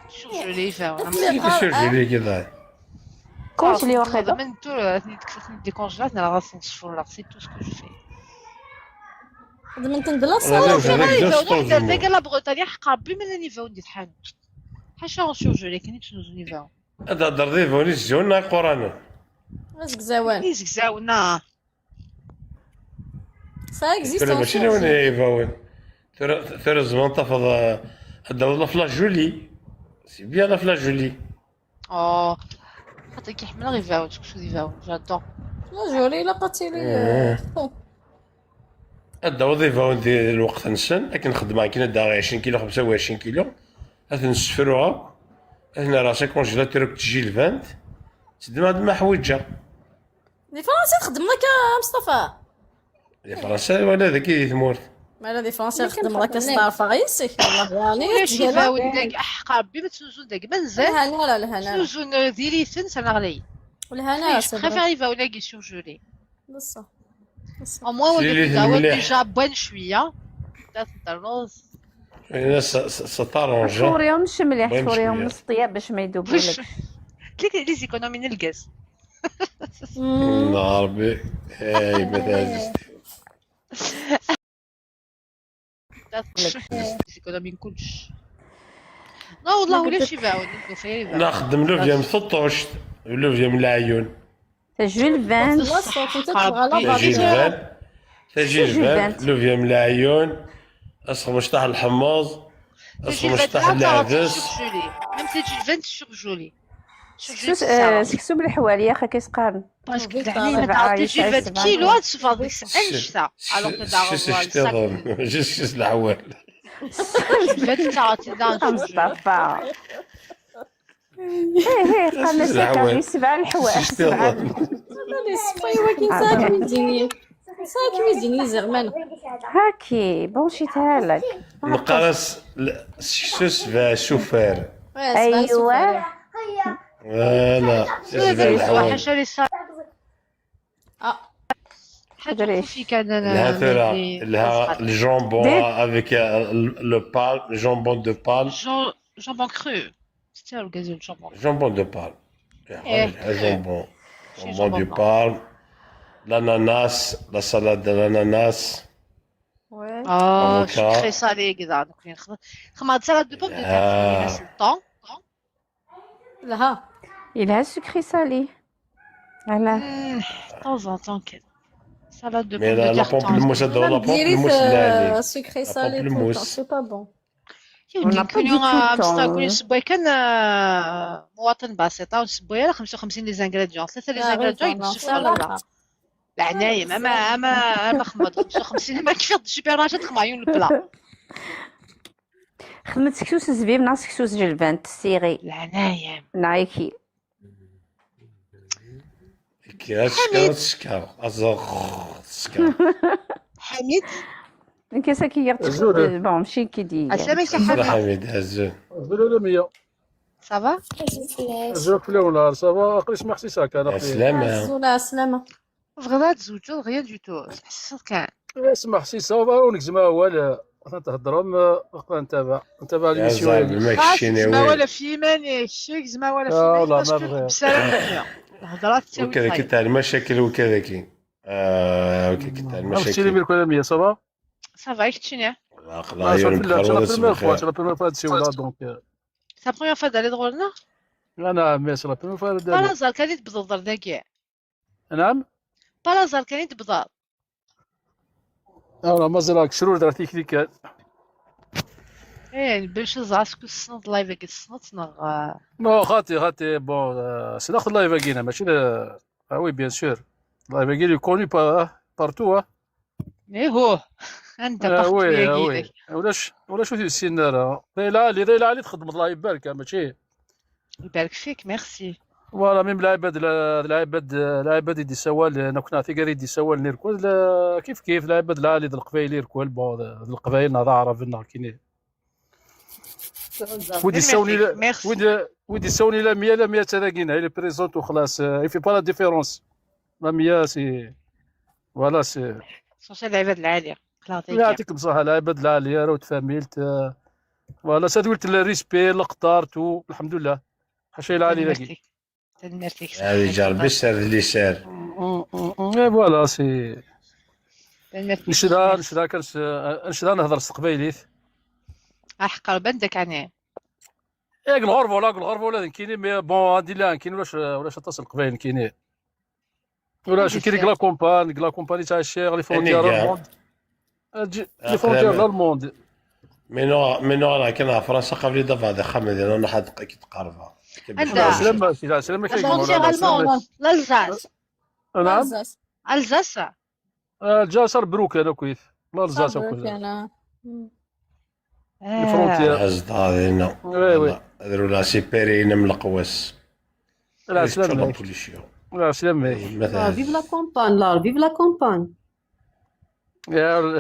surgelé ايفاون surgelé كذا congelé واخا من تو décongélat انا راسي نصفر لا c'est tout ce que je fais خدمت ندلا داك la Bretagne حق ربي من نيفاون ديال الحانوت حاشا surgelé كاين تنوزو نيفاون هذا درضي فوني زونا قرانا زكزاوان زكزاونا ça existe ماشي وين ايفاون ترى زمان تفض هذا la flageolet c'est bien la flageolet اه خاطر كيحمل غير فاون سكسو ديفاون j'adore flageolet لا قاتيلي هذا وظيفة ديال الوقت نسن لكن نخدم كي ندا 20 كيلو 25 كيلو نسفروها هنا راسي congélateur تجي الفانت تدمع هاد ما حويجه les Français تخدم لك مصطفى les Français ولا ذاك ثمورت ما لا les Français خدم لك ستارفا غيسك والله يعني ولا شي داك احقا ربي ما تنوزون داك منزل الهنا لا الهنا تنوزون ديريتن سنة غلي والهنا préfère يفاون لاكي surgelé بصح au moins ولكن déjà بوان شوية دا الروز انا ستارونج تفوريهمش مليح، المهم تفوريهم شوية. نص طياب باش ما يذوبولكش. les économies نلقاز. الله ربي اي ما تعززتي. les économies كلش. لا والله ولاش يباعوا نخدم لوفيا من 13 لوفيا من العيون. جولفان. تجي الفان لوفيا من العيون، اصغر مشطح الحماض، اصغر مشطح العدس. même تجي surgelé. سكسو بالحوالي يا اخي كيسقارن. parce que يعني ما تعطيش 20 كيلو تشوف ديك انشتا alors que جس الحوال. مصطفى ايه قال لك سبعة الحوال. سبعة هاكي bon شيتها لك. نقرس سكسو سوفار. ايوا voilà سبعة الحوال. لها لها ال jambon avec le Parme, jambon de Parme. Jambon cru. C'est le gazon jambon. Jambon de Parme. Jambon. Jambon de Parme. L'ananas, la salade de l'ananas. Ouais. Oh, sucré salé كذا. خمر salade de pommes de terre thon. لها. Il a sucré salé. Voilà. De temps en temps salade de Mais la pamplemousse, la pamplemousse sucré salé, c'est pas bon. يا ودي كوني نسبوي كان مواطن بسيط ونسبوي 55 les ingrédients، ثلاثة les ingrédients يكفوا العناية. ما ما ما ما خمد 55 ما كيف supermarché تخمايون ال plat. خدمت سكسوس زبيب ناس سكسوس جلبان تسيغي العناية نايكي. كي تسكر تسكر. حميد كيسا كي bon ماشي كي دي. السلامة سي حميد. حميد هزو. هزو لميا. ça va؟ هزو في ولا ça va؟ قريش ما حسيساك انا. سلامة. سلامة. بغيت تزوجوا rien du tout حسيت كان. اسمع حسيسه ونكزما هو تهضرهم نتابع نتابع l'émission. زعما ولا في ماني شيك زعما ولا في ماني parce que بسلامة الهضرات تساوي. وكذا كي تاع المشاكل وكذا كي وكذا تاع المشاكل. لميا ça va؟ ça va كتشني؟ c'est la première fois تسيولا donc. c'est la première fois d'aller دغولنا؟ لا mais c'est la première fois. par hasard كان يتبدل ذاك. نعم؟ par hasard كان يتبدل. لا مازال راك شرور درتي كليكات. ايه باش زعسكو السنط live كي السنط نغ. non خاطي خاطي bon c'est ناخذ live كينا ماشي ah oui bien sûr live كي connu partout. ايه هو انت oui oui ولاش ولا شو السن راه ليلى علي ليلى علي تخدم الله يبارك ماشي يبارك فيك merci. voilà même العباد العباد العباد يدي سوال انا كنت نعطي كاع يدي سوال نيركول كيف كيف العباد العالي ديال القبايل يركول bon القبايل نهضر عرفنا كاين ودي ساوني ودي ودي ساوني لا 100 لا 100 تلاقينا هي présente وخلاص il fait pas la différence لا 100 c'est voilà c'est سوشيال العباد العالية. يعطيك بصحة العباد العالية راه تفاميلت voilà سادولت ال respect القطار tout الحمد لله حاشا العالي لاقي. هذه جار بسر اللي سار. اي voilà c'est نشدا نشدا نشدا نهضر القبايليت. احقر بندك عني. ياك الغرب ولا الغرب ولا كاينين mais bon عندي لا كاين ولاش ولاش اتصل القبايل كاينين ولا شو كاين la campagne la campagne تاع الشيخ les frontières allemandes les frontières allemandes. mais non mais non راه كاين فرنسا قبل دابا هذا خمس ديال انا حد كيتقربها. سلام سلام. frontière allemande l'Alsace. نعم الزاس الجاسر بروك انا كويف l'Alsace انا ال frontière ازدادينا oui oui هذو لا سيبيرينا من القواس. لا سلام لا سلام. vive la campagne لا vive la campagne.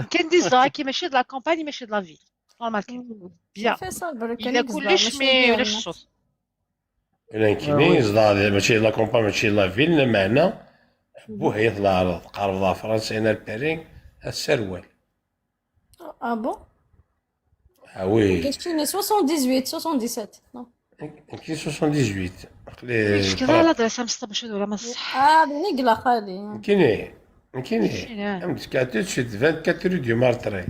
كاين des زراكي ماشي de la campagne ماشي de la ville normal bien الا كلش mais ولاش الصوت. الا كاينين زداد ماشي la campagne ماشي la ville معنا بوه يطلع قرب فرنسا هنا البارين السروال. ah bon. Ah oui. كاين 78 77 non. كاين 78 قلي كذا لا دراسة مصطفى شو ولا ما صح. نقلة خالي. كاين كاين ام tout de suite 24 rue du Martray.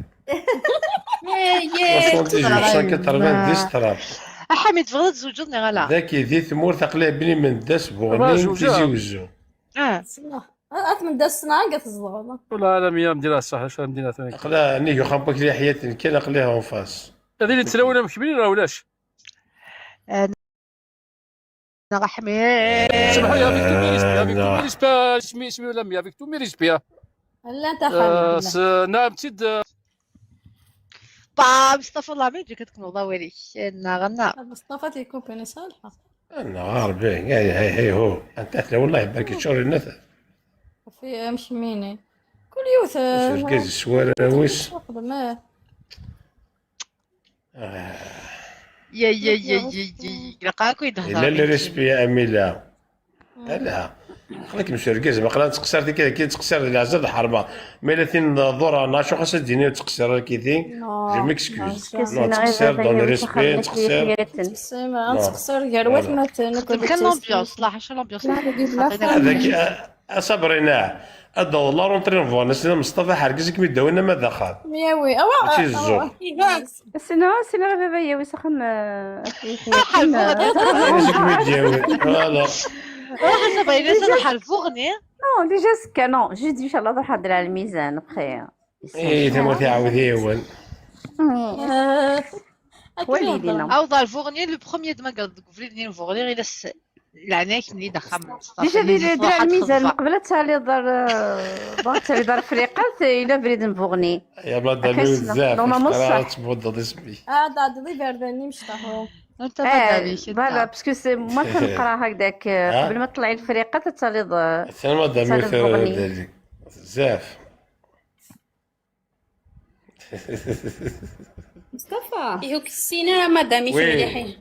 78 190 طراب. حميد تبغى تزوجني غلا. ذاك ذي ثمور تقلي بني من داس بوغني تيزي وزو. من داس سنة كتزغ. ولا لا مية مدينة صح شنو مدينة ثانية. قلا نيجو خامبوك لي حياتي كان قليها اون فاس. هذه اللي تلاونا مكبرين راه ولاش؟ انا حميد. سمح لي avec tous mes respects avec tous mes respects اسمي اسمي ولا مي avec tous mes respects. لا انت حميد. نعم تيد با مصطفى الله ما يجي كتكون ضوالي انا غنا. مصطفى تيكوبيني صالحة. انا غاربي هاي هاي هاي هو انت والله بركي شغل النث. في مشميني كل يوث ركز السوارة ويس. ما يا يا يا يا يا لقاك يدهضر. لا لا ريسبي يا اميلا. لا خليك مشي ركز ما قلا تقصر ديك كي تقصر العزة الحربة mais لا تين ضرا ناشو خاصها ديني وتقصر كيتي je m'excuse non تقصر dans le respect تقصر تقصر كاع الوثمة كان l'ambiance لا حاشا l'ambiance هذاك صبرينا هذا la rentrée فوالا سيدنا مصطفى حركزك ميداوينا ما دخل مياوي اوا ماشي الزوق سينو سينو بابا ياوي سخن حركزك ميداوي voilà روح صبرينا سنة حرفوغني non déjà سكا non jeudi ان شاء الله نروح ندير على الميزان بخير. اي ثمرتي عاودي اول والدينا او ضال فوغني le premier دما قال فريدني فوغني غير العناك اللي دخل déjà دير على الميزان قبل تالي دار تالي دار فريقات الى بريد نفوغني يا بلا دامي بزاف normalement صح تبوض اسمي دادي برداني مشطحو انت بدالي voilà parce que c'est ما كنقرا هكذاك قبل ما تطلعي الفريقه تالي سلمى دامي بزاف. مصطفى يهوك السينا مدامي في الحين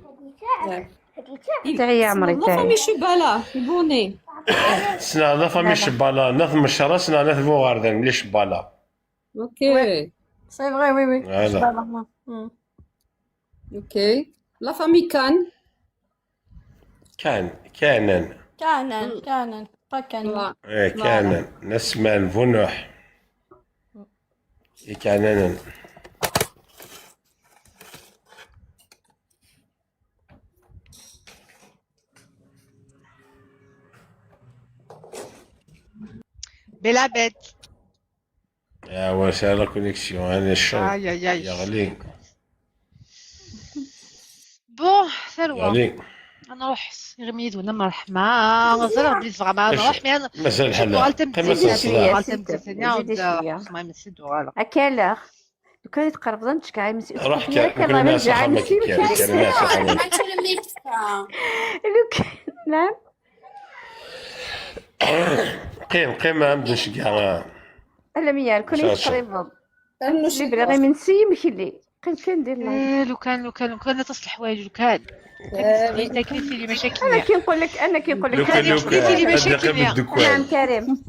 تاعي يا عمري la famille شبالة يبوني سنا la famille شبالة ناث مشرا سنا ناث بوغاردان ملي شبالة. OK c'est vrai oui oui شبالة. OK la famille كان كان كانن كانن كانن با كان ايه كانن نسمان فنوح كانن. بلا بيت يا واش la connexion انا الشغل اي اي اي يا غلي bon ثروة نروح غميد ولا مرحمة غزال بديت فغا نروح mais مازال الحال اكالا لو كان يتقرب نتشكع روح كان الناس نعم قيم قيم عمد نشكع لا ميا كون يتقرب اللي بلا غير من سي مخلي قيم كندير لو كان لو كان لو كان تصلح حوايج لو كان كريتي لي مشاكل. انا كي نقول لك انا كي نقول لك كريتي لي مشاكل. نعم كريم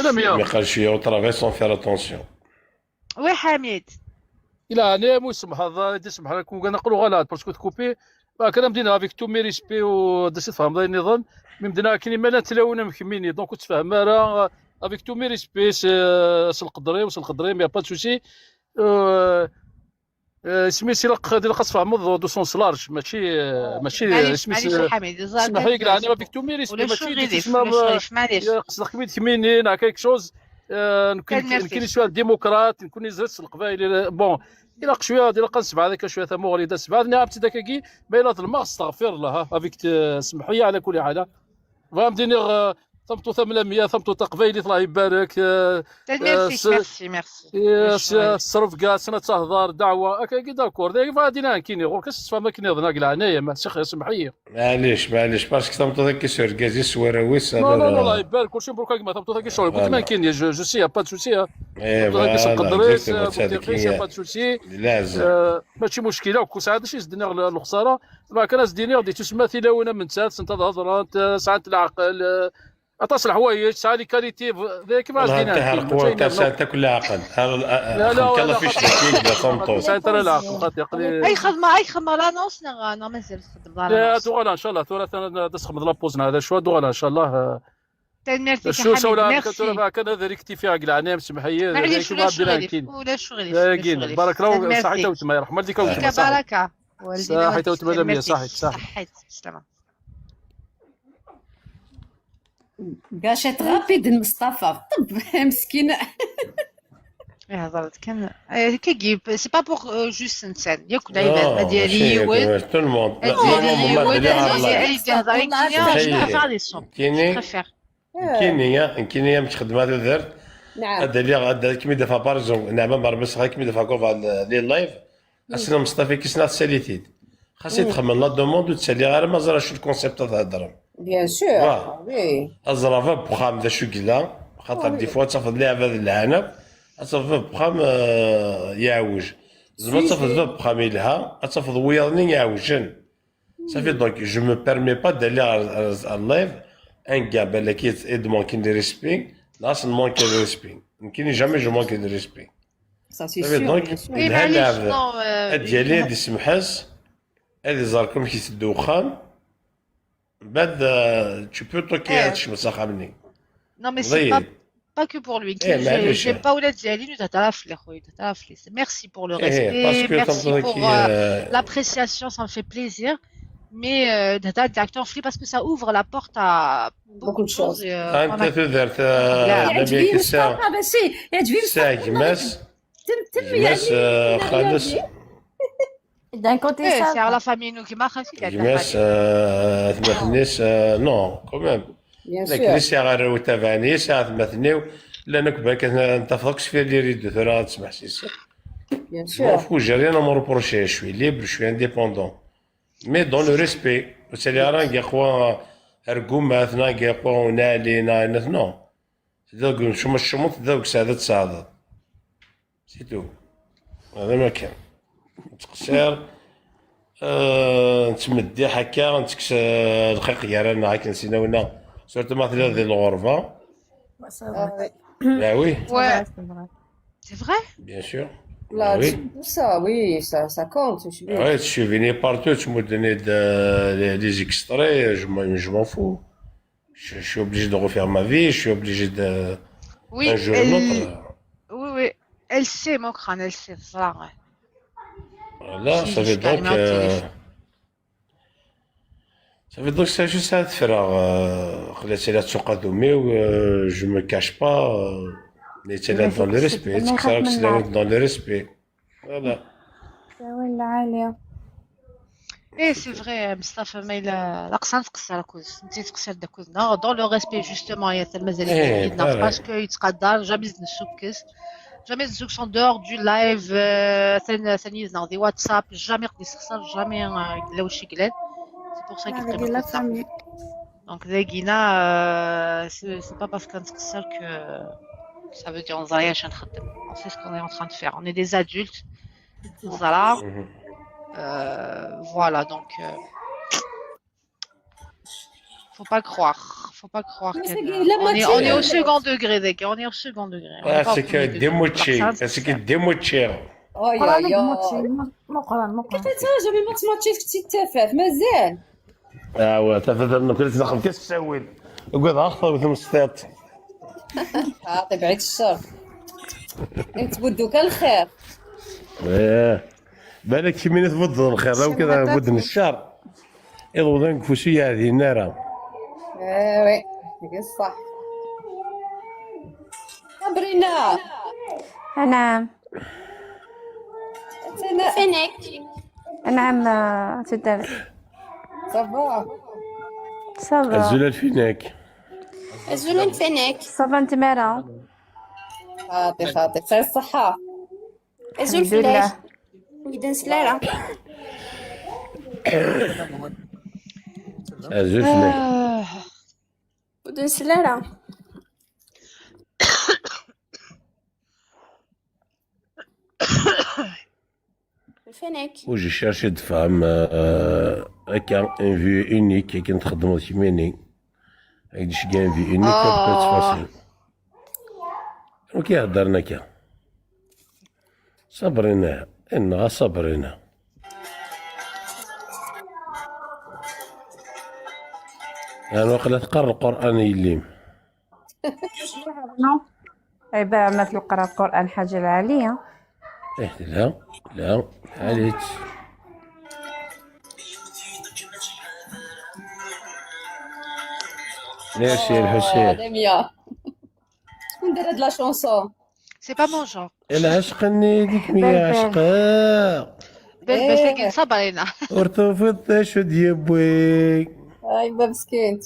لا ميا ما قالش au travail sans faire attention. oui حميد لا انا موسم هذا تسمح لك نقولوا غلط parce que تكوبي كلام دينا avec tous mes respects و داش تفهم ذا النظام mais مدينا كاين ما تلاونا مكميني donc تفهم راه avec tous mes respects سي القدري وسي القدري mais pas souci سمي سي لق تفهم dans sens large ماشي ماشي سمي سمح لي يعني avec tous mes respects ماشي تسمى قصدك كميت كميني نا quelque chose نكون شوية ديمقراط نكون زرت القبائل bon الى شوية ديال قن سبعة هذاك شوية ثمو غادي سبعة نعم داك كي ما الا ظلم استغفر الله avec سمح لي على كل حال فهمتيني ثمتو ثمنمية ثمتو تقبايلي الله يبارك. merci merci merci الصرف كاع سنة تهضر دعوه كي d'accord غادي كيني غور كاس تفهم كيني ظنا كاع عنايا ما سمح لي معليش معليش parce que ثمتو ذاك كيسور كازي سواراويس لا لا لا الله يبارك كلشي مبروك كيما ثمتو ذاك الشغل قلت ما كاين je sais pas souci اي pas souci لازم ماشي مشكلة وكل ساعة شي زدنا الخسارة ما كان زديني غادي تسمى تلاونا من ساعة سنت تهضر ساعة العقل اتصل الحوايج ساعة les qualités ذاك ما والله دينا انت هرقوه انت انت كل عقل. لا لا كلا فيش دقيق تنطو. ساعة لا عقل خاطر. اي خدمه l'annonce نا مازال تخدم لا l'annonce. دوغالا ان شاء الله ثورة تسخم la pause هذا شو دوغالا ان شاء الله. ميرسي شو حميد ولا ميرسي. كان هذا rectifier قلع سمحي. معليش ولا شغلي ولا شغلي. بارك الله صحيت وتما يرحم والديك وتما بركه. صحيت وتما لميا صحيت صحيت سلامه. gâchette rapide مصطفى طب مسكينه. هضرت كان كيجيب c'est pas pour juste انسان ياك العباد ما ديالي يود tout le monde. كينيا كينيا مش خدمه تدار. نعم. هذا اللي غادا كيما دافع par exemple نعم مرمس غير كيما دافع كوف les lives اسنا مصطفى كيسنا تساليتيد خاص يتخمم la demande وتسالي غير ما زرا شو ال concept تهضر. bien sûr oui. ازرافا بخام ذا شو كلا خاطر des fois تفضل لعبه هذا العنب اتفضل بخام يعوج زعما تفضل بخام يلها اتفضل ويضني يعوجن صافي. donc je me permets pas d'aller ال live un gars بالك يد manquer de respect ناس manquer de respect يمكن jamais je manque de respect. ça c'est sûr. donc الهلعب ديالي هادي سمحس هادي زاركم كي تدو خام بعد tu peux toquer هادشي مساخه مني. Non mais c'est pas que pour lui. J'aime pas ولاد ديالي تعرف لي خويا تعرف لي. Merci pour le respect, merci pour l'appréciation, ça me fait plaisir. Mais directeur free parce que ça ouvre la porte à beaucoup de choses. انت تدرت يعجبني مصطفى ماشي يعجبني مصطفى جماس جماس خالص. D'un côté ça c'est la famille nous qui m'a جماس ثمثنيس non quand même. لكن ساعة غير وتابعني ساعة ثمثني لأنك بالك انت فوقش في اللي ريدو ثرا تسمح سيسي. Bien sûr. sûr. J'ai rien à me reprocher, je suis libre, je suis indépendant. Mais dans le respect. C'est راه كيقوى رقوم مثلا كيقوى ونالي non. ذوك شو الشمط ذوك ساعة تساعد. c'est tout. هذا ما كان. تقصير نتمدي هكا نتكس الخيق يارانا هاك نسينا ونا surtout مثلا ديال الغرفة. Ah oui. Ouais. C'est vrai? Bien sûr. Là, oui. tout ça, oui, ça compte. Ouais, je suis venu partout, tu me donnais des extraits, je m'en fous. Je suis obligé de refaire ma vie, je suis obligé de. Oui, un jour ou l'autre. Oui, oui, elle sait, mon crâne, elle sait, ça. Ouais. Voilà, ça fait donc. Ça fait donc c'est juste ça de faire. Je me cache pas. C'est là dans le respect. C'est là dans le respect. Voilà. Et c'est vrai, Mustafa, mais l'accent تقصر كوز انت تقصر داك non dans le respect justement يا مازال يدنا parce que يتقدر jamais نسوكس jamais نسوكس en dehors du live ثاني دي واتساب jamais يخسر jamais لو شي قلال. C'est pour ça qu'il la famille. Donc Zegina, c'est pas parce qu'on se que ça veut dire on on sait ce qu'on est en train de faire. On est des adultes. Voilà. Voilà, donc faut pas croire. Faut pas croire. On est au second degré, Zegina. On est au second degré. Ah, c'est que démoché. C'est que démoché. اي اي مقران كيف تراجع ما تماتشيش كنتي تافه مازال. ايوا تافه كنت نخدم كيف تسوي وقعد اخر مثل مستات. عاطي بعيد الشر تبدو كان الخير. ايه بالك كي من تبدل الخير لو كذا بدن الشر يضوض نكفوسية هذه النار. ايه وي صح صبرينا. نعم فينك؟ نعم تدار. ça va ça va. الزلال فينك؟ الزلال فينك؟ ça va انت مالها؟ خاطي خاطي خير الصحة. الزول فلاش ويدن سلالة. الزول فلاش ودن سلالة. و j'ai cherché de femme هكا une vue unique كي نتخدمو كيميني هيك في اونيك اه فاسيل. وكي هضرنا كا صبرنا إن صبرنا. يعني وقلا تقرا القرآن يليم. non اي ما تلقرا القران حاجه العاليه. إيه لا لا عليك. ميرسي الحسين. لميا شكون دار هاد la chanson؟ c'est pas mon genre. العشق ديك ميا بل عشقا بل بل ساكن صبرينا. ارتفضت شو ديبوي. ايوا مسكين.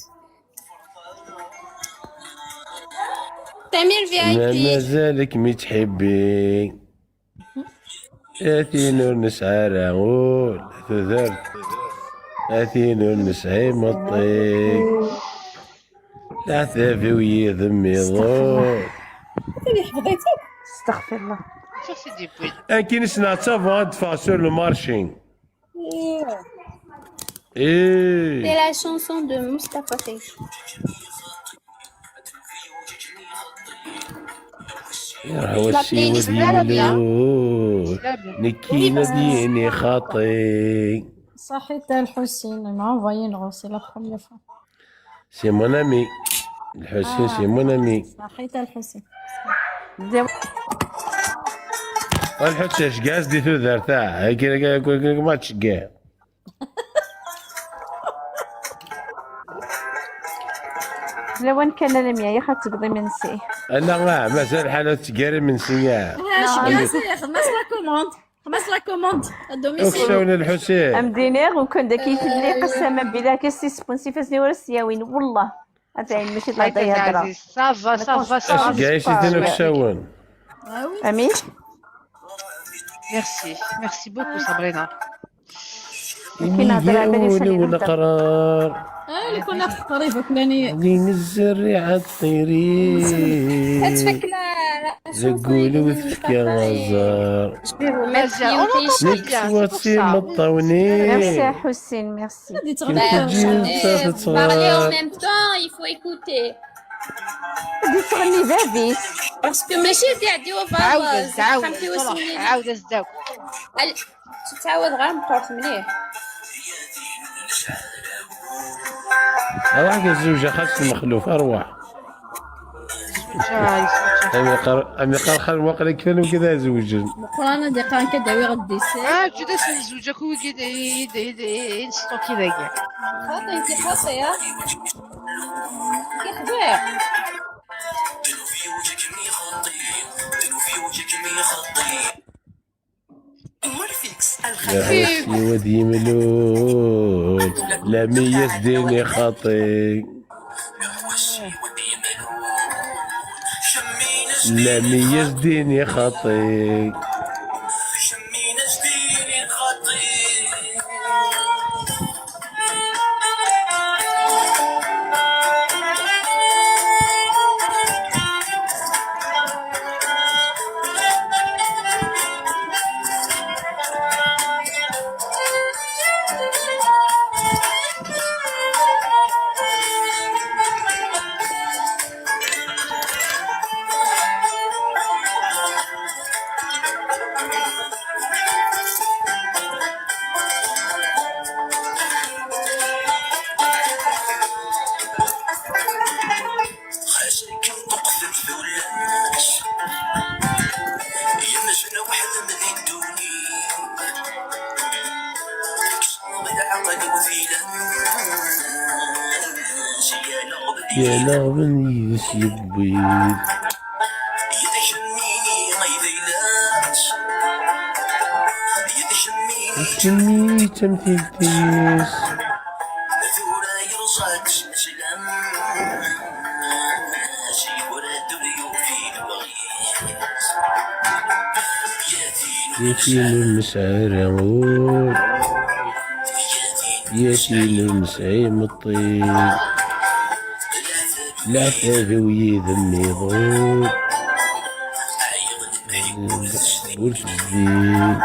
تامر في ما اي بي. مازالك متحبي آتي نور نسعى راغول تذرت آتي نور نسعي مطي العثافي ويذمي استغفر الله. ضور. ثاني حفظيتك. استغفر الله. شوف سيدي بوي. كي نسمع تافون ادفع sur le marché. C'est ايه la chanson de Mustafa Seyf. يا La السي playlist ودي لا bien. ملول لا bien. نكينا ديني خاطي. صحيت الحسين il m'a envoyé une rose, c'est la première fois. c'est mon ami الحسين c'est mon ami. صحيت الحسين. الحسين اش كاع دي تودار تاع كي ما تشكاه. لو كان لميا يا خا تقضي من سي. انا لا مازال حالة تقاري من سيا. اش كاع خمس la commande خمس la commande à domicile. اكسونا الحسين. ام دينير وكان داك يتلي قسما بالله كسي سبونسي فاسني ورا السياوين والله هذا ماشي طلع صحيت يهضره. عزيز ça va ça va اش ça va. كاع سيتي نكساون. امين. merci merci beaucoup صابرينا. كي نهضر على بالي يميون سالي نهضر. والقرار اللي كنا في قريبه كلاني. لين الزريعة الطيري تفك la chanson زقولي وثفك غزار. مزيان on entend pas bien, c'est pour نكسواتي ça. مطاوني. ميرسي حسين ميرسي. غادي كيف تغني. تجي Parler en تصغر. même temps, il faut écouter. غادي تغني بابيس. Parce que ماشي تعديو عاود تعاود خمسة صلاح وسنين. عاود ازداو. تتعاود غير مقرف مليح. أرواح الزوجة خاص المخلوف أرواح. زوجة زوجة. أمي قال خل وقل كفن وكذا زوجا. القران دي قران كداوي غدي سي. اه جودة الزوجة كو يد يد يد ينستوكي ذاك. خاطي انت خاطي ها كي خبير. يا حسي ودي ملول لا ميز ديني خاطي لا ميز ديني خاطي. يا لغبن يسيبوي سمي تمثيل تيس. ياسين المسعر ياسين المسعي مطيب لا ثافي ذمي ضوء والجديد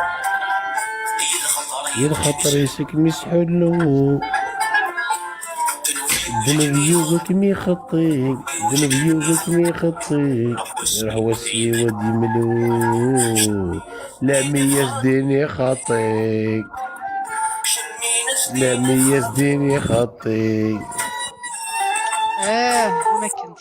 يا الخطر يسك مسحلو. دنبيوك مي خطي دنبيوك مي خطي روح وسي ودي ملو لا ميز ديني خطي لا ميز ديني خطي اه ما كنت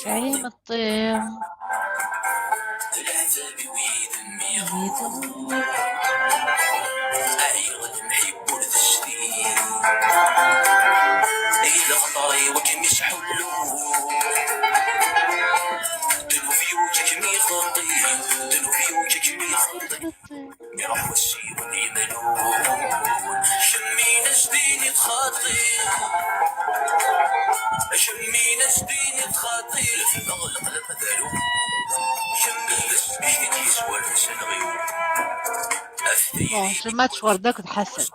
زعيم الطير Bon, ce match Wardak Hassan.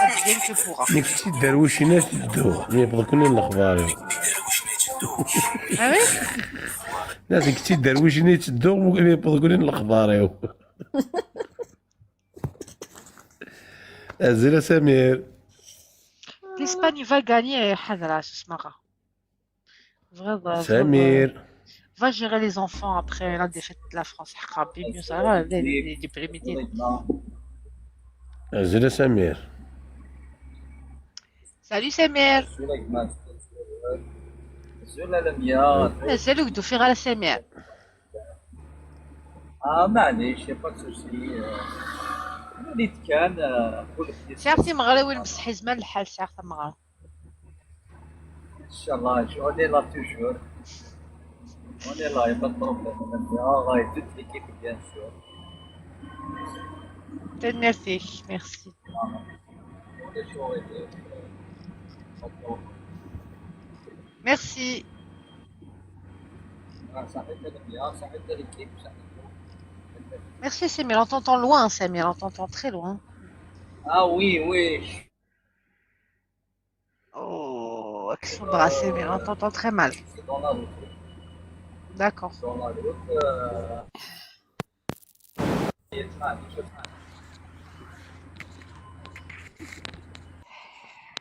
Advienne que pourra. نكتي الدرويش ناس تدو يبغى كل الاخبار Ah oui? ناس كتي الدرويش ناس تدو يبغى كل الاخبار أزيل سمير L'Espagne va gagner حذرة اسمها. Vraiment, سمير va gérer les enfants après la défaite de la France. حقا mieux ça va, les déprimés. أزيل سمير Salut Samir. مازالوك دوفي على سمير. اه معليش y a pas de souci وليت كان ساعتي مغراوي المسحي زمان الحال ساعة مغرا. ان شاء الله on est là toujours on est là y a pas de problème غاي toute l'équipe bien sûr. Merci, merci. Merci. Merci Samir, on t'entend loin Samir, on t'entend très loin. Ah oui, oui. Oh, Aksoumbra Samir, on t'entend très mal. C'est dans la route. D'accord. Dans la route.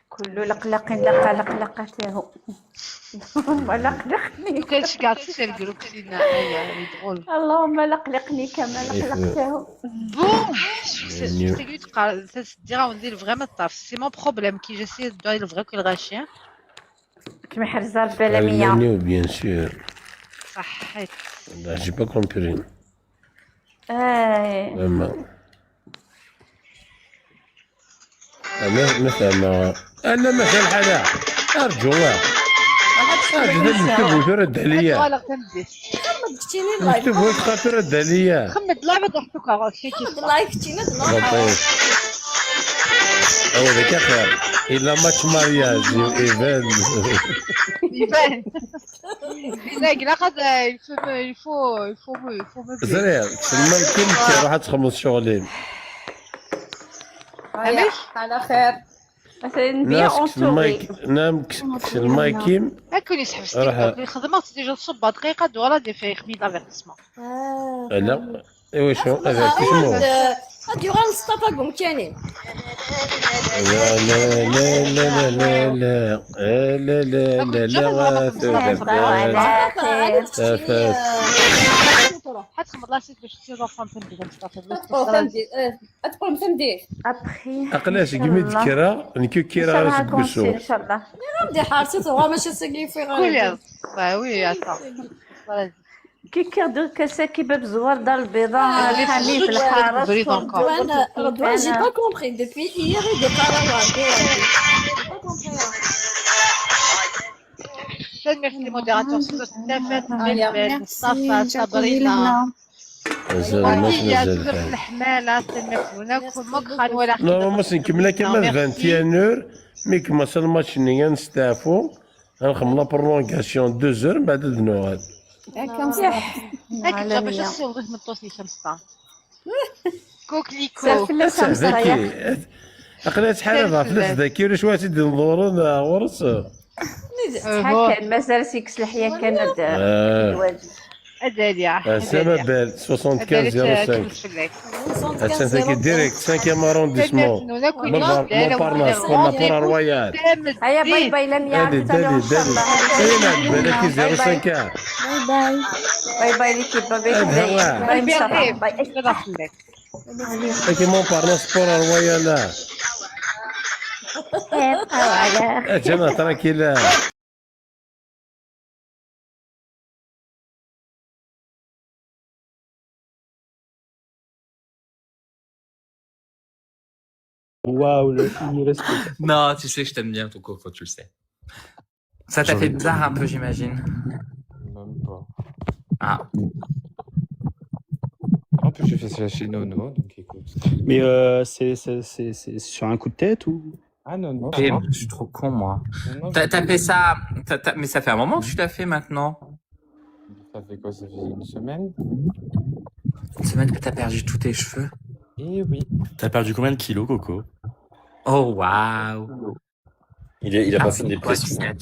كل لقلق لقى لقلقته اللهم لقلقني لو كان شكعت في الجروب سيدنا آية drôle. اللهم لقلقني كما لقلقته. Bon, c'est lui ça se dira on dit vraiment taf. C'est mon problème qui j'essaie de dire le vrai que le rachien. كما حرزة البلمية bien sûr. صحيت. Là, j'ai pas compris. آه. Vraiment. أنا مثلا أنا مثلا حدا أرجو الله أرجو نكتب وترد عليا غلط تمدي. نكتب وتبقى ترد عليا خمد لا ما ضحكوك لايف كتينا لطيف هو ذاك خير إلا ماتش مارياج إيفان يبان. لا لا قد il faut il faut il faut meubler. زرير ما يمكنش راح تخلص شغلين على خير. مثلا bien ناس المايك entouré. نعم المايكيم هاكون يسحب ستيك راح الخدمة déjà تصب دقيقة دورا دي في خميد افيرتيسمون. لا ايوا شو هذا شنو غادي يغان مصطفى قوم كانين. لا لا لا لا لا لا لا لا لا لا لا على خير. حتخمر لاسيت باش تصير فهم فهمتي مصطفى. تقول فهمتي ابخي. اقلاش كيما تكرا نكو ان كيرا شاء الله راه كونسي تقصو. ان شاء الله. غندي حارتي توا ماشي ساكي في كولير وي اتون. كي كيردو كاساكي باب زوار دار البيضاء الحميد الحارس. رضوان رضوان j'ai pas compris depuis hier il est pas là. Merci modérateur ستافات بلبل مصطفى صابرينا. مازال ماشي مازال درت الحال. الحماله تنمكلونا كل مكخن ولا. normalement نكمل كما 21 heures mais كما الماتش ني نستعفو غنخدم la prolongation 2 heures بعد نوغاد. هاك باش تصور من توصي خمسة كوكليكو. ذكي اقلا شحال فلس ذكي ولا شويه تدي نضورو ورس. شحال كان مازال سيكس الحياه كان الواجب. أداليا. سما بال 75 05 هاد direct 5 arrondissement Montparnasse pour royal. هيا باي باي لميا. دالي دالي دالي اي بالك 05. باي باي. باي باي l'équipe، باي باي مصطفى باي. كي Montparnasse pour royal. على جماعة tranquille. Waouh, le irrespect. Non, tu sais que je t'aime bien, ton coco, tu le sais. Ça t'a fait bizarre un peu, j'imagine. Même pas. Ah. En plus, j'ai fait ça chez Nono, donc écoute. Mais c'est sur un coup de tête ou? Ah non, non. Eh, je suis trop con, moi. Non, non, T'as fait ça, mais ça fait un moment que tu l'as fait maintenant. Ça fait quoi? Ça fait une semaine? Une semaine que t'as perdu tous tes cheveux. Eh oui. T'as perdu combien de kilos, Coco? Oh, waouh. Il a Ah, pas fait une c'est quoi, dépression. 17?